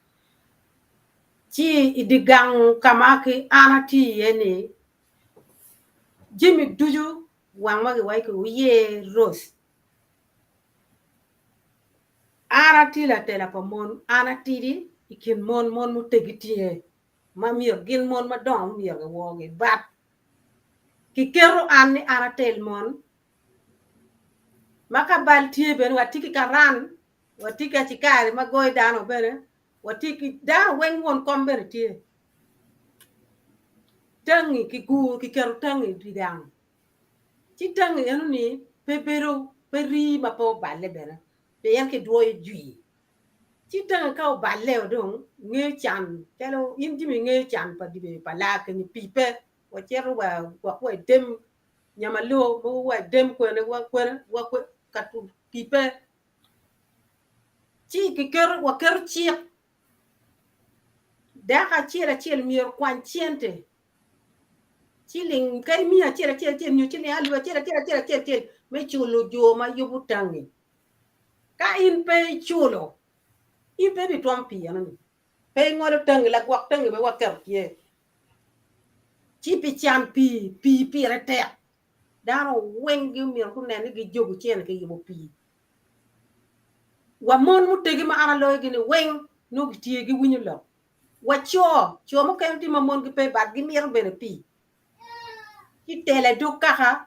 Speaker 5: Ci i dye gang ka ma ki an atye iye ni jami ducu wang ma giwaco ki wuyer Rose An atye latela pa mon, an atidi i kin mon, mon muteggi tye ma myero gin mon madongo ma myero giworgi but kiketo an ni an atel mon ma ka bal tye bene watye ki karan, watye ki acikari ma goyo dano bene, watye ki dano weng won kom bene tye. Tangi kiguro kiketo tangi i dye gang. Ci tangi enoni pe bedo pe rii ma pe oballe bene pien kidwoyo jwi. Ci tangi ka oballeo dong ngeyo can calo in jimi ingeyo can pa dibe pa laa kenyo pii pe wacito wa gwok wa idem nyamaloo mogo wa idem kwene wa kwene wa kwe ka pii pe. Ci kiketo waketo cik dako acel acel myero okwany cente ciling kadi miya acel acel acel nyo ciling alip acel acel acel acel acel me culo jo ma yubo tangi. Ka in pe iculo, in pe ibitwomo pii enoni. Pe ingolo tangi, lagwok tangi bene waketo tye. Ci pi can pii, pii pire tek. Dano weng myero gunen ni gijogo cene kiyubo pii. Wa mon mutegi ma an aloyogi ni weng nongo gitye giwinyo lok. Wa co, co mukene tye ma mongi pe but gimito bene pii. Ci telo i dog kaka,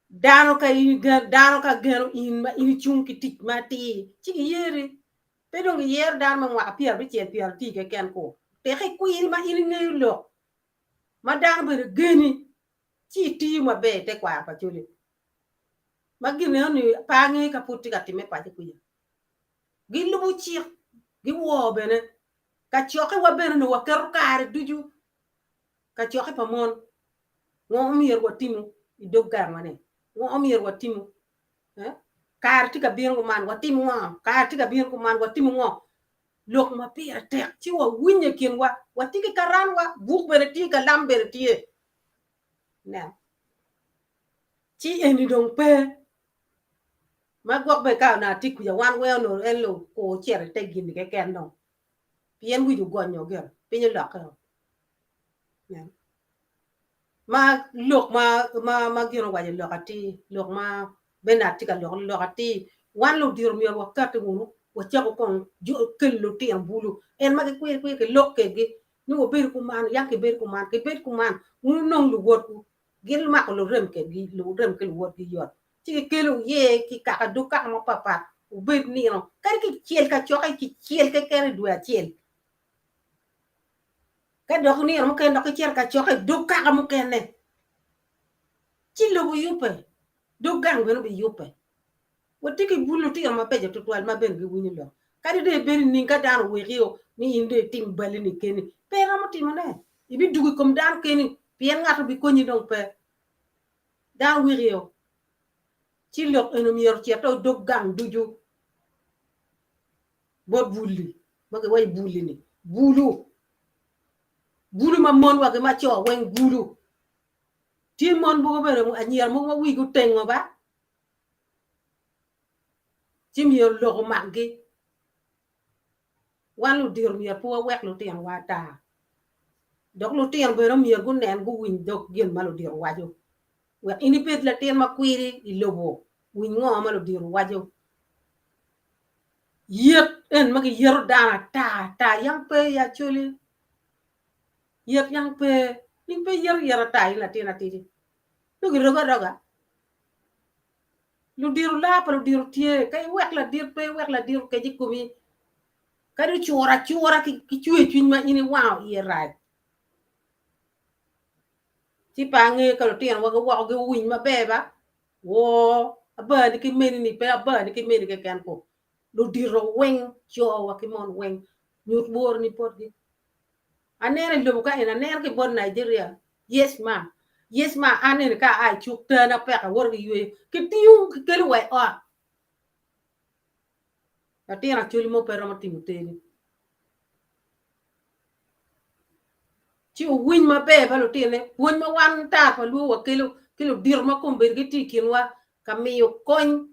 Speaker 5: dano ka in dano ka geno in ma in icung ki tic ma atir ci giyeri. Pe dong giyero dano ma mwaka pyerabicel pyerati keken ku. Teke ikwiri ma in ingeyo lok ma dano bene geni ci itiyo maber i tekwaro pa Acholi. Ma gin eno-ni pe angeyo ka pud tye ka timme paco kwica. Gilubo cik, giwor bene. Kacokkewa bene onongo waketo kare ducu kacokke pa mon. Ngo ma myero watimo i dog gangwa-ni? Ngo ma myero watimo? Kare tye ka bino kuman, watim ngo? Kare tye ka bino kuman, watimo ngo? Lok ma pire tek ci wawinyo i kinwa. Watye ki karanwa, buk bene tye, kalam bene tye. Nen. Ci eni dong pe. Ma gwok bene ka onongo atye kuca wan weng onongo en okur ocito i te gin-ni keken dong pien wic ogonyo gire piny olokkeo. Ma lok ma ma ma gin owaco lok atir lok ma Bernard tye ka loko ni lok atir wan ludito myero wakati wunu wacaku kong kelo lutino bulu en ma gikwiri kwiri kilok kedgi ni wabedo kuman yam kibedo kuman kibed kuman wun wunong luwotwu gin mako lurem kedgi lurem ki luwotgi yot. Ci gikelo wuye ki kaka dog kaka mapatpat, wubed nino kadi kicel kacokke kicel keken i dwe acel. Ka dok nino mukene dok gicito kacokke i dog kaka mukene, ci lobo yubbe, dog gang bene obiyubbe. Watye ki bul lutino mabeco tutwal ma bene giwinyo lok. Kadi dong ibed nining ka dano owekio ni in dong itim balli-ni keni, pe iromo timone. Ibidwogo i kom dano keni pien ngat obikonyi dong pe. Dano wekio, ci lok eni myero ocit i dog gang ducu bot bul-li ma giwaco bul-li-ni, bulu, bulu ma mon wa ki ma co weng bulu. Tye mon mogo bene anyira mogo ma wigi otengo ba, ci myero lok omakgi. Wan ludito myero pe wawek lutinowa ata, dok lutino bene myero gunen guwiny dog gin ma ludito waco. Wek in ibed latin makwiri i lobo, winy ngo ma ludito waco. Yet en ma giyeto dano ata ata yam pe i Acholi, yet yam pe, in pe iyeto yet ata in latin atidi, nongo girogo aroga. Ludito laa pa ludito tye, ka iwek ladit pe iwek ladit okec i komi, kadi ocur acura ki cwer cwiny ma in iwango iye rac. Ci pe angeyo ka lutinowa giwoko giwiny maber ba, woo abani ki meni ni pe abani ki meni keken ko, ludito weng co wa ki mon weng nyut woroni botgi. Aneno i lobo ka eni aneno ki bot Nigeria yes ma yes ma an eni ka aa i cuk tana pek awoto ki yweyo kitingo kikelo wa i ot latin acholi mo pe romo tingo teni ci wuwiny maber pa lutine pwony ma wan tar pa luo wakelo ki ludito ma kombeddi gitye i kinwa ka miyo kony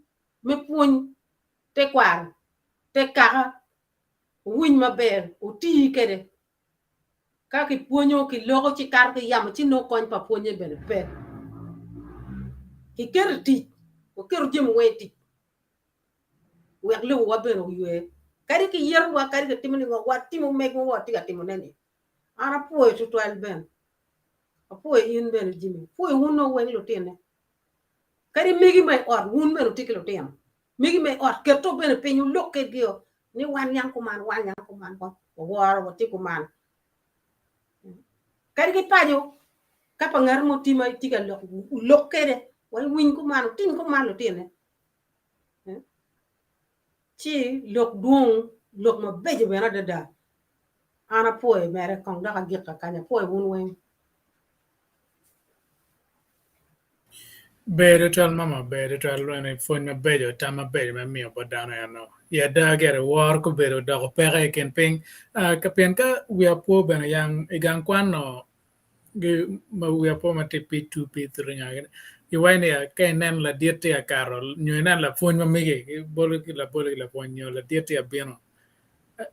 Speaker 5: me pwony tekwaro te kaka wuwiny maber wuti kwede ka kipwonyo kiloko ci kato ki yamo ci nongo kony pa pwonye bene pe kiketo i tic waketo jami weng i tic wek lobowa bene oywe kadi ki yetowa kadi kitimo ni ngo watimo megwa ma watye ka timone ni an apwoyo tutwal bene apwoyo in bene Jimmy apwoyo wun weng lutine kadi megi ma i ot wun bene wutye ki lutino megi ma i ot keto bene piny wulok kedgio ni wan yang kuman wan yang kuman waworo watye kuman kadi ki paco ka pa ngat mo tye ma tye ka lok wulok kede wawiny kuman wutim kuman lutine ci lok dwong lok mabeco bene adada an apwoyo mere kong dok agik kakany apwoyo wun weng.
Speaker 2: Ber tutwal mama ber tutwal eni pwony mabeco tam mabeco ma imiyo bot dano eno i ada gire woro gubedo odoko peke i kin piny pien ka wiya po bene yang i gang kwan no ma wiya po ma tye P2 P3 iwaco niya ka inen ladit tye ka kato nyo inen lapwony ma megi gibolo ki labolo ki lapwony nyo ladit tye ka bino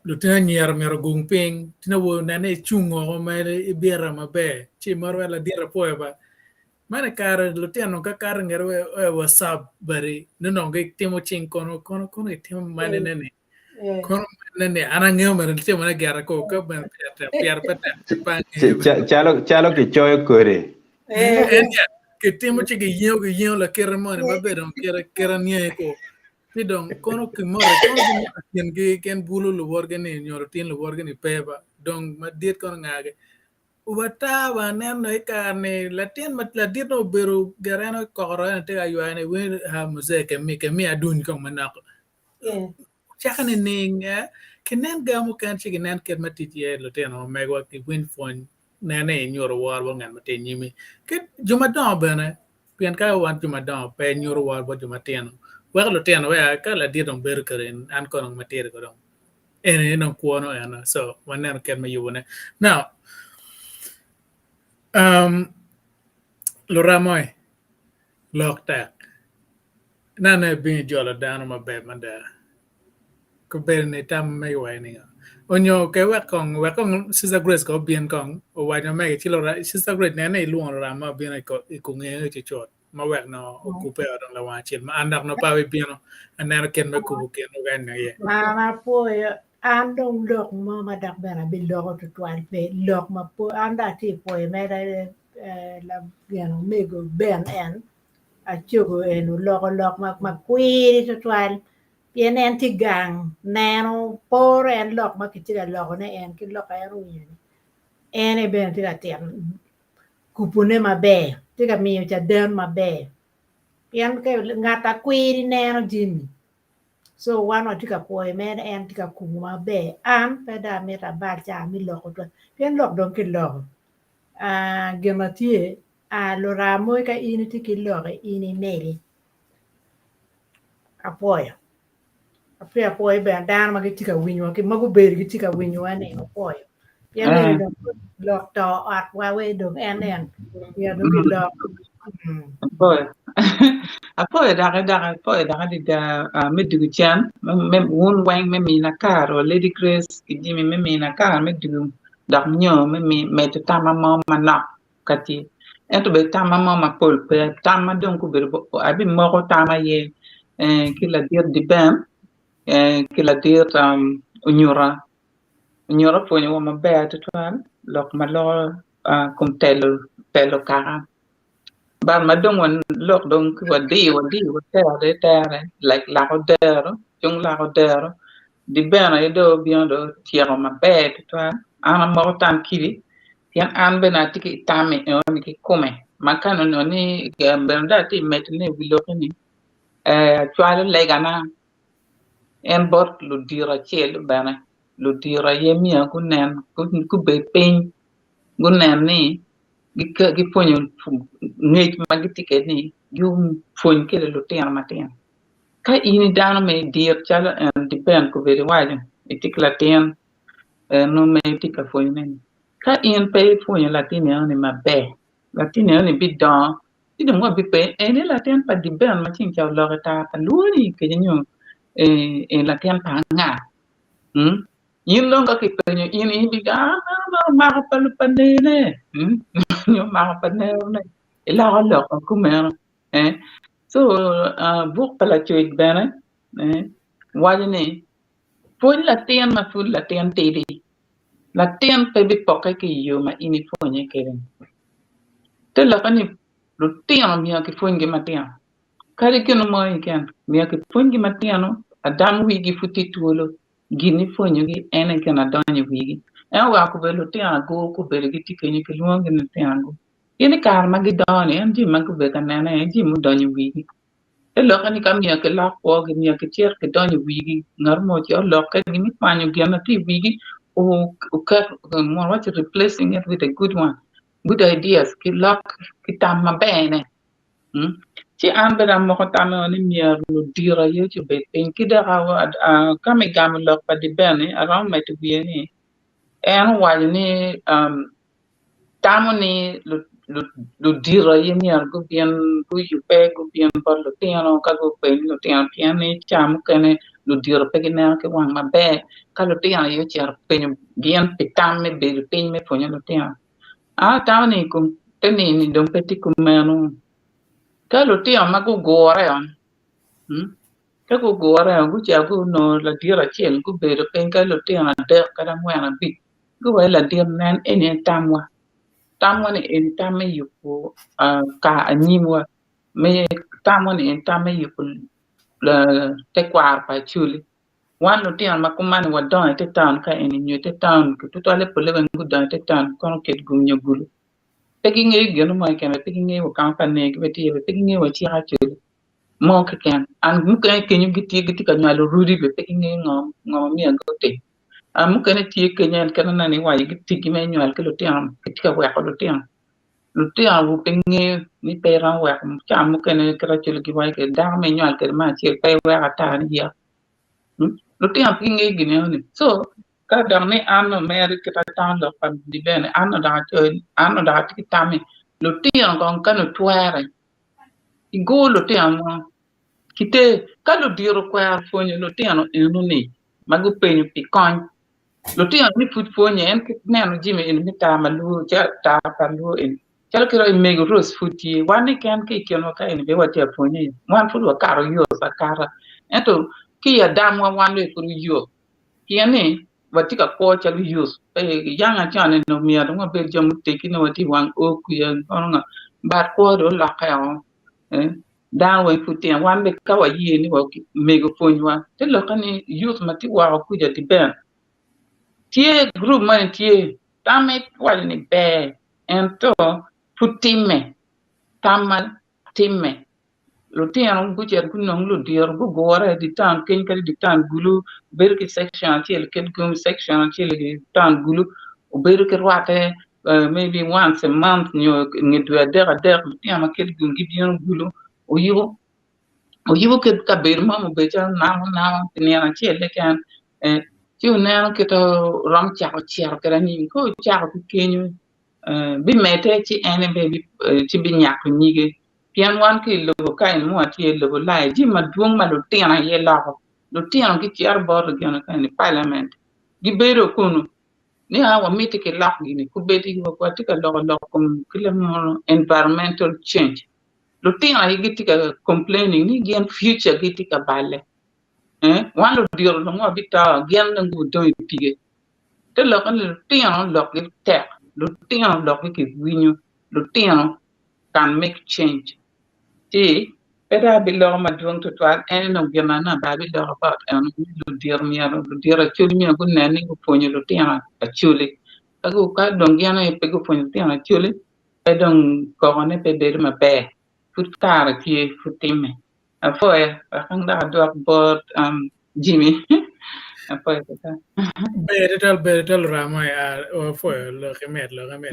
Speaker 2: lutino anyira myero ogung piny lutino awobe onen ni icung woko ma ibita maber ci moro wek ladit apwoyo ba man i kare lutino ka kato i ngete wek what's up buddy nongo dong gitimo cing kono kono kono gitimo manene ni kono manene ni an angeyo mere gitimone gire ko ka bene pire tek pire pe tek pe angeyo bene.
Speaker 7: Calo calo kicoyo kodi.
Speaker 2: En ya kitimo ci giyengo giyengo lakite moni ma bene dong kite kite niangi ko ci dong kono kimote kono gimote kingi gin bulu luwotgi ni nyo lutin luwotgi ni pe ba dong madit kono ngagi Wata wa aneno i kare-ni latin ma ladit nongo obedo gire en okokoro en tye ka ywaya ni winy ha muzee kemi kemi aduny kong manok cake nining kinen ga mukene ci ginen kit me tic iye lutino ma megwa giwiny pwony nen ni inyuto woro bot ngat ma tye inyimi ki jo madongo bene pien ka wan jo madongo pe nyuto woro bot jo matino weko lutino wek ka ladit dong bedo kwede an kono matidi ko dong Eni aye dong kwo nongo eno so waneno kit me yubone. Now, um, luramoy lok tek nane ibino ijolo dano maber mada kobedo ni tam megi waco ningo onyo ke wek kong wek kong Sister Grace kong obin kong owac ma mege ci Sister Grace nen ni ilwongo luram ma obino i kunge ci cut. ma wek nongo okubbe o dong lawang acel ma an dok nongo pe abibino aneno kit me kubo kin mukene aye.
Speaker 3: An apwoyo, an dong lok mo ma dok bene abiloko tutwal pe, lok mapol, an dong atye ka pwoyo mere gin omego Ben en. Acogo eni oloko lok ma kwiri tutwal pien en tye gang neno poro en lok ma kitye ka lokone en ki lok ma en owinyo ni en aye bene tye ka tito kubune maber tye ka miyo caden maber pien ngat akwiri neno jami so wan watye ka pwoyo mere en tye ka kubo maber an pe dong amito abal ca me loko twal pien lok dong kiloko gin ma tye luraa mogo ka in itye ki lok in imedi apwoyo apwoyo apwoyo bene dano ma gitye ka winyowa ki ma gubedo gitye ka winyowa ni apwoyo pien ni dong lok to ot wa we dong en en myero dong gilok.
Speaker 4: Apwoyo apwoyo dok dok apwoyo dok adada me dwogo cen me wun weng me mina kare wa Lady Grace ki Jimmy me mina kare me dwogo dok nyo me medo tamma mo manok ka tye ento bene tamma mo mapol pe tamma dong gubedo abimoko tam aye ki ladit Diben ki ladit Onyuta, Onyuta opwonyowa maber tutwal lok ma loko kom telo telo kaka but ma dong lok dong ki wadiyo wadiyo watere atere like lak odero cung lak odero Diben aye dong obino dong otyeko maber tutwal an amoko tam kidi pien an bene atye ki tam i enoni kikome ma ka onongo ni bene dong atye ka medone i wi lokke ni acwalo legana en bot ludito acel bene ludito aye myero gunen gubed piny gunen ni gipwonyo ngec ma gitye kwede ni gupwony kwede lutino matino. Ka in i dano ma idit calo en depend kobedo iwaco itye ki latin eno ma itye ka pwonyone ni ka in pe ipwonyo latin enoni maber latin enoni bidongo ci dong wabipenyo eni latin pa Diben ma ceng ca oloko i tar pa lwoni kece nyo eni latin pa anga in dong ka kipenyo in in ibigamo aa meno meno omako pa nene nyo omako pa nerone iloko lok kumeno. So buk pa lacwec bene waco ni pwony latin ma pud latin tidi, latin pe bipokke ki i yo ma in ipwonye kwede. Te lokke ni lutino myero kipwonygi matino kadi gin mo keken myero kipwonygi matino adam wigi pud tye twolo gin ipwonyogi en aye gin adonyo i wigi. En oweko kobedo lutino ago kobedo gitye kenyo kilwongogi ni lutino ago. Pien i kare ma gidongo-ni, en jami ma gubedo ka nene aye jami mudonyo i wigi. Te lokke ni ka myero kilok kwogi, myero kicit kidony i wigi, ngat mo ocit olok kwedgi me kwanyo gin ma tye i wigi oket mono waci replacing it with a good one, good ideas, kilok ki tam maber-ne. Ci an bene amoko tamme ni myero ludito aye ci obed piny ki dok ka me gamo lok pa Diben-ni aromo medo wiye ni en owaco ni tamo ni ludito aye myero gubin guyubbe gubin bot lutino ka gupeny lutino pien ni ca mukene ludito pe gineno ki wang maber ka lutino aye ocito penyo gin pi tam me bedo piny me pwonyo lutino an atamo ni i kom te nini dong pe tye kumeno ka lutino ma gugure ka gugure gucito gunongo ladit acel gubedo piny ka lutino adek kadi angwen abic Guwaco ladit nen eni aye tamwa, tamwa ni eni tam me yubo kar anyimwa tamwa ni eni tam me yubo tekwaro pa Acholi wan lutino ma kuman-ni wadongo ite taun ka eni nyo ite taun tutwalle pole weng gudongo ite taun kono Kitgum nyo Gulu pe gingeyo gin mo keken pe gingeyo wa ka ma pa negi bene tye iye pe gingeyo wa cik Acholi mo keken and mukene kenyo gitye gitye ka nywalo rudi bene pe gingeyo ngo ma myero gutim. Mukene tye kenyo en kit ma nene iwaco gitigi me nywal ki lutino gitye ka weko lutino, lutino aye pe ngeyo ni pe iromo weko ca mukene kit acel giwaco kwede dako ma inywal kwede me acel pe iweko ata ni yek lutino pe gingeyo gin enoni co ka dok ni an nongo mere kit atamo lok pa bene an nongo dok acoyo an nongo dok atye ki tam ni lutino kong ka nongo twere igur lutino mo kiter ka ludito okwero pwonyo lutino enoni ma gupenyo pi kony. Lutino ni pud pwonye en ki neno jami eni me tar ma luo tar pa luo eni calo kit mego Rose pud tye wan keken ki i kinwa ka eni bene watye ka pwonye wan pud wakato yot akata ento ki i adamwa wan bene pud oyot pien ni watye ka kwo calo youth pe yang acon eni omyero dong wabed jo muteggi nongo watye i wang oo kwica kono ngo but kwo dong olokke o. Dano weng pud tino wan bene ka waye ni mego pwonywa te lokke ni youth ma tye woko kuca depend tye group moni tye tam iwaco ni ber ento pud timme tam ma timme lutino gucito gunong ludito gugure i dye taun keny kadi i dye taun gulu bedo ki section acel i Kitgum section acel i dye taun gulu obedo ki rwatte maybe once a month nyo nge dwe adek adek lutino ma Kitgum gibino gulu oyubo oyubo kit kabedo mo ma obedo calo namo namo pi nino acel keken ci wuneno kit romo cako cito kwede anyim ka ocako ki kenyo bimedde ci en bene ci binyako nyige pien wan ki i lobo ka eni ma watye i lobo Ulaya jami madwong ma lutino aye loko lutino gicito bot gin eni parliament gibedo kunu ni a wamiti ki lok gini kubedi watye ka loko lok kom ki leb munu environmental change lutino aye gitye ka complaining ni gin future gi tye ka balle wan ludito dong wabito gin dong gudong i pige. Te lokke ni lutino lokgi tek, lutino lokgi kiwinyo, lutino can make change. Ci pe dong abiloko madwong tutwal, en onongo gin ma nongo abiloko about eno ni ludito myero, ludito acholi myero gunen ni gupwonyo lutino acholi. Ka ka dong gin aye pe gupwonyo lutino acholi, pe dong kokone pe bedo maber. Pud kare tye, pud timme. Apwoyo, wek an dok adwok bot um, Jimmy. Apwoyo kaka.
Speaker 2: Ber tutwal, ber tutwal Ramo, apwoyo lok imit, lok imit.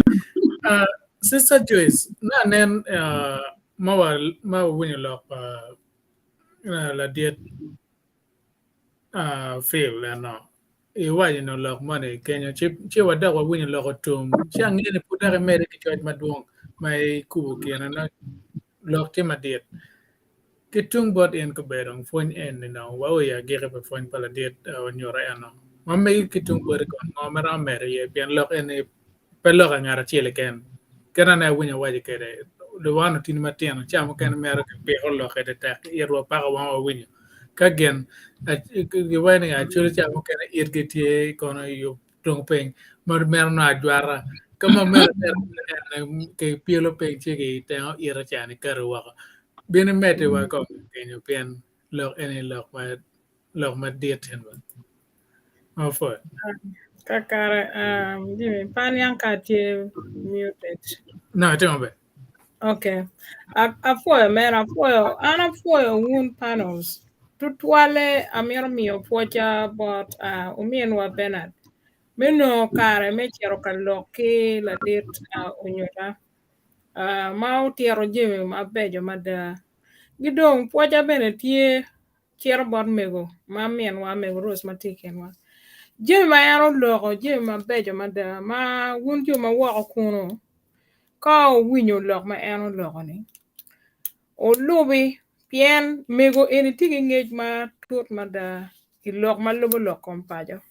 Speaker 2: Uh, Sister Joyce, na nen uh, ma wa ma wawinyo lok pa uh, ladit uh, Phil eno iwaco ni lok moni kenyo ci ci wadok wawinyo lok otum ci angeyo ni pud dok imede ki coc madwong ma ikubo kine no lok tye madit. Ki tung bot in kobedo pwony eni nongo wao i agikki pa pwony pa ladit onyuto eno. Ma megi ki tung boti kono ngo ma romo medo iye pien lok eni pe lok a ngat acel keken. Kit ma awinyo awaco kwede luwan otini matino ca mukene mito kipiko lok kwede tek itwa paka wan wawinyo ka gin giwaco ni actually ca mukene itgi tye kono i tung piny ma meno nongo ajwata ka ma meno kipyelo piny ci kitengo ite ca ni keto woko. Bin imedde wa kong kenyo pien lok eni lok ma lok madit en ba. Mapol.
Speaker 6: Kakare, um, Jimmy, pe aniang ka atye muted.
Speaker 2: No, itye maber.
Speaker 6: Okay. Apwoyo mera, apwoyo, an apwoyo wun panels. Tutwale amito miyo pwoca bot uh, ominwa Bernard me nongo kare me cito ka lok ki ladit uh, Onyuta uh, ma otito jami mabeco mada. Gi dong pwoca bene tye cito bot mego ma minwa mego Rose ma tye i kinwa. Jami ma en oloko jami mabeco mada ma wun jo ma woko kunu ka owinyo lok ma en oloko-ni olubi pien mego eni tye ki ngec matut mada i lok ma lubo lok kom paco.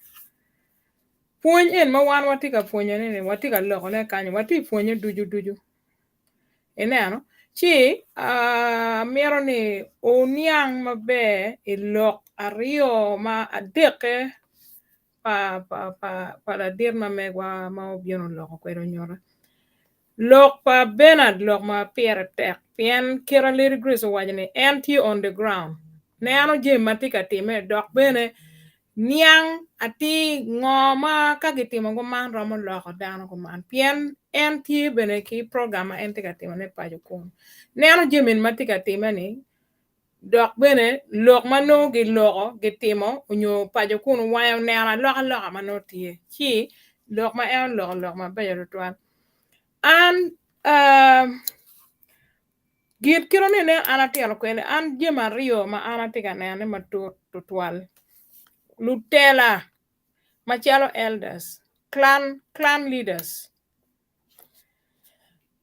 Speaker 6: Pwony en ma wan watye ka pwonyone-ni watye ka lokone kany watye ka pwonye ducu ducu ineno ci amito ni wuniang maber i lok aryo ma adekke pa pa pa pa ladit ma megwa ma obino oloko kwede onyuta. Lok pa Bernard lok ma pire tek pien kit ma Lady Grace owaco ni en tye on the ground neno jami ma tye ka timme dok bene niang atir ngo ma ka gitimo kuman romo loko dano kuman pien en tye bene ki program ma en tye ka timone paco kun neno jami ma tye ka timme-ni dok bene lok ma nongo giloko gitimo onyo paco kun wange oneno alokaloka ma nongo tye ci lok ma en oloko lok mabeco tutwal. An uh, gin kit ma nen an atito kwede an jami aryo ma an atye ka nenone matut tutwal lutela macalo elders clan, clan leaders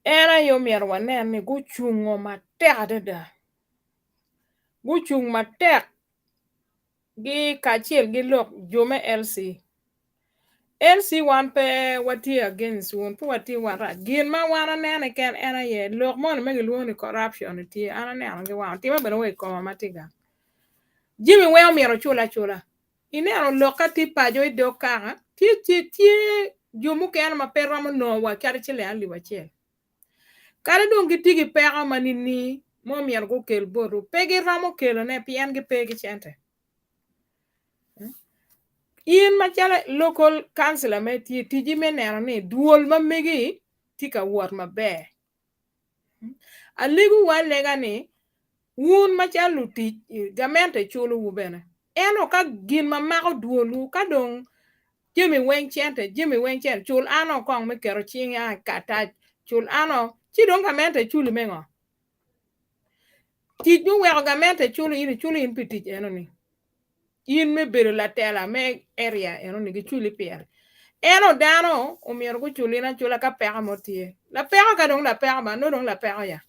Speaker 6: En aye omyero wanen ni gucungo matek adada, gucung matek gi kacel ki lok jo me LC. LC wan pe watye against wun, pe watye warac. Gin ma wan aneno keken en aye lok moni ma gilwongo ni corruption ni tye, an aneno ki wanga, otime bene wa i koma ma tye gang. Jami weng omyero ocul acula. Ineno lok ka tye paco i dog kaka, tye tye tye jo mukene ma pe romo nongo wa kadi ciling alip acel. Kadi dong gitye ki peko ma nini. ma omyero gukel botwu pe giromo kelone pien gipe ki cente. In macalo local councilor ma itye ticci me neno ni dwol ma megi tye ka wot maber. Alegowu alega ni wun macalo lutic gamente culowu bene ento ka gin ma mako dwolwu ka dong jami weng cente jami weng cente cul ano kong me keto cing i karatac cul ano ci dong gamente culi me ngo? Tic muweko gamente culo in iculo in pi tic enoni. In me bedo latela me area enoni giculi pire. Ento dano omyero gucul in acula ka peko mo tye. Lapeko ka dong lapeko ba nongo dong lapeko ya.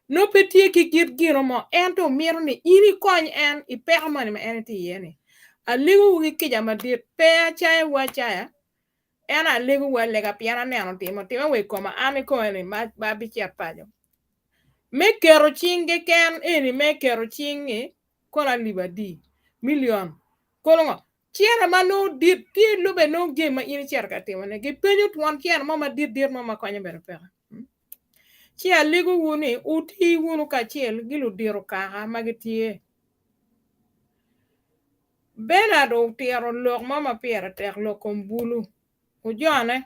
Speaker 6: Nongo pe tye ki kit gino mo ento mito ni in ikony en i peko moni ma en tye iye ni. Alegowu ki kica madit pe acayowu acaya ento alegowu alega pien aneno timo time wa i koma an ikome ni ma abicit paco. Me keto cing keken eni me keto cing-ngi kono alip adi? Milion kono ngo? Cente ma nongo dit tye lube nongo jami ma in icito ka timone gipenyo twon cente mo madit dit mo ma konyo bene peke. Ci alegowu ni wuti wunu kacel ki ludito kaka ma gitye. Bernard otito lok mo ma pire tek lok kom bulu. Ojone.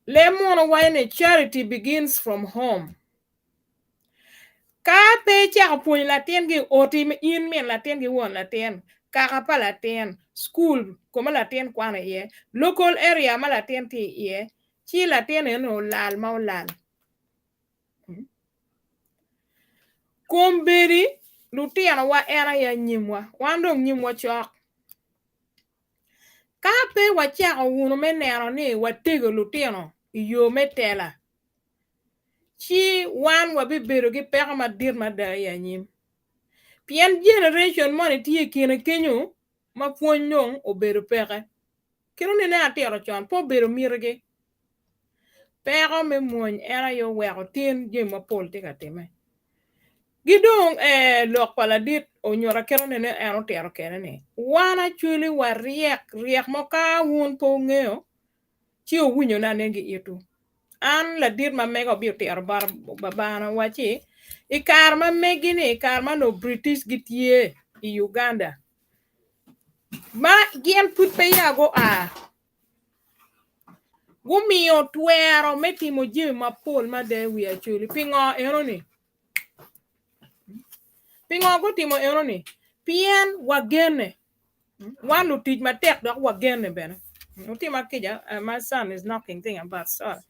Speaker 6: Leb muno waco ni charity begins from home. Ka pe icako pwonyo latin ki i oti in min latin ki won latin, kaka pa latin, cukul koma latin kwano iye, local area ma latin tye iye, ci latin eno olal ma olal. Kombeddi lutinowa en aye anyimwa, wan dong nyimwa cok. Ka pe wacako wunu me neno ni watego lutino i yo me tela, ci wan wabibedo ki peko madit mada i anyim. Pien generation moni tye i kine kenyo ma pwony dong obedo peke. Kit ma nene atito con, pe obedo mitigi. Peko me mwony en aye oweko tin jami mapol tye ka timme. Ki dong lok pa ladit onyuta kit ma nene en otito kwede ni, wan actually waryek ryek mo ka wun pe wungeyo ci wuwinyo ne ane ki itwu. An ladit ma mega obitito bot babana owacci i kare ma megi-ni i kare ma onongo British gitye i Uganda ma gin pud peya gua Gumiyo twero me timo jami mapol mada i wi Acholi. Pingo enoni? Pingo gutimo enoni? Pien wagenne. Wan lutic matek dok wagenne bene. Wutima kica, uh, my son is knocking thing about sorry.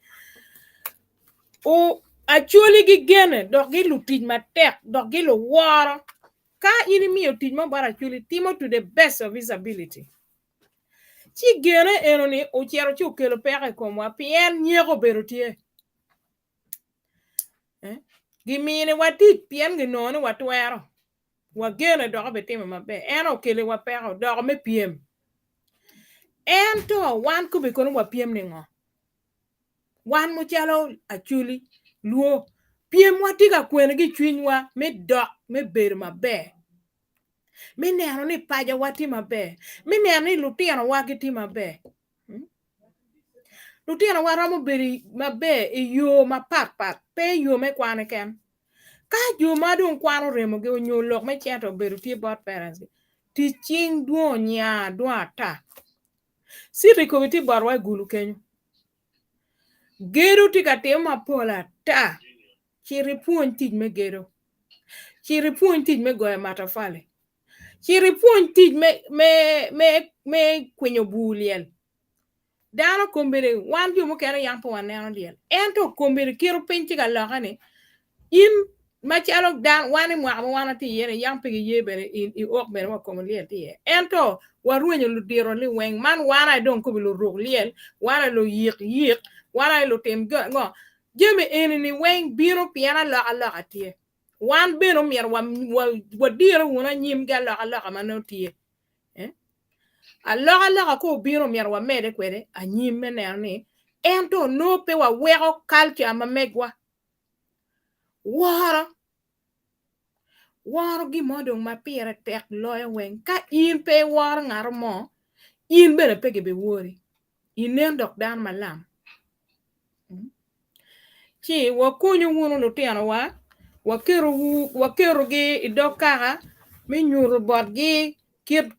Speaker 6: O, Acholi gigene dok gilutic matek dok giluworo. Ka in imiyo tic mo bot Acholi, timo to the best of his ability. Ci gene enoni ocito ci okelo peko i komwa pien nyeko obedo tye. Eh? Giminiwa tic pien ginongo ni watwero. Wagene dok obitimo maber. En okeliwa peko odoko me pyem. Ento wan kobbe kono wapyem ningo? Wan mucalo Acholi, Lwo, pyemwa tye ka kwene ki i cwinywa me dok me bedo maber. Me neno ni pacowa tye maber, me neno ni lutinowa gitye maber. Lutinowa romo bedo maber i yo mapatpat, pe i yo me kwan keken. Ka jo ma dong kwan oremogi nyo lok me cente obedo tye bot parents gi, tic cing dwong nya dwong ata. City kobe tye botwa i Gulu kenyo. Gedo tye ka time mapol ata. Cit ipwony tic me gedo. Cit ipwony tic me goyo matafali. Cit ipwony tic me, me, me, me kwinyo bur lyel. Dano kombeddi, wan jo mukene yam pe waneno lyel. Ento kombeddi kit piny tye ka lokke ni, in macalo dano, wan i mwaka ma wan watye iye ni yam pe giye bene i ok bene wa kom lyel tye iye. Ento warwenyo ludito liweng. Man wan aye dong kobi luruk lyel, wan aye luyik yik, wan aye lutim ngo. Jami eni-ni weng bino pien alokaloka tye. Wan bene omyero wadire wunu anyim ki alokaloka ma nongo tye. Alokaloka ka obino omyero wamede kwede anyim me neno ni ento nongo pe waweko kalca ma megwa. Woro. Woro gin mo dong ma pire tek loyo weng. Ka in pe iworo ngat mo, in bene pe gibiwori. Inen dok dano malam. Ci wakonyu wunu lutinowa, waketogi i dog kaka me nyuto botgi kit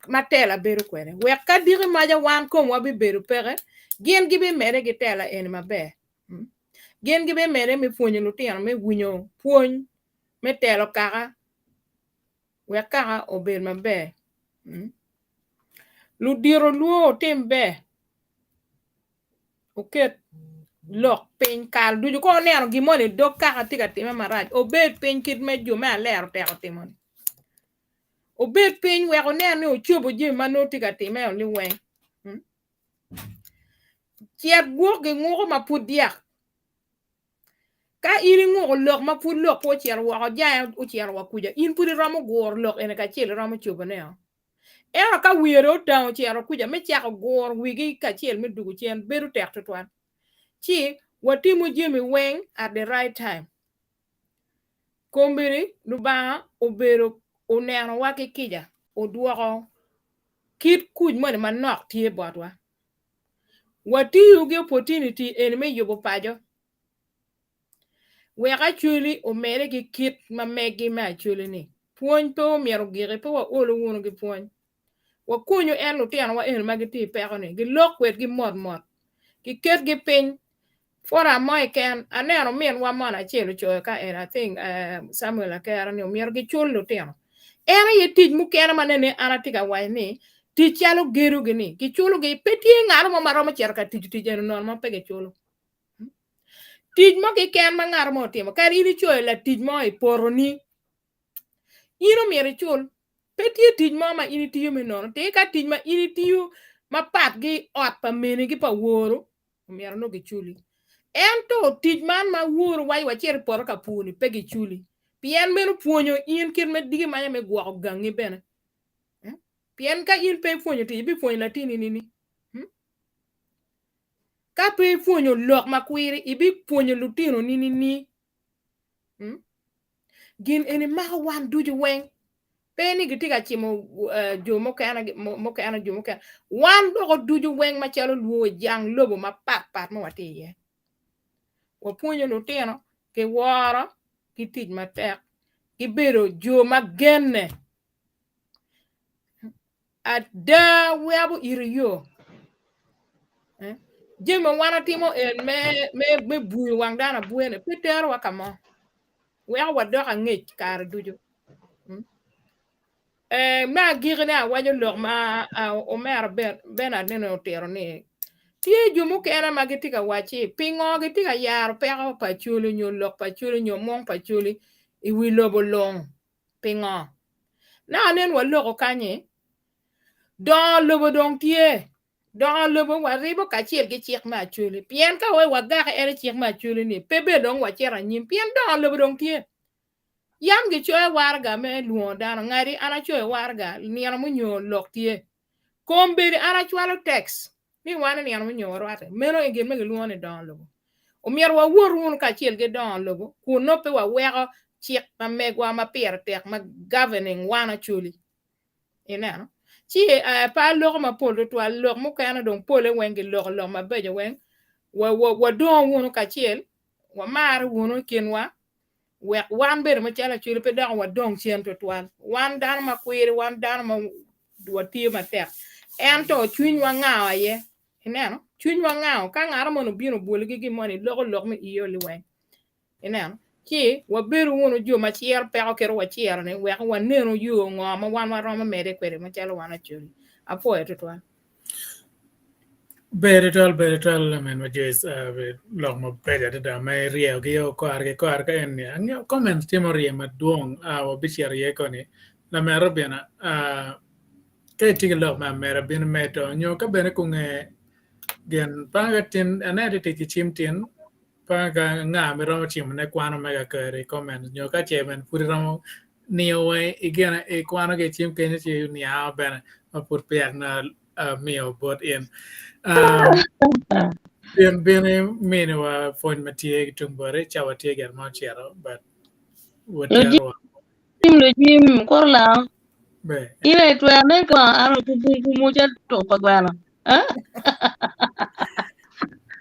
Speaker 6: ma tela bedo kwede, wek ka diki maca wan komwa bibedo peke, gin gibimedde ki tela eni maber. Gin gibimedde me pwonyo lutino me winyo pwony me telo kaka wek kaka obed maber. Ludito lwor wutim ber. Wuket lok piny kare ducu ka wuneno gin moni dog kaka tye ka timme marac wubed piny kit ma jo me alero oteko timo-ni wubed piny wek wunen ni wucobo jami ma nongo tye ka timme-o liweng cet gwok ginguko ma pud dyak Ka in inguko lok ma pud lok pe ocito woko jange ocito wa kuca, in pud iromo guro lok eni kacel iromo cobone-o. Ento ka wiye dong otango ocito kuca me cako guro wigi kacel me dugo cen bedo tek tutwal. Ci watimo jami weng at the right time. Kombeddi Lubanga obedo onenowa ki kica odwoko kit kuc moni manok tye botwa. Watiyo ki opportunity eni me yubo paco wek Acholi omede ki kit ma meggi me Acholi ni. Pwony pe omyero ogiki, pe waolu wunu ki pwony. Wakonyu en lutinowa eni ma gitye i peko ni gilok kwedgi mot mot, giketgi piny Forum mo keken, aneno ominwa mono acel ocoyo ka en, I think Samuel Akera ni omyero gicul lutino. En aye tic mukene ma nene an atye ka waco ni tic calo gedo gi ni giculo gi pe tye ngat mo ma romo cito ka tico tic eno nono ma pe giculo. Tic mo keken ma ngat mo otimo kadi in icoyo latic mo i potoni in omyero icul. Pe tye tic mo ma in itiyo me nono. Tika tic ma in itiyo mapat ki ot pa meni ki pa woru omyero nongo giculi. Ento tic man ma woru waco wacit i poto ka pur-ni pe giculi, pien meno pwonyo in kit me diki manya me gwoko gangi bene. Pien ka in pe ipwonyo tic, ibipwonyo latinni nini? Ka pe ipwonyo lok makwiri, ibipwonyo lutinoni nini? Gin eni mako wan ducu weng. Pe ni gitye ka cimo jo mukene mukene jo mukene. Wan doko ducu weng macalo lwor i jang lobo mapat pat ma watye iye. Wapwonyo lutino ki woro ki tic matek ki bedo jo ma genne. Ada weko iti yo. Jami ma wan watimo en me bwuyo wang dano abwuya-ni pe terowa ka mo. Weko wadok angec kare ducu. Me agikine awaco lok ma omera Bernard nene otito ni tye jo mukene ma gitye ka wacci pingo gitye ka yaro peko pa Acholi nyo lok pa Acholi nyo mung pa Acholi i wi lobo lung. Pingo? Naka nen waloko kanyi, dongo lobo dong tye. Dongo lobo waribo kacel ki cik me Acholi. Pien ka wai wagake en i cik me Acholi ni, pe bene dong wacito anyim pien dongo lobo dong tye. Yam gicoyo waraga me lwongo dano, ngadi an acoyo waraga nino munyo lok tye. Kombeddi an acwalo text ni wan i nino munyo warwatte. Meno aye gin ma gilwongo ni dongo lobo. Omyero wawot wunu kacel ki dongo lobo kun nongo pe waweko cik ma megwa ma pire tek ma governing wan Acholi. Ineno? Ci pe aloko mapol tutwal, lok mukene dong pole weng giloko lok mabeco weng. Wadongo wunu kacel, wamarre wunu i kinwa, wek wan bene macalo Acholi pe dok wadong cen tutwal. Wan dano makwiri, wan dano ma watiyo matek, ento cwinywa ngao aye. Ineno? Cwinywa ngao. Ka ngat moni obino obwoli ki gin moni, loko lok me iyo liweng. Ineno? Ci wabedo wunu jo ma ciro peko kit waciro-ni wek wanenu yo ngo ma wan waromo medde kwede macalo wan Acholi. Apwoyo tutwal.
Speaker 2: Ber tutwal, ber tutwal laminwa Joyce, lok mabeco adada ma iryeyogi o kore ki kore ka eni. Angeyo comments tye ma orye madwong, wabicito iye koni. Lamera Robina, ka itye ki lok me ameda bin imedo nyo ka bene kunge gin panga tin aneno itye tic ki cim tin panga ka nga ma iromo cimo ne kwano mega kari i comment nyo ka ce bene pud iromo niyo wa i gine i kwano ki i cim kenyo ci niango bene ma pud peya na amiyo bot in. Bin bin iminiwa pwony ma tye ki tung boti cawa tye gin ma ocito but watero wa.
Speaker 9: Lujim lujim kor lao.
Speaker 2: Ber.
Speaker 9: In aye twero nen ka an opumpum kumu cal tuk pa gweno.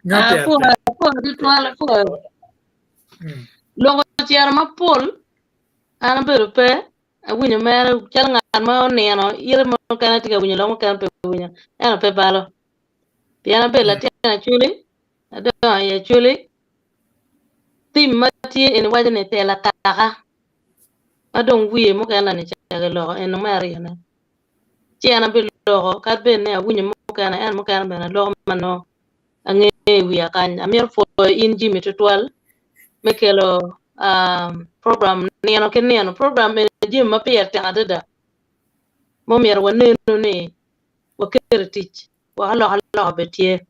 Speaker 2: Nga pire
Speaker 9: Apwoyo
Speaker 2: tek.
Speaker 9: apwoyo tutwal apwoyo. Lok ocito mapol, an abedo pe, awinyo mere calo ngat ma onino ite mukene tye ka winyo lok mukene pe winyo, ento pe balo. Pien abedo latin Acholi, adongo i Acholi, theme ma tye eni waco ni tela kaka ma dong wiye mukene lani cako loko eno me aryone. Ci en abiloko kadi bed ni awinyo mukene ento mukene bene aloko ma nongo angeyo i wiya kany. Amito pwoyo in Jimmy tutwal me kelo program nino ki nino. Program eni jami ma pire tek adada ma omyero wanenu ni waketo i tic wek alokaloka obed tye.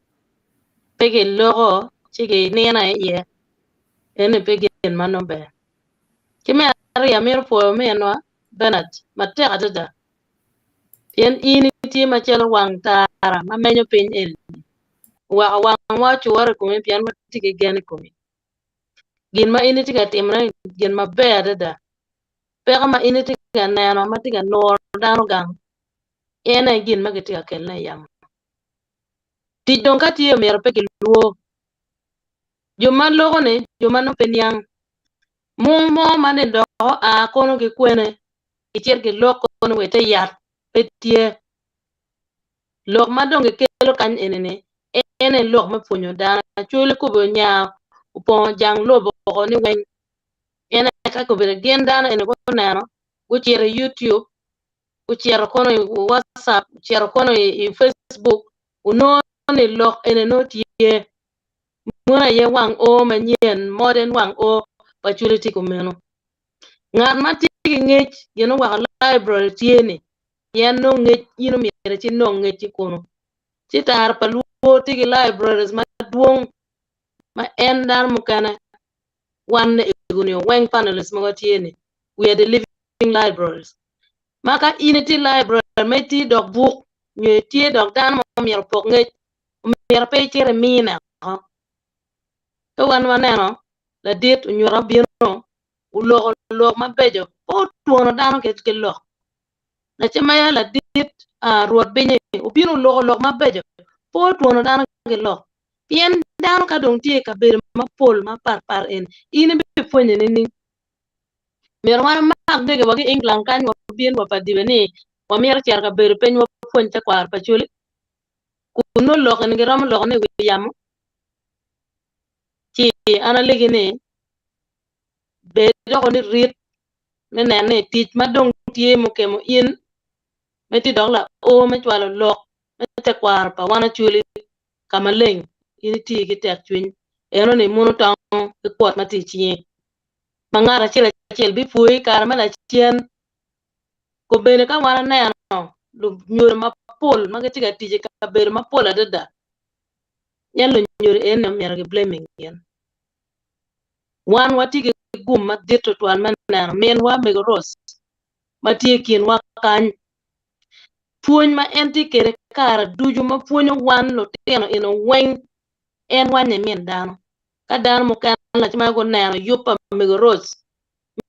Speaker 9: Pe giloko ci ginino iye eni pe gin ma nongo ber. Ki me aryo amito pwoyo ominwa Bernard matek adada pien in itye macalo wang tara ma menyo piny eni oweko wangwa ocure i komi pien watye ki gen i komi. Gin ma in itye ka timone gin maber adada. Peko ma in itye ka neno ma tye ka nuro dano gang en aye gin ma kitye ka kelone i yamo. Tic dong ka tye omyero pe kilwor. Jo ma loko-ni jo ma nongo pe niang. Mung mo ma ni dok oa kono ki kwene gicit gilok kono wa ite yat pe tye. Lok ma dong gikelo kany eni-ni en aye lok me pwonyo dano. Acholi kobbe onya opongo jang lobo oko ni weng. En aye ka kobedo gin dano eni guneno gucito i YouTube, gucito kono i WhatsApp, gucito kono i Facebook onongo ni lok eni nongo tye. Meno aye wang oo manyen, modern wang oo pa Acholi tye kumeno. Ngat ma tye ki ngec gin oweko library tye ni pien nongo ngec in omyero ci nong ngec ki kunu. Ci tara pa lwor tye ki libraries madwong ma en dano mukene wan ego ni weng panelists mogo tye ni we are the living libraries. Ma ka in itye library ma itye dok buk nyo itye dok dano ma myero opok ngec omyero pe icit imine oko. Ka wan waneno ladit onyuta obino oloko lok mabeco pe otwono dano ki lok. Lacen ladit Rwot binyi obino oloko lok mabeco pe otwono dano ki lok. Pien dano ka dong tye i kabedo mapol mapat pat eni in ibipwonye nining? Myero wan wamak dege wa ki England kany wabin wa pa dibe ni wamito cito kabedo piny wapwony tekwaro pa Acholi kun nongo lok eni giromo lokone i wi yamo ci an alegi ni bed doko ni rit me neno ni tic ma dong tye mukemo in me tye dok lao me cwalo lok me tekwaro pa wan Acholi ka maleng in iti ki tek cwiny eno ni muno tongo ki kwot ma tye i cingi ma ngat acel acel bipwoyi i kare me lacen Kobene ka wan aneno lunyodo mapol ma gitye ka tic i kabedo mapol adada, en lunyodo eni omyero ki blaming gin. Wan watye ki gum madit tutwal me neno minwa Mego Rose ma tye i kinwa kany. Pwony ma en tye kwede kare ducu ma pwonyo wan lutino eno weng en wanye min dano. Ka dano mukene lacen guneno yub pa Mego Rose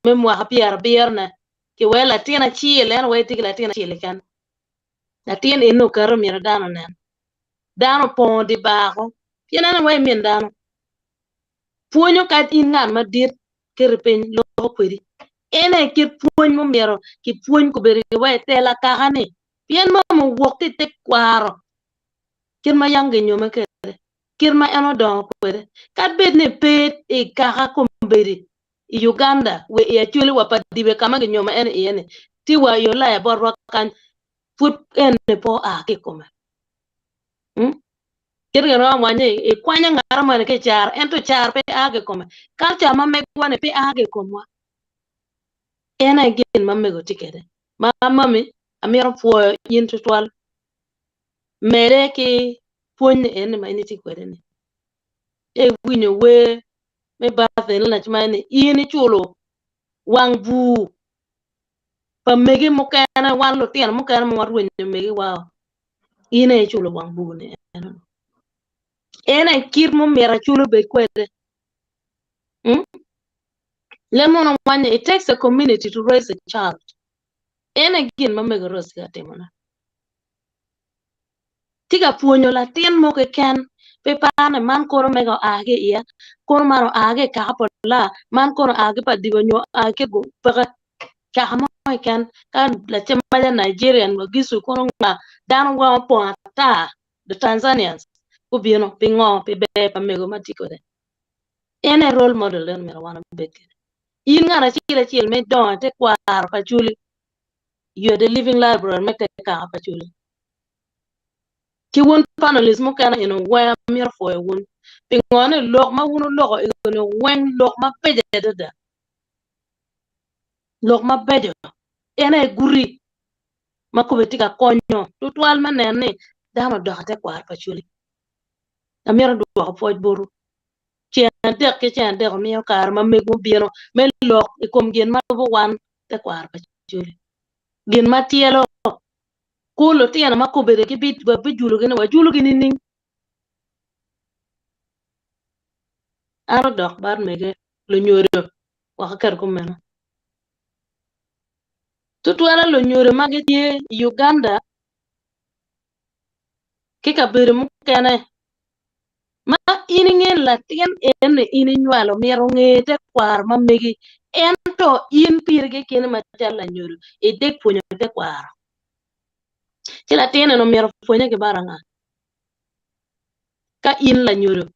Speaker 9: me mwaka pyerabiro-ne, kiwee latin acel, en wee tye ki latin acel keken. Latin eni oketo myero dano onen. Dano opongo di bar ko, pien en wee min dano. Pwonyo ka in ngat madit keti piny loko kwedi. En aye kit pwony mumyero kipwony kobedo ki wee tela kaka-ni, pien mama owok ki i te kwaro kit ma yam ginyome kwede, kit ma en odongo kwede. Kadi bed ni pe i kaka kombeddi, i Uganda wa i Acholi wa pa dibe ka ma ginyomo en iye ni tye wa i Ulaya botwa kany pud ene pe oa ki i kome. Hmm? Kit gin romo waco ni ikwanyo ngat moni ki i caro ento caro pe a ki i kome. Kalca ma megwa ni pe a ki i komwa. En aye gin ma mego tye kwede. Ma mami amito pwoyo in tutwal. Mede ki pwony ni eni ma in itye kwede ni. Ka iwinyo wer me birthday ni lacimaya ni in iculo wang bur pa mege mukene wan lutino mukene ma warwenyo megiwa o in aye iculo wang bur ni eno en aye kit ma omyero acul obed kwede hmm? Leb mono wanyo it takes a community to raise a child en aye gin ma mego Rose tye ka timone tye ka pwonyo latin mo keken. Pe paro ni man kono mege oa ki iye, kono man oa ki i kaka pa man kono oa ki pa dibo nyo oa ki peke. Kaka mo keken ka lacen maca Nigerian Wagisu kono nga dano weng opong ata the Tanzanians gubino pingo pi ber pa mego ma tye kwede. En aye role model en myero wan wabed kwede. In ngat acel acel ma idongo i tekwaro pa Acholi you are the living library me te kaka pa Acholi. Ki wun panelist mukene eno weng amito pwoyo wun pingo ni lok ma wun wuloko eni weng lok mabeco adada. Lok mabeco en aye guti ma kome tye ka konyo tutwal me neno ni dano odok i tekwaro pa Acholi. Amito dwoko pwoc botwu. Ceng adek ki ceng adek omiyo kare ma megwu obino me lok i kom gin ma lubo wan tekwaro pa Acholi. Gin ma tyelo ku lutino ma kobedo wabijulogi ni wajulogi nining? An odok bot mege lunyodo wek aket kumeno. Tutwale lunyodo ma gitye i Uganda ki kabedo mukene ma in inge ni latin eni in inywalo myero onge tekwaro ma megi ento in piri kekeni macalo lanyodo idek pwonyo tekwaro ci latin eni myero opwonye ki bot anga? Ka in lanyodo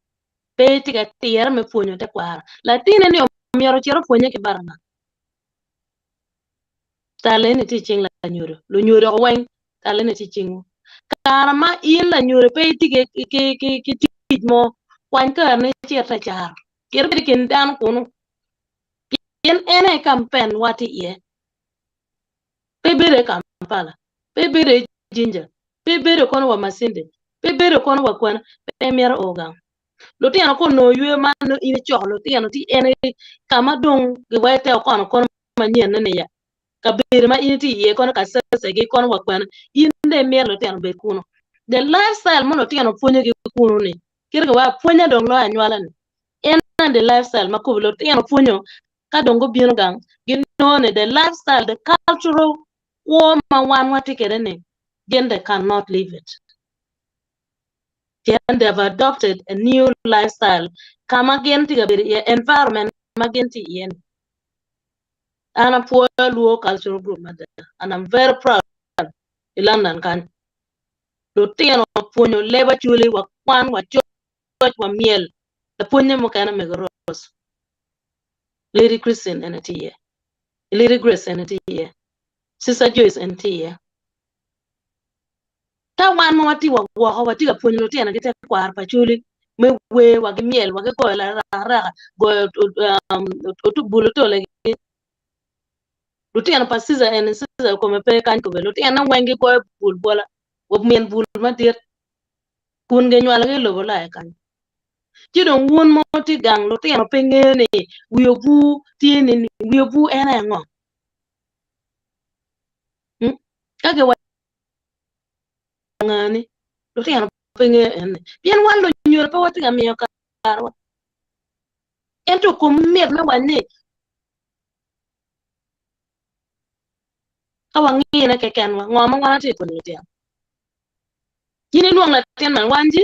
Speaker 9: pe itye ka tire me pwonyo tekwaro latin eni myero ocit opwonye ki bot anga? Tal eni tye i cing lanyodo, lunyodo weng tal eni tye i cingwu. Kare ma in lanyodo pe itye ki tic mo, kwany kareni icit i caro, cit ibed i kin dano kunu pien en aye kampen wa tye iye. Pe ibedo i Kampala, pe ibedo i Jinja, pe ibedo kono wa Masindi, pe ibedo kono wa kwene, pe imito o gang. Lutino ka onongo yweyo man nongo in icoko lutino ci en aye ka ma dong giwaco te okono kono manyen-ne ni ya kabedo ma in itye iye kono kasese-gi kono wa kwene in dong imito lutino obed kunu. The lifestyle ma lutino pwonyogi kunu-ni kit giwaco apwonya dong loyo anywala-ni en aye the lifestyle ma kobbe lutino pwonyo ka dong gubino gang ginongo ni the lifestyle the cultural kwo ma wan watye kwede-ni gin they cannot live it. Pien they have adopted a new lifestyle ka ma gin tye ka bedo iye, environment ma gin tye iye ni. An apwoyo Luo Cultural Group mada and I'm very proud i London kany. Lutino pwonyo leb Acholi wa kwan wa coc wa myel lapwonye mukene mego Rose Lady Christine ene tye iye, Lady Grace ene tye iye, Sister Joyce ene tye iye. Ka wan ma watye wa woko watye ka pwonyo lutino ki tekwaro pa Acholi me wer wa ki myel wa ki goyo larakaraka goyo bul otolegi lutino pa Ciza eni Ciza kome pe kany kome lutinone weng gigoyo bul bwola wa min bul madit kun ginywalogi i lobo Ulaya kany ci dong wun ma wutye gang lutino pe ngeyo ni wi obur tye ni wi obur en aye ngo? Ka giwaco ngani lutino pe ngeyo ene pien wan lunyodo pe watye ka miyo karewa ento kom mit me waco ni ka wangine kekenwa ngo ma wan watye ka pwonyo lutino in ilwong latin man wanji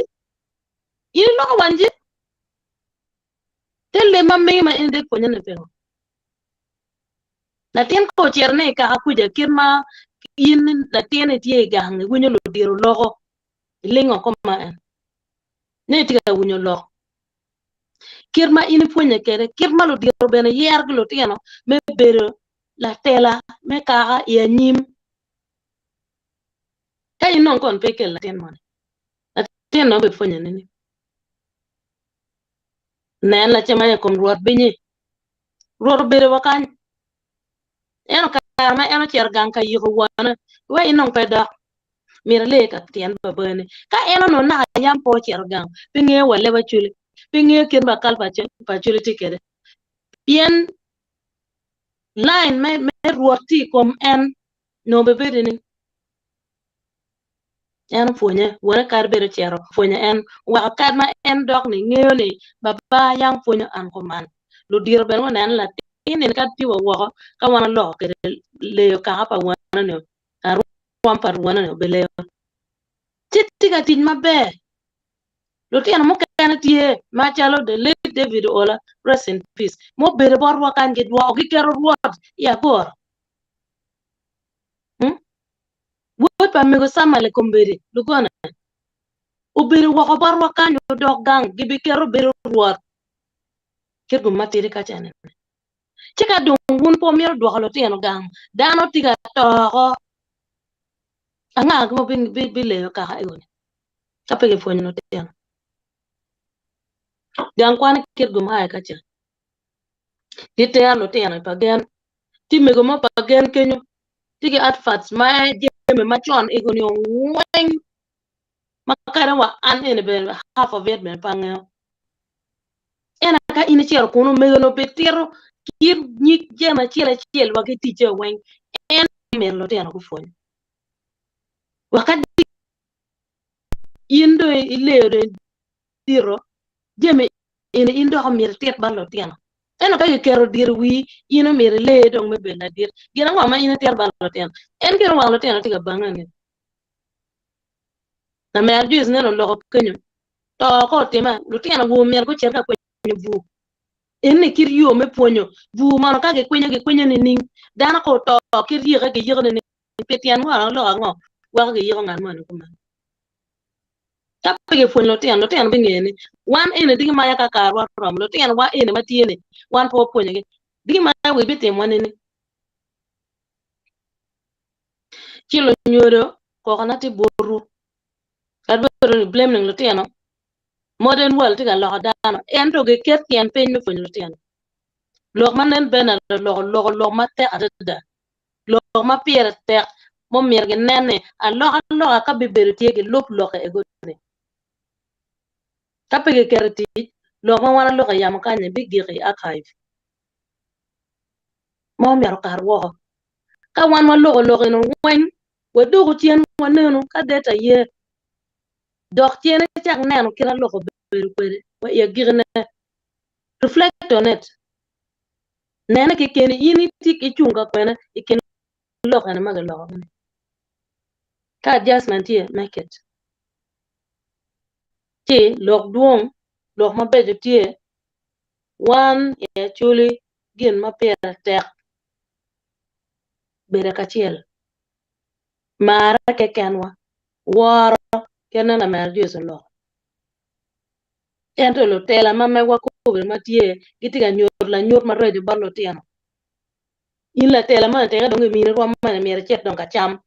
Speaker 9: in ilwongo wanji te leb ma mege ma in itye ka pwonyone pingo Latin ka ocito ni i kaka kuca kit ma in latin itye i gang iwinyo ludito loko ilingo koma en ni itye ka winyo lok kit ma in ipwonye kwede kit ma ludito bene yero ki lutino me bedo latela me kaka i anyim ka in dong kono pe ikelo latin moni latin dong obipwonye nining nen lacen ma i kom Rwot binyi Rwot obedo wa kany. Ento kare ma en ocito gang ka yiko wone, wek inong pe dok, myero ile ka tyen babani. Ka en onongo naka yam pe ocito gang, pe ngeyo wa leb Acholi, pe ngeyo kit ma kal pa Acholi tye kwede. Pien lain me Rwot tye i kom en, nongo bibedo nining? En opwonye, wone kadi bed ocito opwonyo en, oweko kadi ma en dok ni ngeyo ni baba yam pwonyo an kuman. Ludito bene guneno ni latin eni kadi tye wa woko ka wan oloko kwede leyo kaka pa wone-ni, rwom pa wone-ni obileyo. Ci tye ka tic maber. Lutino mukene tye macalo the late David Ola, rest in peace, ma obedo botwa kany gidwoko giketo rwot i agora. Hmm? Wod pa mego Samuel i kombeddi, lugone, obedo woko botwa kany odok gang gibiketo bedo rwot. Kit gum matidi ka cene. Ci ka dong wun pe wumito dwoko lutino gang, dano tye ka to oko. Anga ma bileyo kaka ego-ni ka pe gipwonyo lutino? Gang kwan i kit gum aye ka ca gitero lutino i pa gen. Tye mego mo pa gen kenyo tye ki adverts ma jami macon ego-ni weng ma kadi wa an eni bene half of it bene pe angeyo. Ento ka in icito kunu omego-ni obitito kit nyig jami acel acel wa ki ticce weng en mito lutino gupwony. Wa ka in dong ileyo dong idito jami eni in dok omyero itit bot lutino. Ento ka kiketo diro i wii in omyero ile dong me bedo ladit. Gin ango ma in itito bot lutino? En kit wang lutino tye ka bange ni Lamera Joyce nene oloko kenyo to ka otime lutino awobe myero gucit ka kwinyo bur. Eni kit yo me pwonyo bur mono ka gikwinyo gikwinyo nining? Dano ka oto kit yike giyiko nining? Pi tyen ngo lok ango weko giyiko ngat moni kuman? Ka pe gipwonyo lutino, lutino bingeyo ni wan eni diki maya ka karwa oromo, lutinowa eni ma tye ni wan pe wapwonyogi, diki maya wi bitimowa nining? Ci lunyodo kokona tye botwu, kadi bed ni blaming lutino, modern world tye ka loko dano, ento giket tyen piny me pwonyo lutino. Lok ma nen Bernard oloko, oloko lok matek adada. Lok ma pire tek ma omyero ginen ni alokaloka ka bibedo tye gilub lokke egoni. Ka pe giketo i tic, lok ma wan aloko i yamo kany-ni bigik i archive ma omyero okat woko. Ka wan waloko lok eno weng, wadoku cen wanenu ka data ye, dok cen icak neno kit ma lok obedo kwede wa i agikine. Reflect on it. Nene kekeni in itye icung ka kwene i kin lok eni ma giloko-ni. Ka adjustment tye, make it. Ci lok dwong, lok mabeco tye, wan i Acholi gin ma pire tek bedo kacel, marre kekenwa, woro kit ma lamera Joyce oloko. Ento lutela ma megwa kobbe ma tye gitye ka nyuto lanyut maraco bot lutino. In latela moni teke dong imini rwom moni myero icit dong ka cam.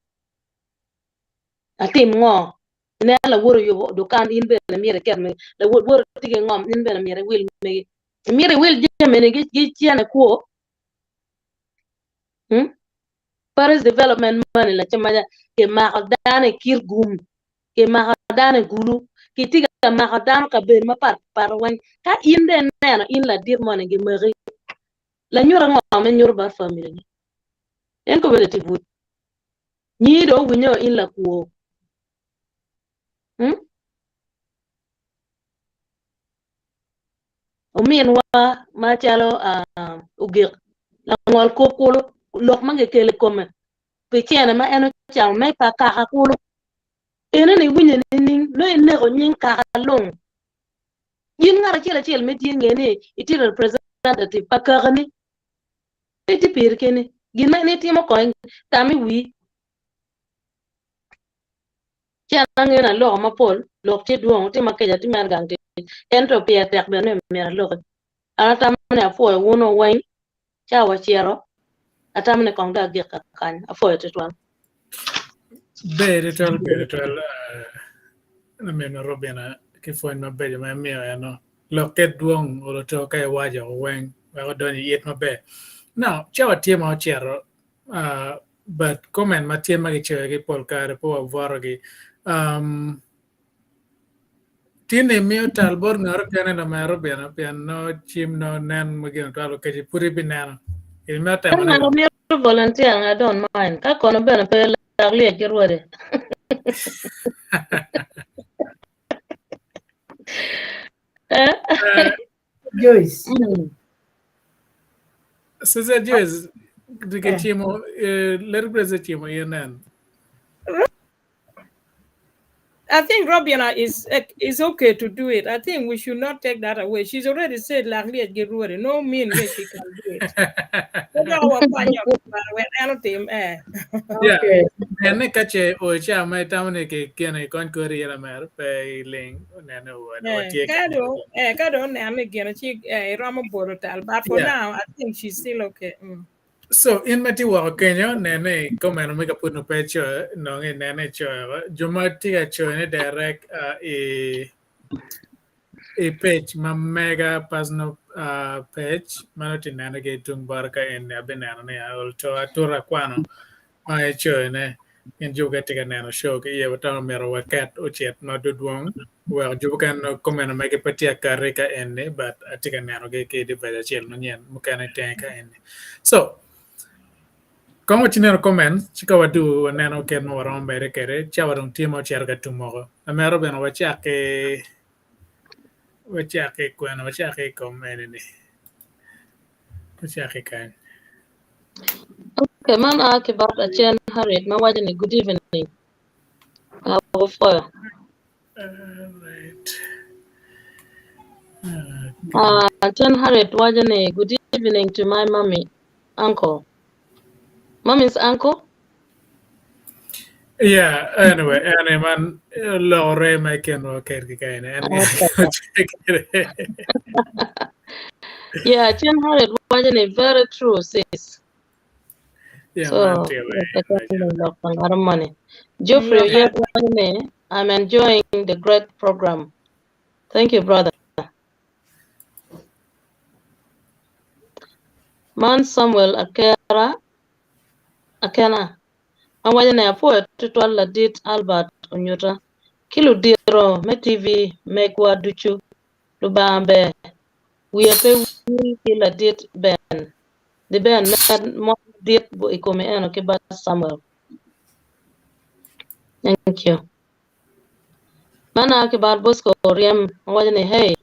Speaker 9: Atim ngo? Ineno lawoti oyubo dukan in bene myero iket megi. Lawot woti tye ki ngom in bene myero iwil megi. Imito iwil jami-ni gi cene kwo? Hmm? Parish development money lacamaca kimako dano i Kitgum Kimako dano i Gulu, kitye ka mako dano kabedo mapat pat weng. Ka in dong ineno in ladit moni gimaki, lanyut ango ma inyuto bot family ni? En kobedi tye buc. Nyingi dong owinyo in lakwo. Hmm? Ominwa macalo uh, ogik langol kop kulu lok ma gikelo i kome pi cene ma en ocamo me pa kaka kulu. Enoni iwinyo nining? Nongo ineko nying kaka lung. In ngat acel acel me tye nge ni itye representative pa kakani. Pe itye piri keni. Gin ma in itimo kong tam i wii. Ci an angeyo ni aloko mapol, lok tye dwong, otima keca tye mere gang tic, ento pire tek bene ni myero aloki. An atamo ni apwoyo wunu weng, cawa ocito, atamo ni kong dong agik kakany. Apwoyo tutwal.
Speaker 2: Ber tutwal, ber tutwal laminwa Robina ki pwony mabeco ma imiyo eno. Lokke dwong olo to ka iwaco weng wek odony i it maber. Now, cawa tye ma ocito but comment ma tye ma kicoyogi pol kare pe wabwotogi. Um, Tini miyo tal bot ngat okene lamera Robina pien nongo cim nongo nen ma gin otwalo keci pud ibineno. Imito
Speaker 9: Ka
Speaker 2: temone
Speaker 9: ngako
Speaker 2: dong.
Speaker 9: mito volunteer, I don't mind. Ka kono bene pe lak lyec ki rwode. Eh?
Speaker 2: Eh,
Speaker 3: Joyce.
Speaker 9: Mm.
Speaker 2: Sister Joyce,
Speaker 3: Eh.
Speaker 2: kicimo, eh, Little Grace ocimo in nen.
Speaker 6: I think Robina is okay to do it. I think we should not take that away. She's already said lak lyec gi rwode. No mean that she can do it. Pe dok wakwanyo wek en otim eh.
Speaker 2: Yeah.
Speaker 3: Okay.
Speaker 2: Nene ka ce o ca ma itamo ni ki gene kony kori iye lamer pe iling nene o
Speaker 6: Eh,
Speaker 2: watye
Speaker 6: ka do eh ka do oneno ni gine ci eh, iromo bolo tal. But for
Speaker 2: Yeah.
Speaker 6: now, I think she's still okay.
Speaker 2: So in ma tye woko kenyo nene i comment ma ka pud nongo pe icoyo nongo inene icoyo jo ma tye ka coyone direct i i page ma mega personal page ma nongo tye nene ki tung bota ka eni abineno ni to atuto akwano ma icoyone pien jo mukene tye ka neno show ki iye watamo myero waket ocit ma dwodwong wek jo mukene nongo comment magi pe tye akati ka eni but atye ka nenogi ki device acel manyen mukene tenge ka eni. So kong waci neno comment ci ka wadu waneno kit ma waromo mede kwede cawa dong tye ma ocito ka tum woko. Amito bene wacak ki wacak ki kwena wacak ki i kom eni ni wacak ki kany.
Speaker 9: Okay, man a ki bot Acen Harriet ma waco ni good evening. Apwoyo.
Speaker 2: Alright.
Speaker 9: Acen Harriet waco ni good evening to my mommy uncle. Mommy's uncle?
Speaker 2: Yeah, anyway, ene man loko re ma i kinwa kedgi ka ene. En
Speaker 9: Okay. Yeah, Acen Harriet waco ni very true sis.
Speaker 2: Yeah,
Speaker 9: So,
Speaker 2: man tye wa.
Speaker 9: lok pa ngat moni. Geoffrey Oyet waco ni I'm enjoying the great program. Thank you, brother. Man Samuel Akera Akena ma waco ni apwoyo tutwal ladit Albert Onyuta ki ludiro me TV megwa ducu. Lubanga ber. Wiya pe wil ki ladit Ben. Di Ben med mo dit i kome eno ki bat Samuel. Thank you. Man a ki bat Bosco Oryem ma waco ni hey,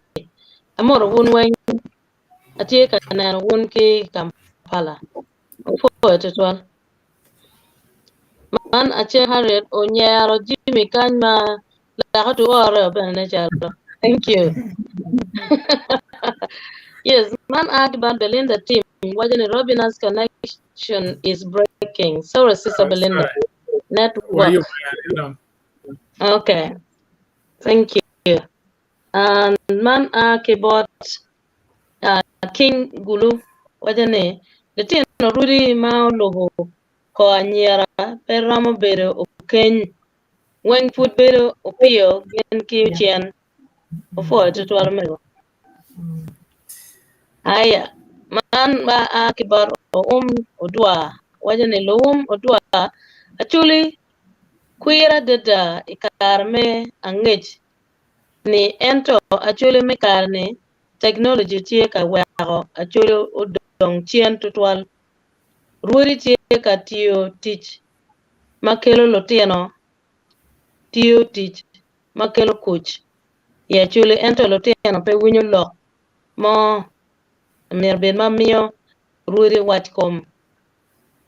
Speaker 9: amoro wun weng atye ka neno wun ki Kampala. Opwoyo tutwal. Man acel Harriet onyero Jimmy kany ma lako tu ore bene ne calo. Thank you. Yes, man a ki bat Belinda team waco ni Robina's connection is breaking. Sorry, Sister
Speaker 2: Oh,
Speaker 9: Belinda.
Speaker 2: sorry.
Speaker 9: Network.
Speaker 2: Were you
Speaker 9: Okay. Thank you. And man a ki bot King Gulu waco ni litino rudi ma olubo ko anyira pe romo bedo okeny weng pud bedo opiyo gin ki ocen opwoyo tutwal omego. Aya, man ma a ki bot Oum Odwa waco ni Luum Odwa Acholi kwir adada i kare me angec ni ento Acholi me kare ni teknoloji tye ka weko Acholi odong cen tutwal. Rwodi tye ka tiyo tic ma kelo lutino tiyo tic ma kelo kuc i Acholi ento lutino pe winyo lok mo myero bed ma miyo rwodi wac kom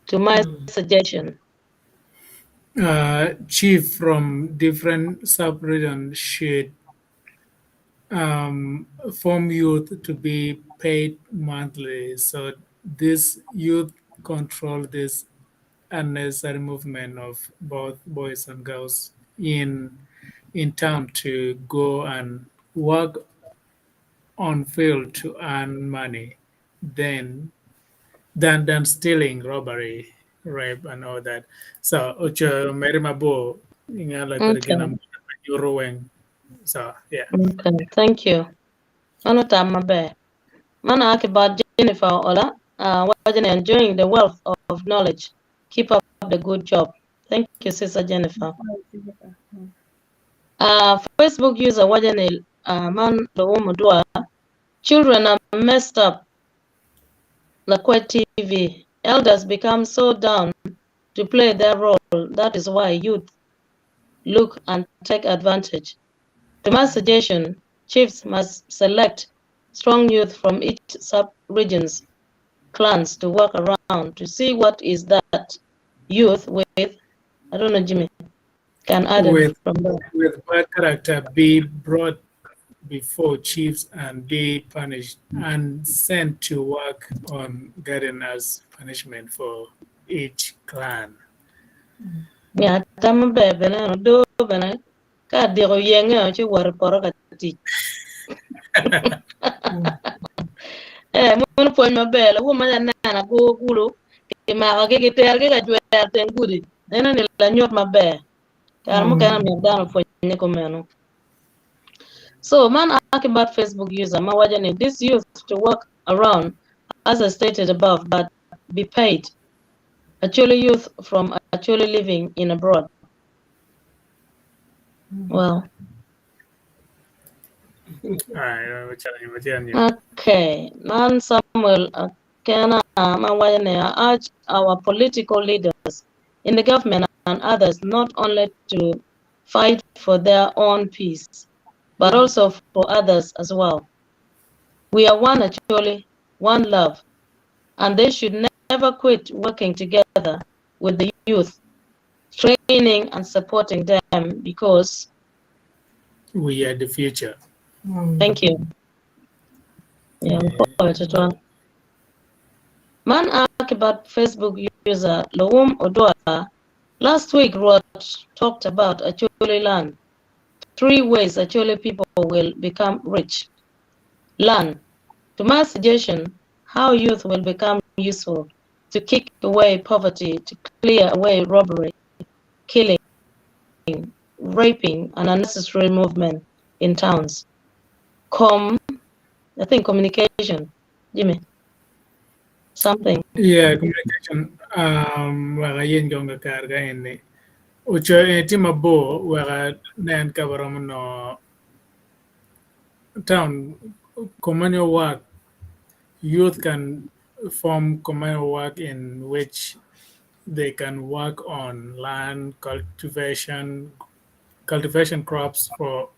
Speaker 9: to my suggestion.
Speaker 2: Chief from different sub-regions should form youth to be paid monthly so this youth control this unnecessary movement of both boys and girls in town to go and work on field to earn money then than stealing, robbery, rape and all that. So ocho mere mabor ingala
Speaker 9: Okay.
Speaker 2: So yeah.
Speaker 9: Okay, thank you. Mano tam maber. Mano a ki bot Jennifer Ola, waco ni enjoying the wealth of knowledge. Keep up the good job. Thank you, Sister Jennifer. Facebook user waco ni man Luum Odwa, children are messed up. Lakwec TV. Elders become so down to play their role. That is why youth look and take advantage. To my suggestion, chiefs must select strong youth from each sub-region's clans to work around to see what is that youth with, I don't know, Jimmy. Can add it
Speaker 2: With
Speaker 9: from there.
Speaker 2: with bad character be brought before chiefs and be punished and sent to work on garden as punishment for each clan.
Speaker 9: Yeah, tam maber bene eno doo bene ka adiko yenge ci woto i poto ka tic. Eh, meno pwony maber lawom ma aneno agur kulu kimakogi kiterogi ka jwero teng gudi. Eno ni lanyut maber. Kare mukene myero dano opwonye kumeno. So man a ki bot Facebook user ma waco ni this youth to work around as I stated above but be paid. Acholi youth from Acholi living in abroad. Well. Okay, man Samuel Akena ma waco ni I urge our political leaders in the government and others not only to fight for their own peace but also for others as well. We are one Acholi, one love, and they should never quit working together with the youth, training and supporting them because
Speaker 2: We are the future.
Speaker 9: Thank you. Yeah, Man a ki bot Facebook user Lowum Odwa last week Rwot talked about Acholi land. Three ways Acholi people will become rich. Land. To my suggestion, how youth will become useful to kick away poverty, to clear away robbery, killing, raping, and unnecessary movement in towns. Com, I think communication, Jimmy. Something.
Speaker 2: Yeah, communication. Um, wek ayeny kong kakare ka eni. Ocoyo eni tye mabor wek anen ka waromo nongo town communal work youth can form communal work in which they can work on land cultivation cultivation crops for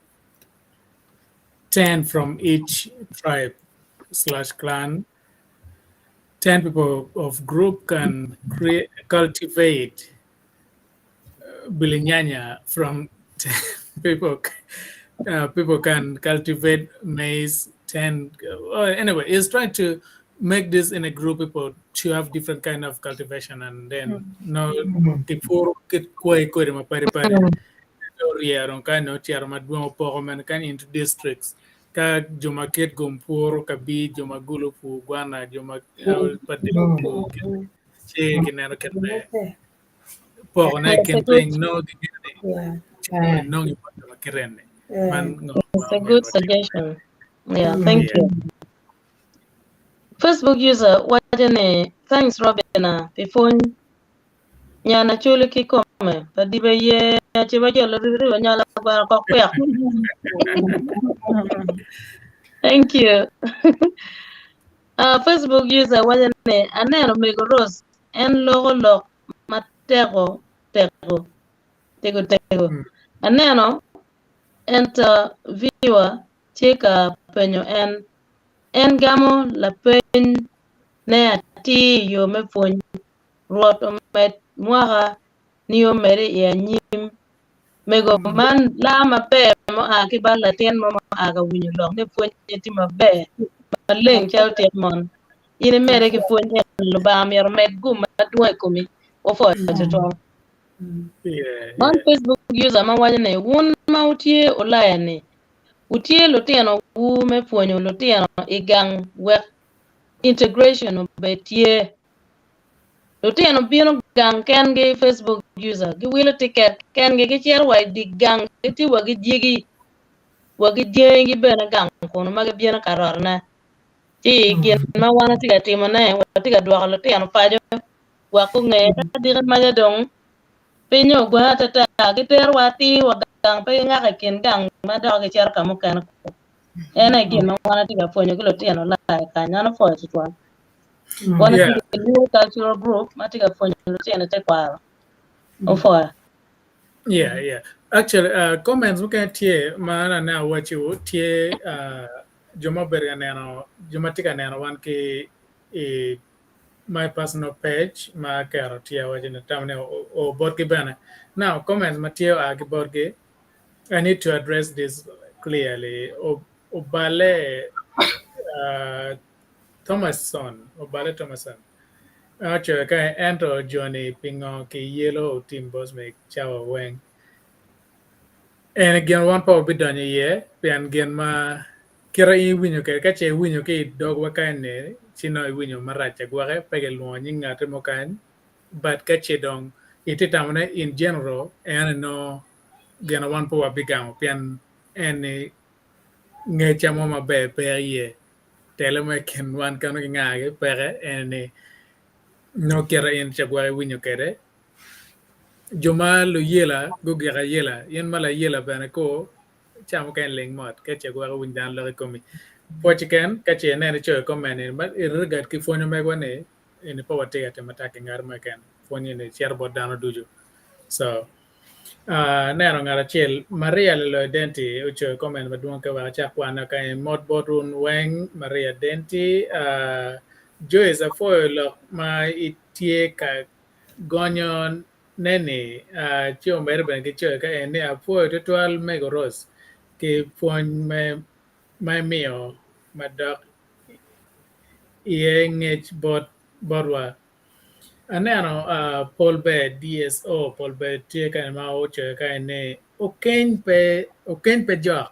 Speaker 2: 10 from each tribe slash clan 10 people of group can create cultivate bilinyanya from 10 people people can cultivate maize 10 uh, anyway it's trying to make this in a group people to have different kind of cultivation and then no kipuro kit kwai kodi mapadi padi oryero ka nongo ocito madwong opoko mene kany into districts ka jo ma kit gum puro kabir jo ma gulu pur gwana jo ma padil pur ci kineno kit me pokone i kin piny nongo gingeyo ni nongo i bot jo ma kite ni man ngo
Speaker 9: It's a good suggestion. Yeah, thank you. Facebook user waco ni thanks Robina pi pwony Nyana coli kikome pa dibe ye ci ba jolo ribo nyala gweno kok kwek. Thank you. Facebook user waco ni aneno mego Rose en loko lok ma teko teko tego tego. Aneno interviewer tye ka penyo en. En gamo lapeny ne atir i yo me pwony. Rwot omed mwaka nio mede i anyim. Mego man laa maber mua ki bal latin mo mua ka winyo lok ni pwonye tye maber maleng calo tit mon. In imede ki pwony en Lubanga myero omed gum madwong i komi. Wapwoyo tutwal. Man Facebook user ma waco ni wun ma wutye Ulaya ni wutye lutino wu me pwonyo lutino i gang wek integration obed tye. Lutino bino gang kengi Facebook user giwilo tiket kengi gicito wa i dye gang gitye wa ki dyegi wa ki dyangi bene gang kunu ma gibino ka rotone ci gin ma wan watye ka timone watye ka dwoko lutino paco wek gunge ka diki maca dong piny ogweng atata giterowa atir wa gang pe gingako i kin gang ma dok gicito ka mukene en aye gin ma wan watye ka pwonyo ki lutino lai kany an apwoyo tutwal. Wan
Speaker 2: Yeah.
Speaker 9: watye ki Luo Cultural Group ma tye ka pwonyo lutino i tekwaro. Opwoyo.
Speaker 2: Yeah, yeah. Actually, comments mukene tye ma an aneno awacciwu tye jo ma obedo ka neno, jo ma tye ka neno wan ki i my personal page ma aketo tye awaco ni atamo ni o botgi bene. Now comments ma tye oa ki botgi I need to address this clearly. Obale uh, Thomason, Obale Thomason. Ocoyo ka ento joni pingo ki yelo otim Bosmic cawa weng. En gin wan pe wabidonyo iye pien gin ma kite in iwinyo kwede ka ce iwinyo ki i dogwa kany ni ci nongo iwinyo marac agwoke pe gilwongo nying ngati mo kany but ka ce dong itye tamo ne in general en nongo gin wan pe wabigamo pien en ni ngecca mo maber pe iye tele mo i kin wan kano ki ngagi peke en ni nongo kite in ca gwok iwinyo kwede jo ma luyela gugiko ayela in ma layela bene ko ca mukene ling mot ka ce gwok iwiny dano lok i komi pwoc keken ka ce ineno icoyo comment ni ma i regard ki pwonyo megwa ni eni pe watye ka timo attack i ngat mo keken pwonyo ni cito bot dano ducu so aneno ngat acel Maria Laloy Denti ocoyo comment madwong ka wek acak kwana kany mot bot wun weng Maria Denti uh, Joyce apwoyo lok ma itye ka gonyo ne ni uh, ci omede bene ki coyo ka en ni apwoyo tutwal Mego Rose ki pwony me ma imiyo madok iye ngec bot botwa. Aneno uh, Paul Ber DSO Paul Ber tye kany ma ocoyo kany ni okeny pe okeny pe jok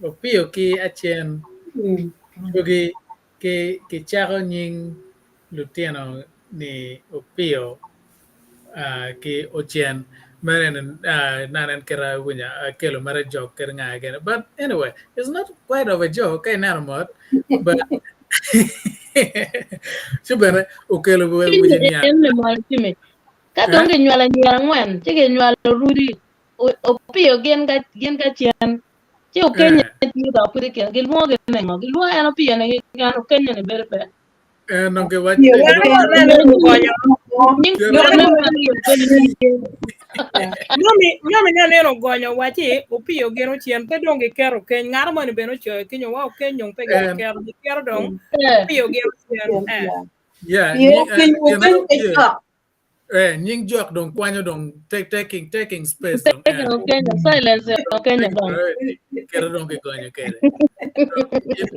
Speaker 2: opiyo ki acen cogi ki kicako nying lutino ni opiyo uh, ki ocen mere ni uh, nanen kite winyo akelo mere jok kede nga gene but anyway it's not quite of a joke ka ineno mot but ci bene okelo winyo niang
Speaker 9: En lemol time. Ka dong kinywalo anyira angwen, ci kinywalo Rudi, o- Opiyo gin ka gin ka cen. Ci Okenye tye dok pud i kin gilwongo gi ningo? Gilwongo en Opiyo ni keken, Okenye ni bedo pe.
Speaker 2: En dong giwaco
Speaker 6: Dano ma neno ogonyo.
Speaker 9: Nying dano ma ariyo bedo tye.
Speaker 6: Nyomi nyomi ne neno ogonyo waci opiyo gin ocen pe dong giketo keny ngato moni bene ocoyo kenyo wa okeny dong pe
Speaker 2: En
Speaker 6: giketo giketo dong
Speaker 9: Eh.
Speaker 6: opiyo gin ocen eh.
Speaker 2: yeah,
Speaker 5: Pien
Speaker 2: nyi-
Speaker 5: okeny
Speaker 2: eh, gin
Speaker 5: okeny pe
Speaker 2: opiyo.
Speaker 5: cok.
Speaker 2: Eh, nying jok dong kwanyo dong take, taking taking space dong
Speaker 9: Taking
Speaker 2: en.
Speaker 9: Okenye, silence Okenye
Speaker 2: Taking
Speaker 9: dong.
Speaker 2: priority. Keto dong kigonyo kede.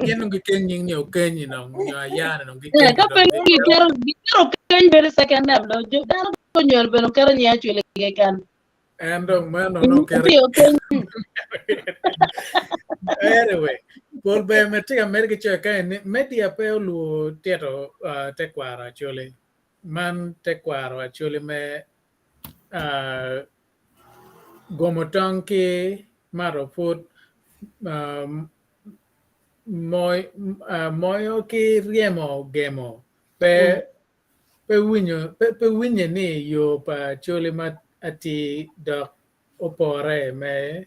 Speaker 2: Gin dong gikeny nying ni okenyi dong nyo ayane dong
Speaker 9: Eh,
Speaker 2: gikenyo
Speaker 9: ka pe
Speaker 2: dong.
Speaker 9: giketo giketo okeny bedo second name dong jo dano konywalo bene oketo nying acwele keken.
Speaker 2: En dong meno nongo keto
Speaker 9: Opiyo okeny.
Speaker 2: Anyway, pol ber me tye ka mere ki coyo kany ni media pe oluwo tito uh, tekwaro Acholi. Man tekwaro Acholi me uh, gomo tong ki mato put uh, moy, uh, moyo ki ryemo gemo pe pe winyo pe, pe winye ni yo pa Acholi ma atir dok opore me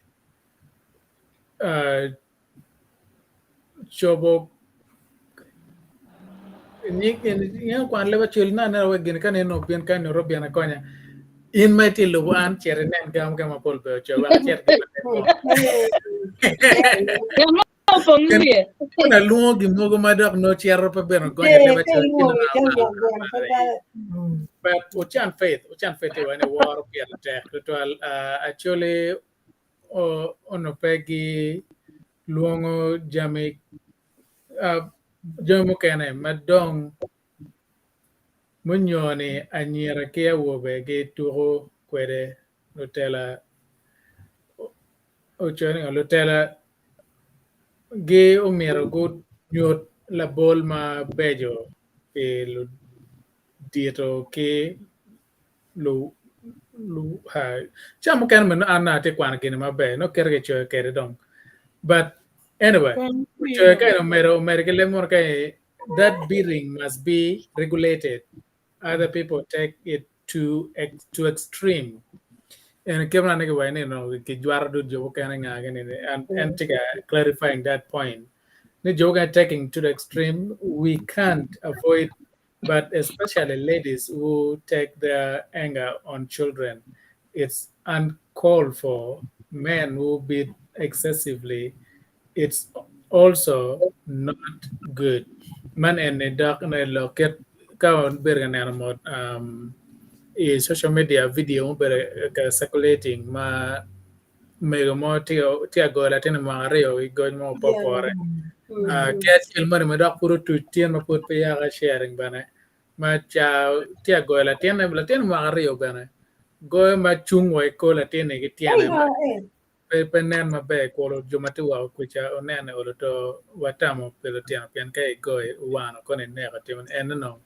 Speaker 2: uh, cobo ingeyo kwan leb Acholi na aneno wek gini ka neno obin ka neno obin akonya in ma itye lubo an cit inen gam ka ma pol ber ocoyo wek acit ki lanen mo.
Speaker 9: Gin ma opong i wiye.
Speaker 2: Kun alwongo gin mogo ma dok nongo cito pe bene ogonyo
Speaker 3: Eh,
Speaker 2: leb
Speaker 3: ka
Speaker 2: Acholi ci
Speaker 3: ilwongo
Speaker 2: nongo
Speaker 3: ka
Speaker 2: amalo
Speaker 3: ilwongo gweno pe bale.
Speaker 2: But Ocan Faith, Ocan Faith tye ni woro pire tek tutwal. Uh, Acholi onongo pe gilwongo jami uh, jami mukene ma dong munyo ni anyira ki awobe gituko kwede lutela ocoyo ni lutela gi omyero gunyut labol mabeco pi ludito ki lu lu ha ca mukene meno an atye kwano gini maber nongo kite kicoyo kwede dong but anyway ocoyo ka en omedo omedo ki leb munu ka that beating must be regulated other people take it to ex, to extreme en kit ma ni giwaco ni no kijwato dul jo mukene nga gini ni en en tye ka clarifying that point ni jo mukene taking to the extreme we can't avoid but especially ladies who take their anger on children. It's uncalled for. Men who beat excessively, it's also not good. Man eni dok ne lok kit Ka wabedo ka neno mot i social media video mubedo ka circulating ma mego mo tye ka goyo latin i mwaka aryo ki goc mo ma pe opore. Ki acel moni ma dok pud otuc tyen ma pud pe yaka sharing bene ma ca tye ka goyo latinne, latin mwaka aryo bene goyo ma cung wa i kor latinni ki tyene ma pe pe nen maber kulu jo ma tye woko kuca onene olo to watamo pi lutino pien ka igoyo iwano kono ineko timo ni en onongo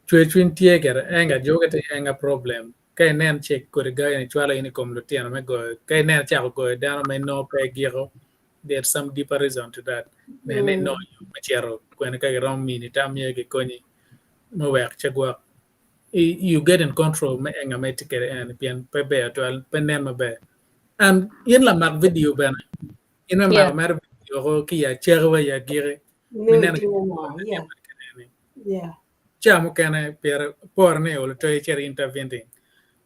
Speaker 2: cwer cwiny tye gire enga jo gitye ki enga problem ka inen cik kodi gayo ni cwalo in i kom lutino me goyo ka inen icako goyo dano ma inongo pe igiko there's some deeper reason to that nen ni inongo yo me cito kwene ka giromo mini tam ye gikonyi me wek ce gwok you get in control me enga ma itye kwede eni pien pe ber twal pe nen maber and in lamak video bene in me mako mere video ko ki i acaki wa i agiki me neno ca mukene pire pore ni olo to icito intervening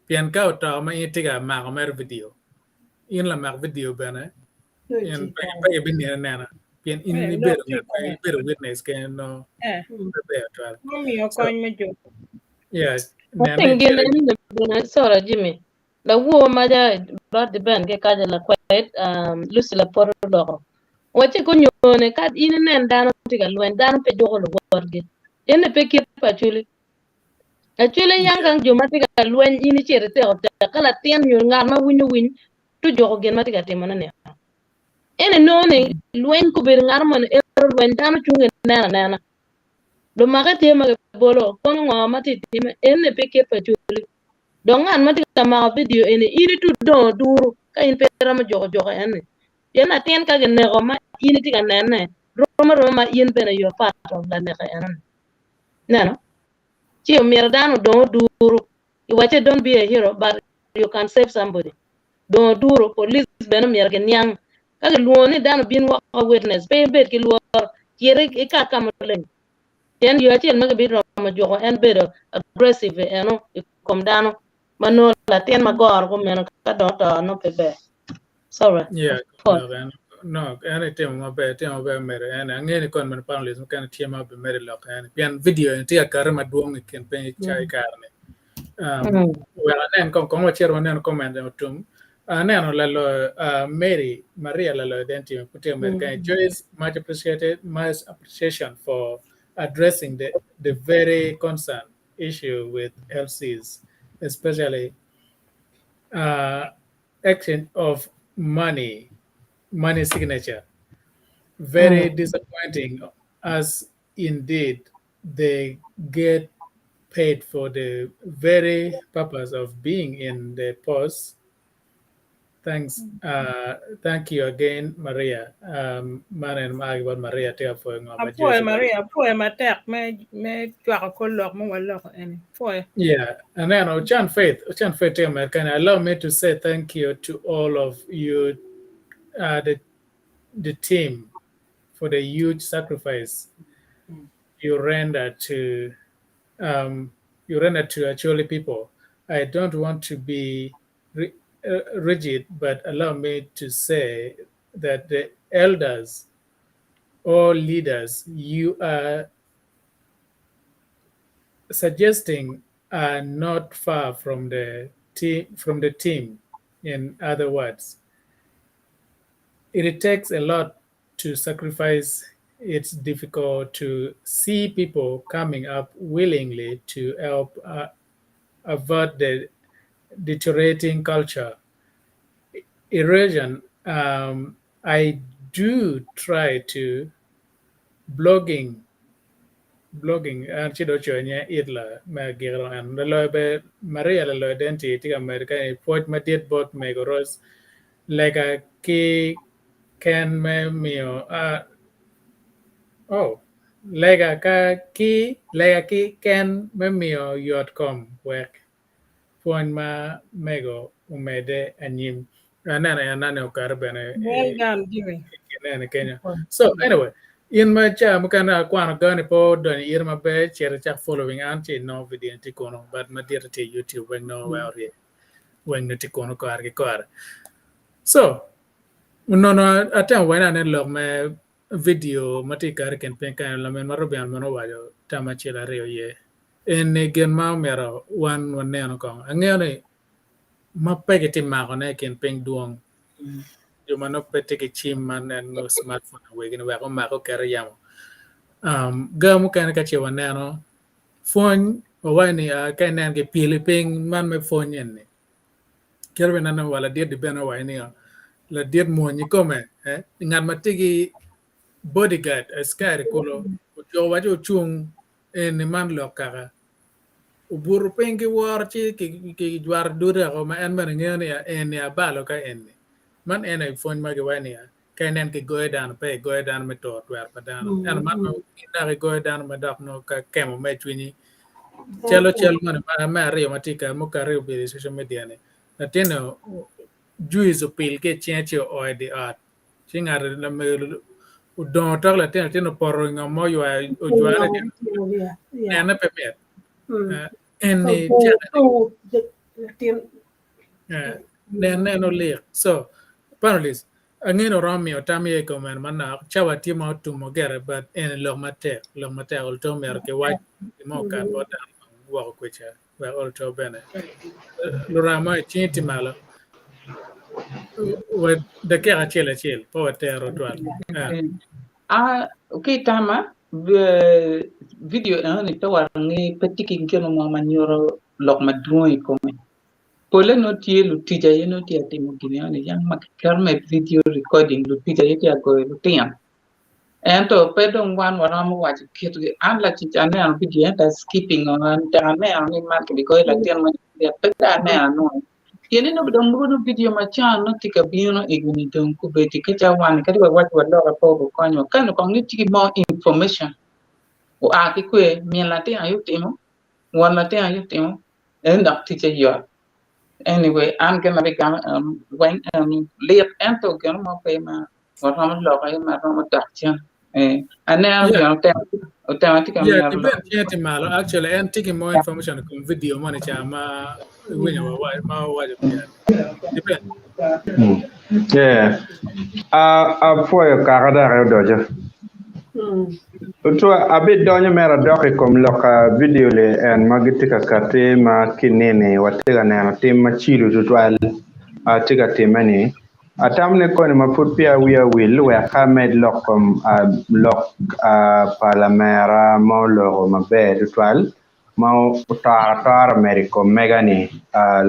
Speaker 2: pien ka oto ma in itye ka mako mere video in lamak video bene in pe ibinene anena pien in ibedo ibedo witness kene nongo pe ber twal.
Speaker 6: Omiyo kony me jo.
Speaker 2: Yes.
Speaker 9: Gin eni sorry Jimmy. Lawor maca bot Ben ki kaca lakwed Lucy Lapot oloko. Wacce ko nyone ka in inen dano tye ka lweny dano pe juko luwotgi. Ene pe kit pa Acholi. Acholi yang kang jo ma tye ka lweny in icito iteko tek ka latin nyo ngat ma winyo winy tujuko gin ma tye ka timone ni. En inongo ni lweny kobedo ngat moni ero lweny dano cung ineno anena. Lumake tye ma gibolo kono ngo ma tye time ene pe kit pa Acholi. Dong ngat ma tye ka mako vidio eni in itu dongo duru ka in pe iromo juko juko en ni. Pien latin ka gineko ma in itye ka nene rom aroma ma in bene you are part of laneke eno ni. Ineno? Ci omyero dano odong oduru. Iwacce don't be a hero but you can save somebody. Dong oduru, police bene omyero giniang. Ka gilwongo ni dano obin woko witness pe ibed ki lworo, cit ikat ka maleng. Pien yo acel ma gibiromo juko en bedo aggressive eno i kom dano ma nongo latin ma goro kumeno ka dong oto nongo pe ber. Sorry.
Speaker 2: Yeah, no, en, no, en itimo maber, itimo maber medo en. Angeyo ni kon meno panelist mukene tye ma obimedo lok en. Pien video en tye ka kati madwong i kin piny ca i kare-ni. Um, wek anen kong, kong wacito waneno comment otum. Aneno laloyo uh, Mary Maria laloyo den team put America. Joyce, much appreciated, much appreciation for addressing the, the very concern issue with LCs, especially uh, exchange of money, money signature. Very disappointing as indeed they get paid for the very purpose of being in the post. Thanks. Thank you again, Maria. Um, man en ma about Maria tye apwoyo ngo ma
Speaker 6: Apwoyo Maria, apwoyo matek me me cwako kor lok ma waloko eni. Apwoyo.
Speaker 2: Yeah, and then Ochan Faith, Ochan Faith tye American. Allow me to say thank you to all of you, the team, for the huge sacrifice you render to um, you render to Acholi people. I don't want to be rigid, but allow me to say that the elders or leaders you are suggesting are not far from the team from the team. In other words, it takes a lot to sacrifice. It's difficult to see people coming up willingly to help avert the deteriorating culture erosion. I do try to blogging blogging an ci do coyo nye itla me agikiro en laloyo be Maria laloyo denti tye ka medo ka ni pwoc madit bot mego Rose lega ki ken me miyo oh lega ka ki lega ki ken me miyo yot kom wek pwony ma mego omedde anyim. Aneno en nani okato bene
Speaker 6: Well done, Jimmy.
Speaker 2: nene kenya. So anyway, in ma ca mukene akwano gani pe odonyo ira maber cit icak following an ci inongo video ni tye kunu but madite tye i YouTube weng nongo wek orye weng nongo tye kunu kore ki kore. So onono atemo wene ane lok me video ma tye kati i kin piny kany lamin ma Ruben mono owaco tam acel aryo iye. Eni gin ma omyero wan waneno kong. Angeyo ni ma pe gitye makone i kin piny dwong. Jo ma nongo pe tye ki cim ma neno smartphone awegi ni wek omak oket i yamo. Ga mukene ka ce waneno pwony wawaco ni ka inen kipyelo i piny man me pwony eni. Kit ma ineno wa ladit-di bene owaco ni ladit mwony kikome ngat ma tye ki bodyguard askari kulu otyeko waco ocung eni man lok kaka obuto piny ki woro ci kijwato dude woko ma en bene ngeyo ni eni abalo ka eni man en aye pwony ma giwaco ni ka inen kigoyo dano pe igoyo dano me turo twero pa dano ento man nongo in dok igoyo dano ma dok nongo ka kemo me cwinyi calo cal moni me aryo ma tye ka mukati obedo i social media ni latin-ni juice opil ki i cinge ci oo i di ot ci ngat lamego odongo tok latin latin opoto i ngom ma oywayo ojware nene pe mit eni nene en olik so panelist angeyo ni oromo miyo tam iye i kom eno manok cawa tye ma otumo gire but eni lok matek lok matek olto myero kiwac gin mo okat bot dano woko kwica wek olto bene lurama i cingi tye malo dakika acel acel pe watero twal.
Speaker 4: Ah, ki tama video eno ni pe wange pe tye ki gin mo ma nyuto lok madwong i kome. Pole nongo tye lutic aye nongo tye ka timo gin eno ni yang ma kiketo me video recording lutic aye tye ka goyo lutino. Ento pe dong wan waromo waco kit an lacic aneno vidio ento a skipping tek aneno ni man kibigoyo latin moni pe dong aneno anongo pien ni nongo dong mogo nongo vidio macon nongo tye ka bino egoni dong kobedi ka ca wan kadi wa wac waloke pe obikonyo wa kany kong ni tye ki more information oa ki kwe min latin aye otimo won latin aye otimo en dok ticce yot anyway an gin ma abigamo weng lit ento gin mo pe ma waromo lok aye ma romo dok cen. Eh, aneno
Speaker 2: Yeah.
Speaker 4: gin otemo otemo tye ka
Speaker 2: Yeah,
Speaker 4: mito
Speaker 2: ki
Speaker 4: lok.
Speaker 2: ben tye ti malo. Actually, en tye ki more information i kom video moni ca ma iwinyo wa wa- ma wawaco pire. Depend.
Speaker 7: Yeah. Uh, apwoyo kaka dok odoco. Tutwa abidonyo mere adok i kom lok ka video li en ma gitye ka kati ma kinini watye ka neno tim macilo tutwal uh, tye ka timme ni. Atamo ni koni ma pud peya wiya owil wek amed lok kom lok pa lamera ma oloko maber tutwal ma otoro atora medo i kom mega ni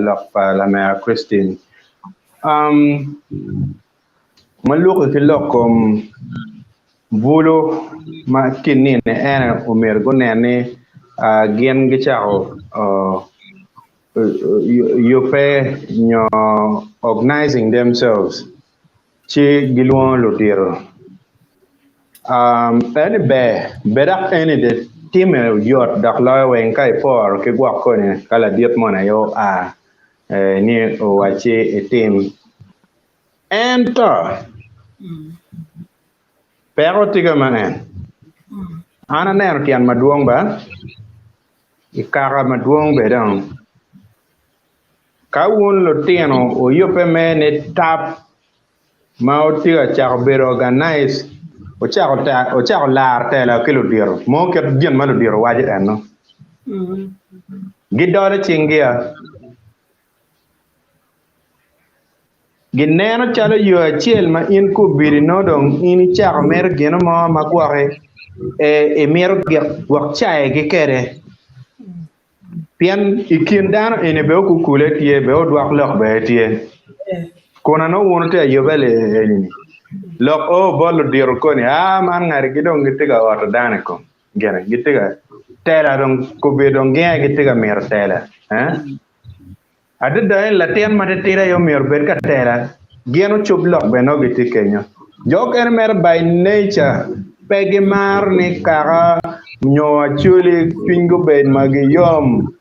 Speaker 7: lok pa lamera Christine. Ma luki ki lok kom bulu ma kinine ene omyero gunen ni gin gicako yubbe nyo organizing themselves ci gilwongo ludito. Eni ber, ber dok eni de time yot dok loyo weng ka iporo ki gwok koni ka ladit moni aye oa ni owacci itim. Ento peko tye ka ma en, an aneno tyen madwong ba. I kaka madwong bene dong, ka wun lutino wuyubbe me ni tap ma wutye ka cako bedo organized, wucako laro tela ki ludito mo kit gin ma ludito waco eno, gidolo cinggi-a. Gineno calo yo acel ma in kobedi nongo dong in icako mito gino mo ma gwoki imito gwok cayogi kwede. Pien i kin dano eni bene okukule tye, bene odwok lok bene tye. Kun nongo wun wutye ka yubbe eni-ni, lok o bot ludito koni, aa man ngatigi dong gitye ka oto dano i kom gine, gitye ka tela dong kobedi dong gin aye gitye ka mito tela. Adada ni latin matitidi aye omyero obed ka tela, gin ocub lok bene nongo gitye kenyo. Jo okene mere by nature pe gimaro ni kaka nyo acholi cwinygi obed ma giyom.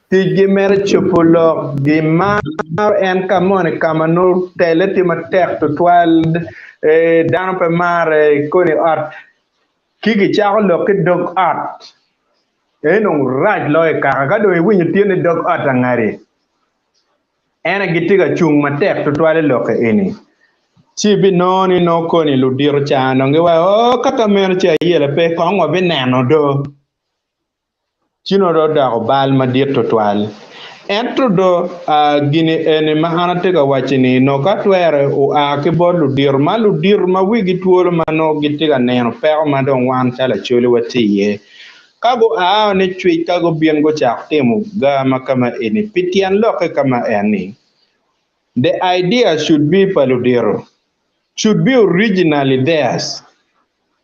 Speaker 7: Ticgi mere cubo lok, gimaro en ka moni ka ma nongo tele tye matek tutwal, dano pe mare koni ot ki gicako lok ki dog ot. En dong rac loyo i kaka. Ka dong iwinyo tye ni dog ot angadi, en aye gitye ka cung matek tutwal i lokke eni, ci ibinongo ni nongo koni ludito ca dong giwaco, Oo, ka ka meno ci ayela pe, kong wabineno do. Ci nongo dong odoko bal madit twatwal. Ento do, gini eni ma an atye ka wacci-ni, nongo ka twere oa ki bot ludito, ma ludito ma wigi twolo ma nongo gitye ka neno peko ma dong wan calo Acholi watye iye, ka gua ni cwic ka gubin gucak timo ga ma kama eni pi tyen lokke ka ma en ni, the idea should be pa ludito, should be originally theirs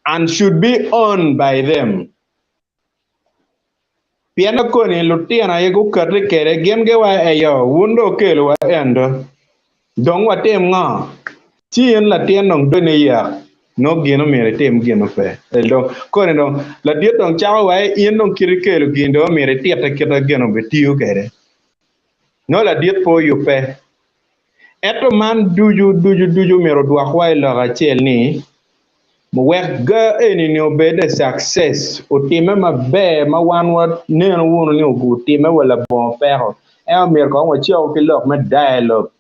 Speaker 7: and should be owned by them. Pien koni lutino aye gukati kwede, gin giwaco, Eyo, wun dong wukelowa ento, dong watim ngo? Ci in latin dong doni yak, nongo gin omyero itim gin pe. Dong koni dong ladit dong cako waci, in dong kit ikelo gin dong omyero ititte kit ma gin obitiyo kwede. Nongo ladit pe oyubbe. Ento man ducu ducu ducu myero odwokwa i lok acel ni, wek ga eni-ni obed a success, otimme maber ma wan waneno wunu ni otimme wa labongo peko, ento myero kong wacoku ki lok me dialogue,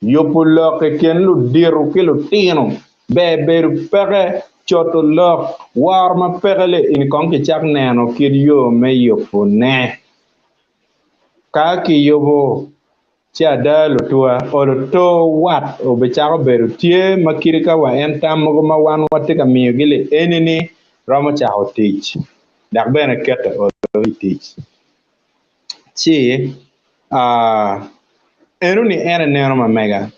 Speaker 7: yubo lok i kin ludito ki lutino, ber bedo peke, coto lok, woro ma peke li-ni kong kicak neno kit yo me yubone. Ka kiyubo Ci ada lutuwa, olo to wat obicako bedo tye ma kadi ka wa en tam mogo ma wan watye ka miyogi li eni-ni romo cako tic dok bene keto olo i tic. Ci enoni en eneno ma mega.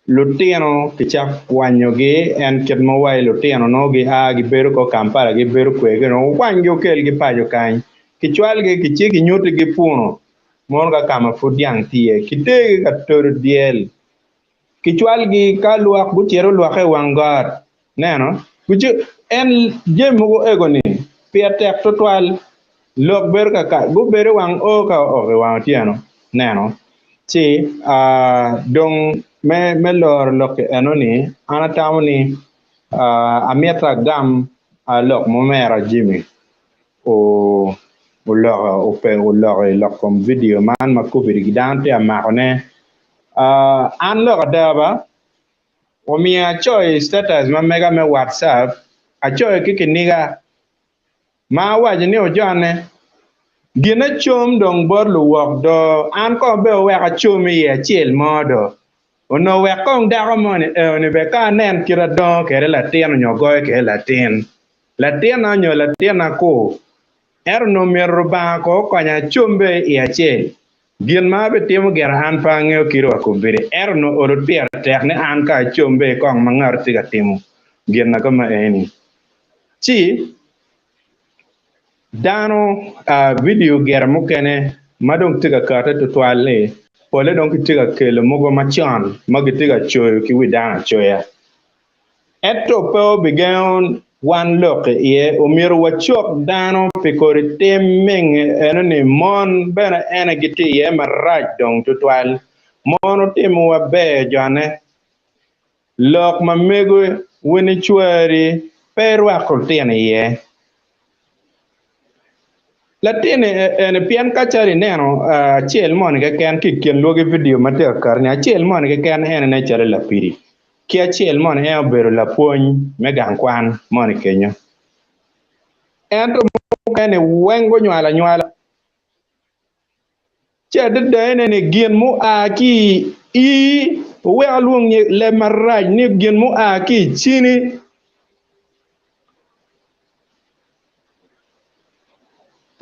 Speaker 7: Lutino kicako kwanyogi en kit ma wa i lutino nongo gia gibedo kor Kampala gibedo kwedgi nongo okwanygi okelgi paco kany kicwalgi kici kinyutigi puno mono ka ka ma pud dyang tye iye kitergi ka todo dyel kicwalgi ka lwak gucito olwokke i wang got Neno, guco en jami mogo ego-ni pire tek twatwal. Lok bedo kaka gubedo i wang o ka ook i wang otyeno. Neno, ci dong me me loro lok-ki eno-ni, an atamo ni amito agam lok ma omera Jimmy oloko oloko i lok kom vidio man ma kobedi dano tye ka makone. An lok ada ba, Omiyo acoyo i status ma mega me WhatsApp, acoyo ki kiniga ma awaco ni ojone, Gine com dong bot luwok do, an kong be wuwek acom iye acel mo do. Onongo wek kong dako moni eoni be ka anen kit adongo kwede latin onyo goyo kwede latin, latinna onyo latinna ku, ento onongo myero Rubanga kong okonya acom be i acel. Gin ma abitimo gire an pe angeyo kadi wa kombeddi, ento onongo olo pire tek ni an ka acombe i kong ma ngat tye ka timo gin ma kama eni. Ci dano vidio gire mukene ma dong tye ka kate tutwal-li pole dong kitye ka kelo mogo macon ma gitye ka coyo ki wi dano acoya. Ento pe obigengo wan lok i iye. Omyero wacok dano pi kodi tim mingi eno ni mon bene ene gitye iye marac dong tutwal. Mon otimowa ber jone. Lok ma mego wini cwari pe irwako lutino iye. Latin eni pien ka calo ineno acel moni keken ki i kin lwagi vidio ma tye ka kati-ni, acel moni keken en nen calo lapidi. Ki acel moni en obedo lapwony me gang kwan moni kenyo. Ento mukene weng gunywalo anywala. Ci adada ene ni gin mua ki i ii, wuwek alwong leb marac ni gin mua ki i cini.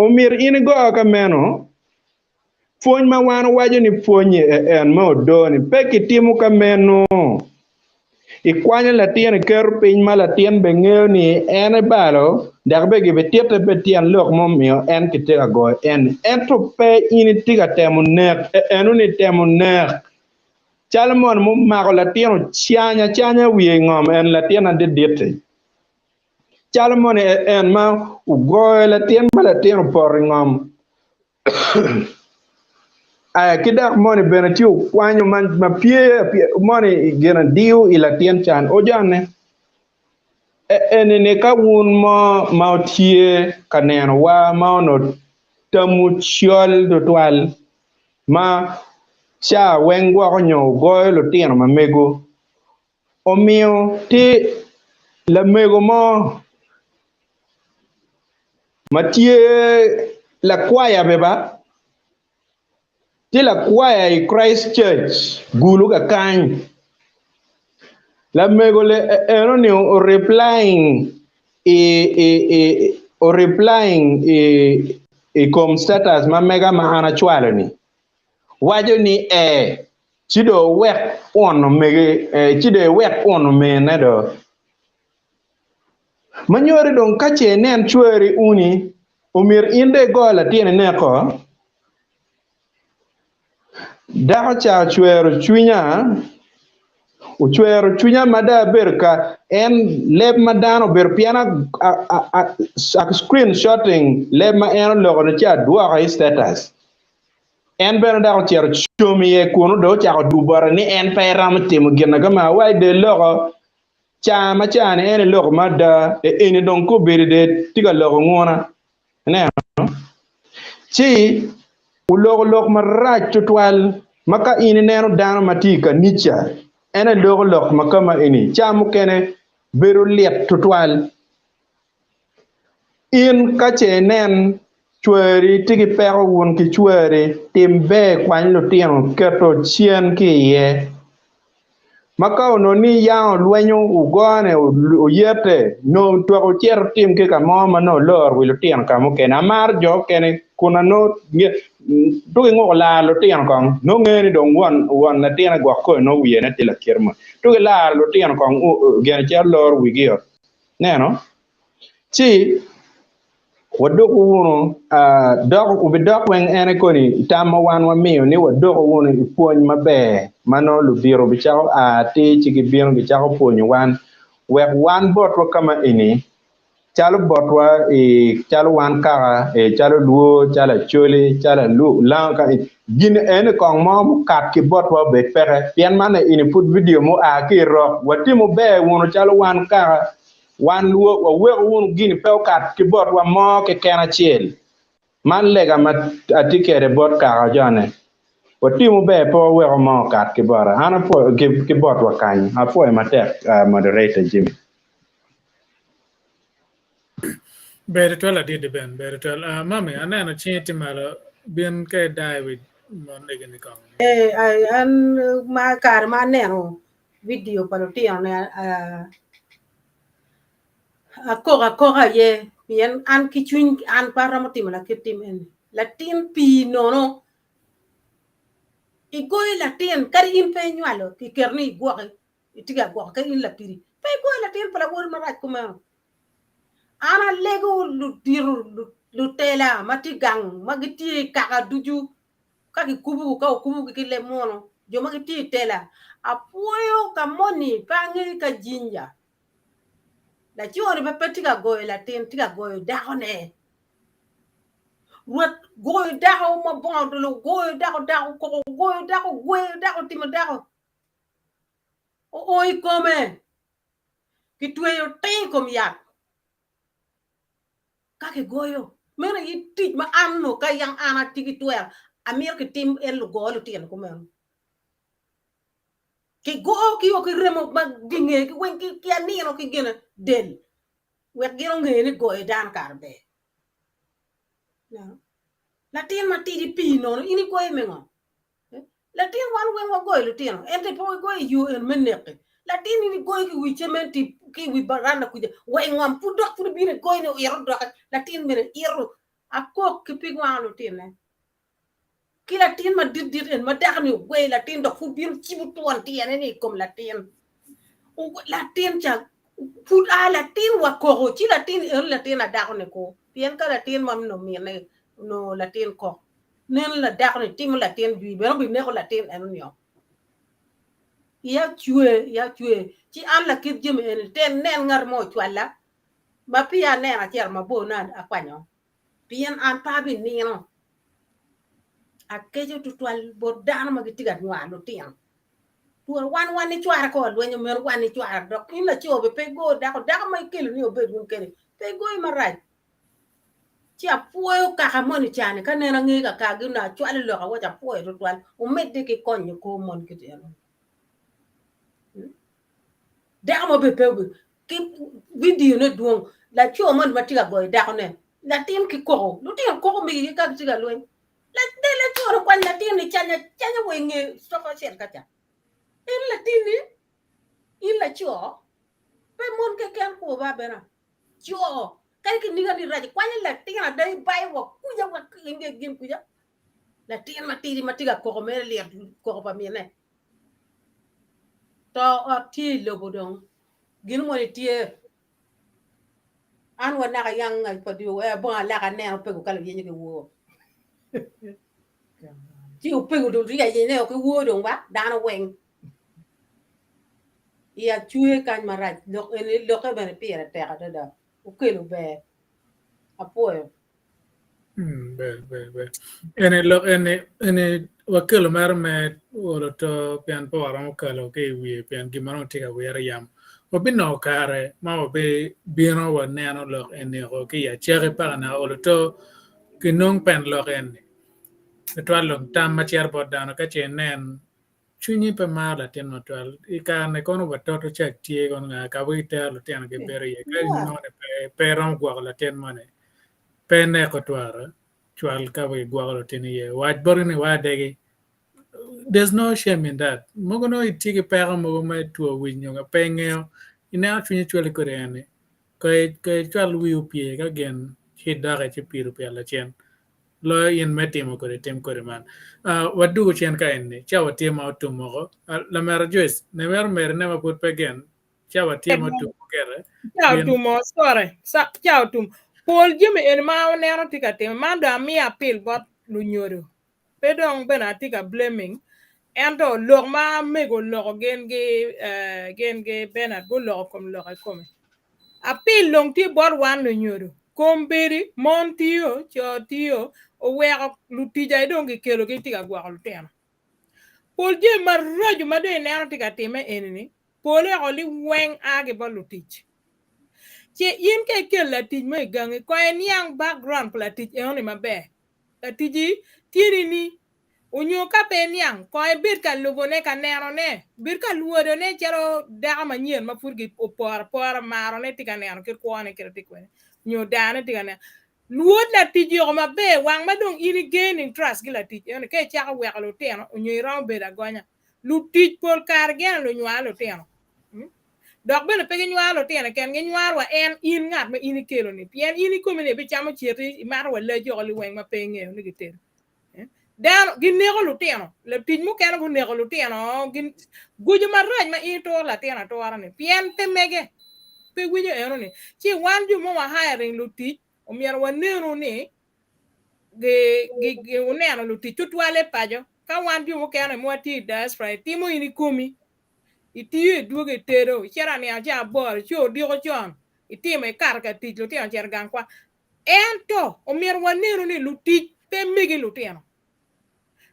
Speaker 7: Omyero in igo ka meno. Pwony ma wan owaco ni pwonye en me odo-ni pe kitimo ka meno. Ikwanyo latin iketo piny ma latin bene ngeyo ni en ebalo dok bene gibititte pe tyen lok mumiyo en kitye ka goyo en-ni. Ento pe in itye ka temo nek enoni temo nek calo moni mumako latin ocanya acanya wiye i ngom en latin adidit-ti. Calo moni en ma ogoyo latin ma latin opoto i ngom. Aya ki dok moni bene tye okwanyo ma pye moni gin diyo i latin can ojone. Eni-ni ka wun mo ma wutye ka nenowa ma onongo tamwu col tutwal ma ca weng gwoko nyo wugoyo lutino ma mego omiyo tye lamego mo.
Speaker 10: Ma tye lakwaya be ba, tye lakwaya i Christ Church Gulu kakany. Lamego le eno ni o replying i i i o replying i i kom status ma mega ma an acwalo ni. Waco ni ee ci do wek uno mege ci do iwek uno mene do. Ma nyori dong ka ce inen cweri uni, omyero in dong igo latin ineko? Dako ca ocwero cwinya, ocwero cwinya ma dong abedo ka en leb ma dano obedo pien a screen shotting leb ma en oloko ni ci adwoko i status. En bene dok ocito ocom iye kunu dong ocako dugo bote ni en pe eromo timo gin ma kama wa i del loko. Ca ma ca-ni en eloko ma ada, eni dong kobedo de tye ka loko nguna. Ineno? Ci oloko lok marac tutwal ma ka in ineno dano ma tye i kanica, en eloko lok ma kama eni, ca mukene bedo lit tutwal. In ka ce inen cwari tye ki peko wun ki cwari, tim ber kwany lutino keto cen ki iye. Ma ka onongo ni yam olwenyo ogone oyete, nongo twek wucit wutim ki ka mo ma nongo wuloro wi lutino ka mukene. Amaro jo okene kun anongo tuk inguko laro lutino kong, nongo ngeyo ni dong won won latin gwok koni nongo wiye ne tye lakite mo. Tuk ilaro lutino kong gin cito loro wigi-o. Neno? Ci Wadoku wunu, dok wubidok weng ene koni i tam ma wan wamiyo ni wadoku wunu i pwony maber ma nongo ludito bicako a atir ci gibino gicako pwonyo wan, wek wan botwa ka ma eni, calo botwa i calo wan kaka, e, calo Lwo, calo Acholi, calo Alu, Lango ka gin eni kong mo mukat ki botwa obed peke, pien man eni pud vidio mua ki i rok, watimo ber wunu calo wan kaka. Wan lwok, waweku wunu gini pe okat ki botwa mo keken acel. Man lega ma atye kwede bot kaka jone. Watimu ber pe waweko mo okat ki bota. An apwoyo ki botwa kany. Apwoyo matek moderator Jimmy.
Speaker 2: Ber tutwal ladit Ben, ber tutwal. Uh, mami, aneno cingi tye malo, bin ka idaa i wi mon egi-ni kong.
Speaker 5: Eh, an ma kare ma aneno vidio pa lutino-ni akok akoka aye pien an ki cwiny an pe aromo timo lakit tim eni latin pii nono igoyo latin kadi in pe inywalo kiketo ni igwoki itye ka gwoko kadi in lapidi pe igoyo latin pa lawoti marac kumeno an alego ludito lutela ma tye gang ma gitye i kaka ducu ka gikubogi ka okubogi ki leb munu, jo ma gitye i tela, apwoyo ka moni pe angeyo ka jinja. Laco-ni pe tye ka goyo latin, tye ka goyo dakone. Rwot goyo dako ma bongo odolo, goyo dako, dako koko, goyo dako, gweyo dako, timo dako. Oo i kome, kitweyo ting i kom yat. Ka kigoyo, meno aye tic ma an onongo ka yang an atye ki twero, amito kitim en lugo lutino kumeno. Kigo ki o ki remo ma ginge ki weng ki anino ki gine del wek gin onge ni goyo dano kare ber. Latin matidi pii nono in igoyo me ngo? Latin wan weng wagoyo lutino ento pe wagoyo i yo eno me neki. Latin in igoyo ki wi cementi ki i wi baranda kuca wa i ngom pud dok pud ibino igoyo ni oito doki latin bene ito akok ki pig wango lutine. Ki latin madit dit eni ma dako ni ogweyo latin dok pud bino cibo twon tyene ni i kom latin. Latin ca pud a latin wa koko ci latin eno latin a dako ni ko pien ka latin ma onongo mine onongo latin kok Nen ladako-ni timo latin jwi bene obineko latin eno-ni o. Iya cwer, iya cwer. Ci an lakit jami eni te nen ngat mo ocwala ma peya aneno acito mabor nongo akwanyo pien an pe abinino. Akeco tutwal bot dano ma gitye ka nywaro lutino. Twero wan wan nicwara ka walwenyo meno wan nicwara dok in laco bene pe igo dako, dako ma ikelo ni obed wun kede pe igoyi marac. Ci apwoyo kaka moni cani ka nen ange kakagi onongo acwalo lok awaco apwoyo tutwal wumedde ki konyo kor mon kit eno dako mo bene pe obedo ki vidio ne dwong laco moni ma tye ka goyo dakone. Latin ki koko, lutino koko migi ka gitye ka lweny. Laco ni kwany latin ni canya canya wa inge coko acel kaca. In latinni, in laco, pe mon keken kwo ba bena. Co, kadi kiniga ni rac, kwanyo latin ada ibayo wa kuca wa inge gin kuca. Latin matidi ma tye ka koko mere lyet koko pa mine. To ot tye i lobo dong, gin moni tye. An wa naka yang pa dyo eh abongo alaka aneno opego ka luyenyo ki wor. Ci opego dong tye ka yenyo ki wor dong ba dano weng. Iya cwer kany marac lok eni lokke bene pire tek adada okelo ber apwoyo.
Speaker 2: Ber ber ber. Eni lok eni eni wakelo mere me olo to pien pe waromo kalo ki i wiye pien gin ma dong tye ka wire yam. Wabinongo kare ma wabibino waneno lok eni oko ki i acaki paka naka olo to kinong pen lok eni. Tutwal dong tam ma cito bot dano ka ce inen Cwinyi pe maro latin matwal. I kare-ni kono wa toto cac tye kono nga ka wek itero lutino gibedo iye. Ka inongo ni pe, pe iromo gwoko latin moni, pe ineko twara, cwal ka wek igwoko lutini iye. Wac botgi ni wa adegi. There's no shame in that. Mogo nongo itye ki peko mogo me two wic nyo pe ingeyo, ineno cwinyi cwali kwede eni, ka icwal wii opye ka gin ci idoki ci pido pyel lacen. Loyo in me timo kodi tim kodi man. Wadugu cen ka eni, cawa tye ma otum woko. Lamera Joyce, ne mito meri ne ma pud pe gen. Cawa tye ma otum gire.
Speaker 6: Cawa otum o, sorry. Cawa otum. Pol jami eni ma waneno tye ka time, man dong amiyo apil bot lunyodo. Pe dong bene atye ka blaming, ento lok ma mego oloko gin gi, gin gi Bernard guloko kom lok ikome. Apil dong tye bot wan lunyodo. Kombeddi mon tiyo, co tiyo, oweko lutic aye dong gikelogi tye ka gwoko lutino. Pol jami maraco ma dong ineno tye ka timme eni-ni, pole oko liweng a ki bot lutic. Ce in ka ikelo latic mo i gangi, kong iniang background pa latic enoni maber. Laticci tye nini? Onyo ka pe iniang, kong ibed ka lubone, ka nenone. Bed ka lwodone calo dako manyen ma pud oporo apora, marone tye ka neno kit kwone kit tye kwede, nyo dane tye ka neno. Lwod latic yoko maber wang ma dong in i gaining trust ki latic enoni ka icako weko lutino onyo iromo bedo agonya. Lutic pol kare gin lunywar lutino. Dok bene pe ginywaro lutino keken, ginywaro wa en in ngat ma in ikelo-ni, pien in ikomi ni ibicamo citi, imato wa lac oko liweng ma pe ingeyo ni gitedo. Dano gineko lutino, lutic mukene guneko lutino, guco marac ma in ituro latin atura-ni, pien pe mege, pe winyo enoni. Ci wan jo ma wa hiring lutic, omyero wanenu ni wuneno lutic tutwalle paco. Ka wan jo mukene ma watye i diaspora, itimo in ikomi, Itiyo idwogo itedo, icito anino ca aboro, ico odiko con, itimo ikato ka tic, lutino ocito gang kwan. Ento omyero wanenu ni lutic pe megi lutino.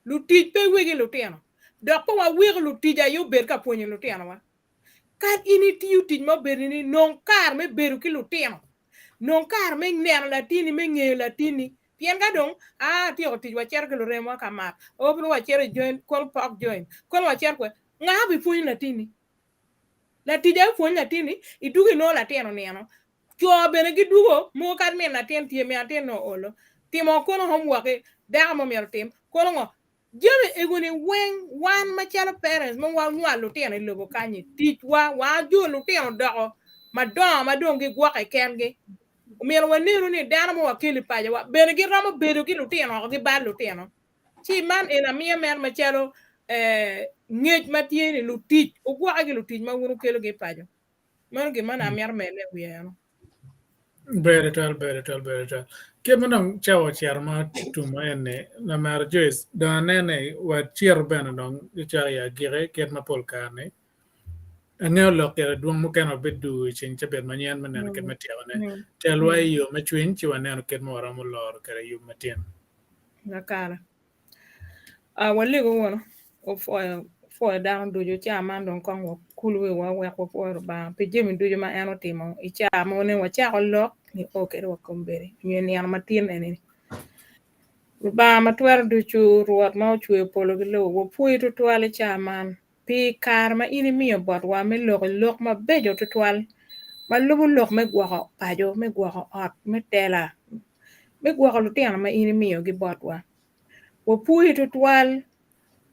Speaker 6: Lutic pe wegi lutino. Dok pe waweko lutic aye obed ka pwonyo lutinowa. Ka in itiyo tic ma obedo ni nong kare me bedo ki lutino, nong kare me neno latinni, me ngeyo latinni, Pien ka dong aa atyeko tic wacito ki luremwa ka mat, obino wacito i join, kono pok join, kono wacito kwe, nga bipwonyo latinni? Latic aye pwony latinni, idwogo inongo latin onino. Co bene gidwogo, mogo kadi min latin tye, min latin nongo olo. Timo kono homework-ki, dako mo myero otim, kono ngo? Jami egoni weng wan macalo parents ma wanywalo lutino i lobo kanyi, ticwa, wajo lutino doko madongo ma dong gigwokke kengi. Omyero wanenu ni dano ma wakelo i pacowa bene giromo bedo ki lutino woko gibal lutino. Ci man eni amiyo mere macalo ngec ma tye ni lutic wugwokke ki lutic ma wun wukelogi i paco. Meno gin ma nongo amito medone i wiye eno.
Speaker 2: Ber tutwal, ber tutwal, ber tutwal. Kit ma dong cawa ocito ma otumo eni, lamera Joyce, dong anene wacito bene dong gicako i agikki kit ma pol kare-ni. Angeyo lok kede dwong mukene wabidwogo i ceng cabit manyen me neno kit me tyekone. Telwa i yo me cwiny ci waneno kit ma waromo loro kwede yub matin.
Speaker 6: Lakara. Walego wunu, wapwoyo dano ducu. Caa man dong kong wakul wiwa wek wapwo Lubanga pi jami ducu ma en otimo i caa ma onongo wacako lok nio kwede wa kombeddi nyo i nino matin eni. Lubanga ma twero ducu, Rwot ma ocweyo polo ki lobo, wapwoyi tutwal i caa man. Pi kare ma in imiyo botwa me loko lok mabeco twatwal ma lubo lok me gwoko paco, me gwoko ot, me tela. me gwoko lutino ma in imiyogi botwa. Wapwoyi tutwal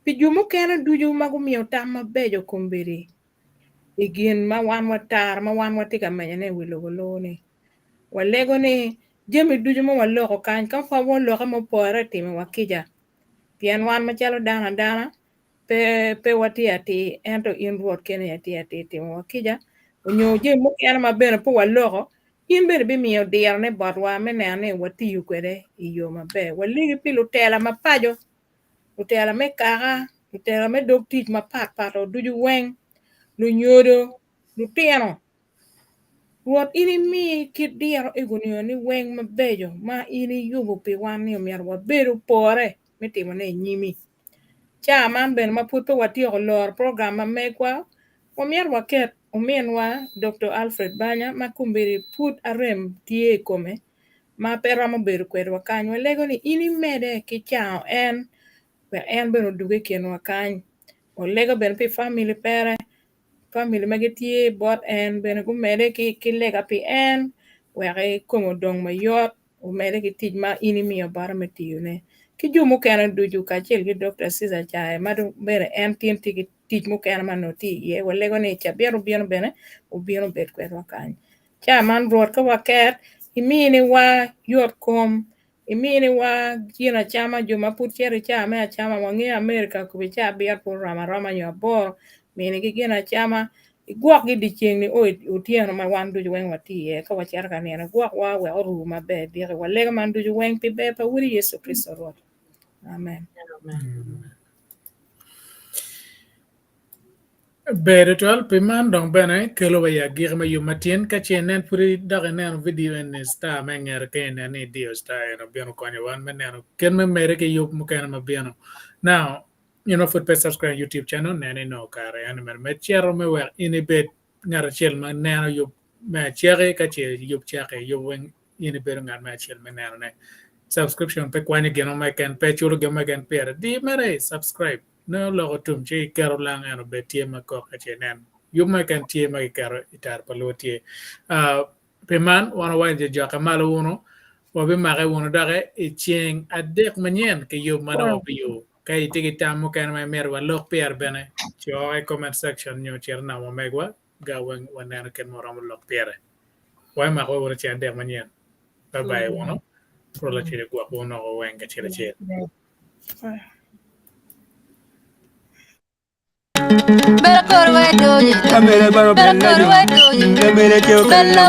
Speaker 6: pi jo mukene ducu ma gumiyo tam mabeco kombeddi i gin ma wan wataro ma wan watye ka menyone i wi lobo luu-ni. Walego ni jami ducu ma waloko kany ka pe waloke ma opore timiwa kica pien wan macalo dano adana pe pe watye atir ento in Rwot keni aye itye atir timowa kica onyo jami mukene ma bene pe waloko in bene ibimiyo dirone botwa me neno ni watiyo kwede i yo maber. Walegi pi lutela ma paco, lutela me kaka, lutela me dog tic mapat pat ducu weng, lunyodo, lutino Rwot in imi kit diro ego-nio ni weng mabeco ma in iyubo pi wan ni omyero wabed opore me timone i nyimi. Ca man bene ma pud pe watyeko loro program ma megwa, wamyero waket ominwa Doktor Alfred Banya ma kombeddi pud arem tye i kome ma pe romo bedo kwedwa kany. Walego ni in imede ki cango en wek en bene odug i kinwa kany. Walego bene pi famili pere Famili ma gitye bot en bene gumede ki lega pi en wek kome odong mayot, omede ki tic ma in imiyo bote me tiyone. Ki jo mukene ducu kacel ki Dokta Caesar Cae ma dong bene en tin tye ki tic mukene ma nongo tye iye, walego ni cabit obino bene obin obed kwedwa kany. Ca man Rwot ka waket, iminiwa yot kom Iminiwa gin acama, jo ma pud cito i caa me acama, wangeyo America kobo i caa abiro pud oromo aroma nyo aboro, minigi gin acama, igwokgi dyeceng nio i otyeno ma wan ducu weng watye iye ka wacito ka nino, igwokwa wek oru maber diki. Walego man ducu weng pi ber pa Wodi Yecu Kricito Rwot. Amen.
Speaker 2: Ber tutwal, pi man dong bene kelo wa i agikki me yub ma tin. Ka ce inen pud idok ineno vidio eni star me ngete ka inen ni idiyo star eno bino konyo wan me neno kit me mede ki yub mukene ma bino. Now, in ma pud pe subscribe YouTube channel, nen inongo kare eno mere me cito me wek in ibed ngat acel ma neno yub me acaki ka ce yub cake yub weng in ibedo ngat me acel me nenone. Subscription pe kwanyo gin mo keken, pe culo gin mo keken pire. Di mere i subscribe. Nongo loko tum ci iketo lang en obed tye ma kok ka ce inen. Yub mo keken tye ma kiketo i tara pa luo tye. Pi man, wan wawaco jo jokke malo wunu, wabimake wunu doki i ceng adek manyen ki yub ma dong wabiyubo. Ka itye ki tam mukene ma imito walok pire bene, co i comment section nyo cit i namba megwa ga weng waneno kit ma waromo lok pire. Wabimako wunu i ceng adek manyen. Bye bye wunu. Rwot Lacwec ogwok wunu weng kacel acel.
Speaker 11: Bella.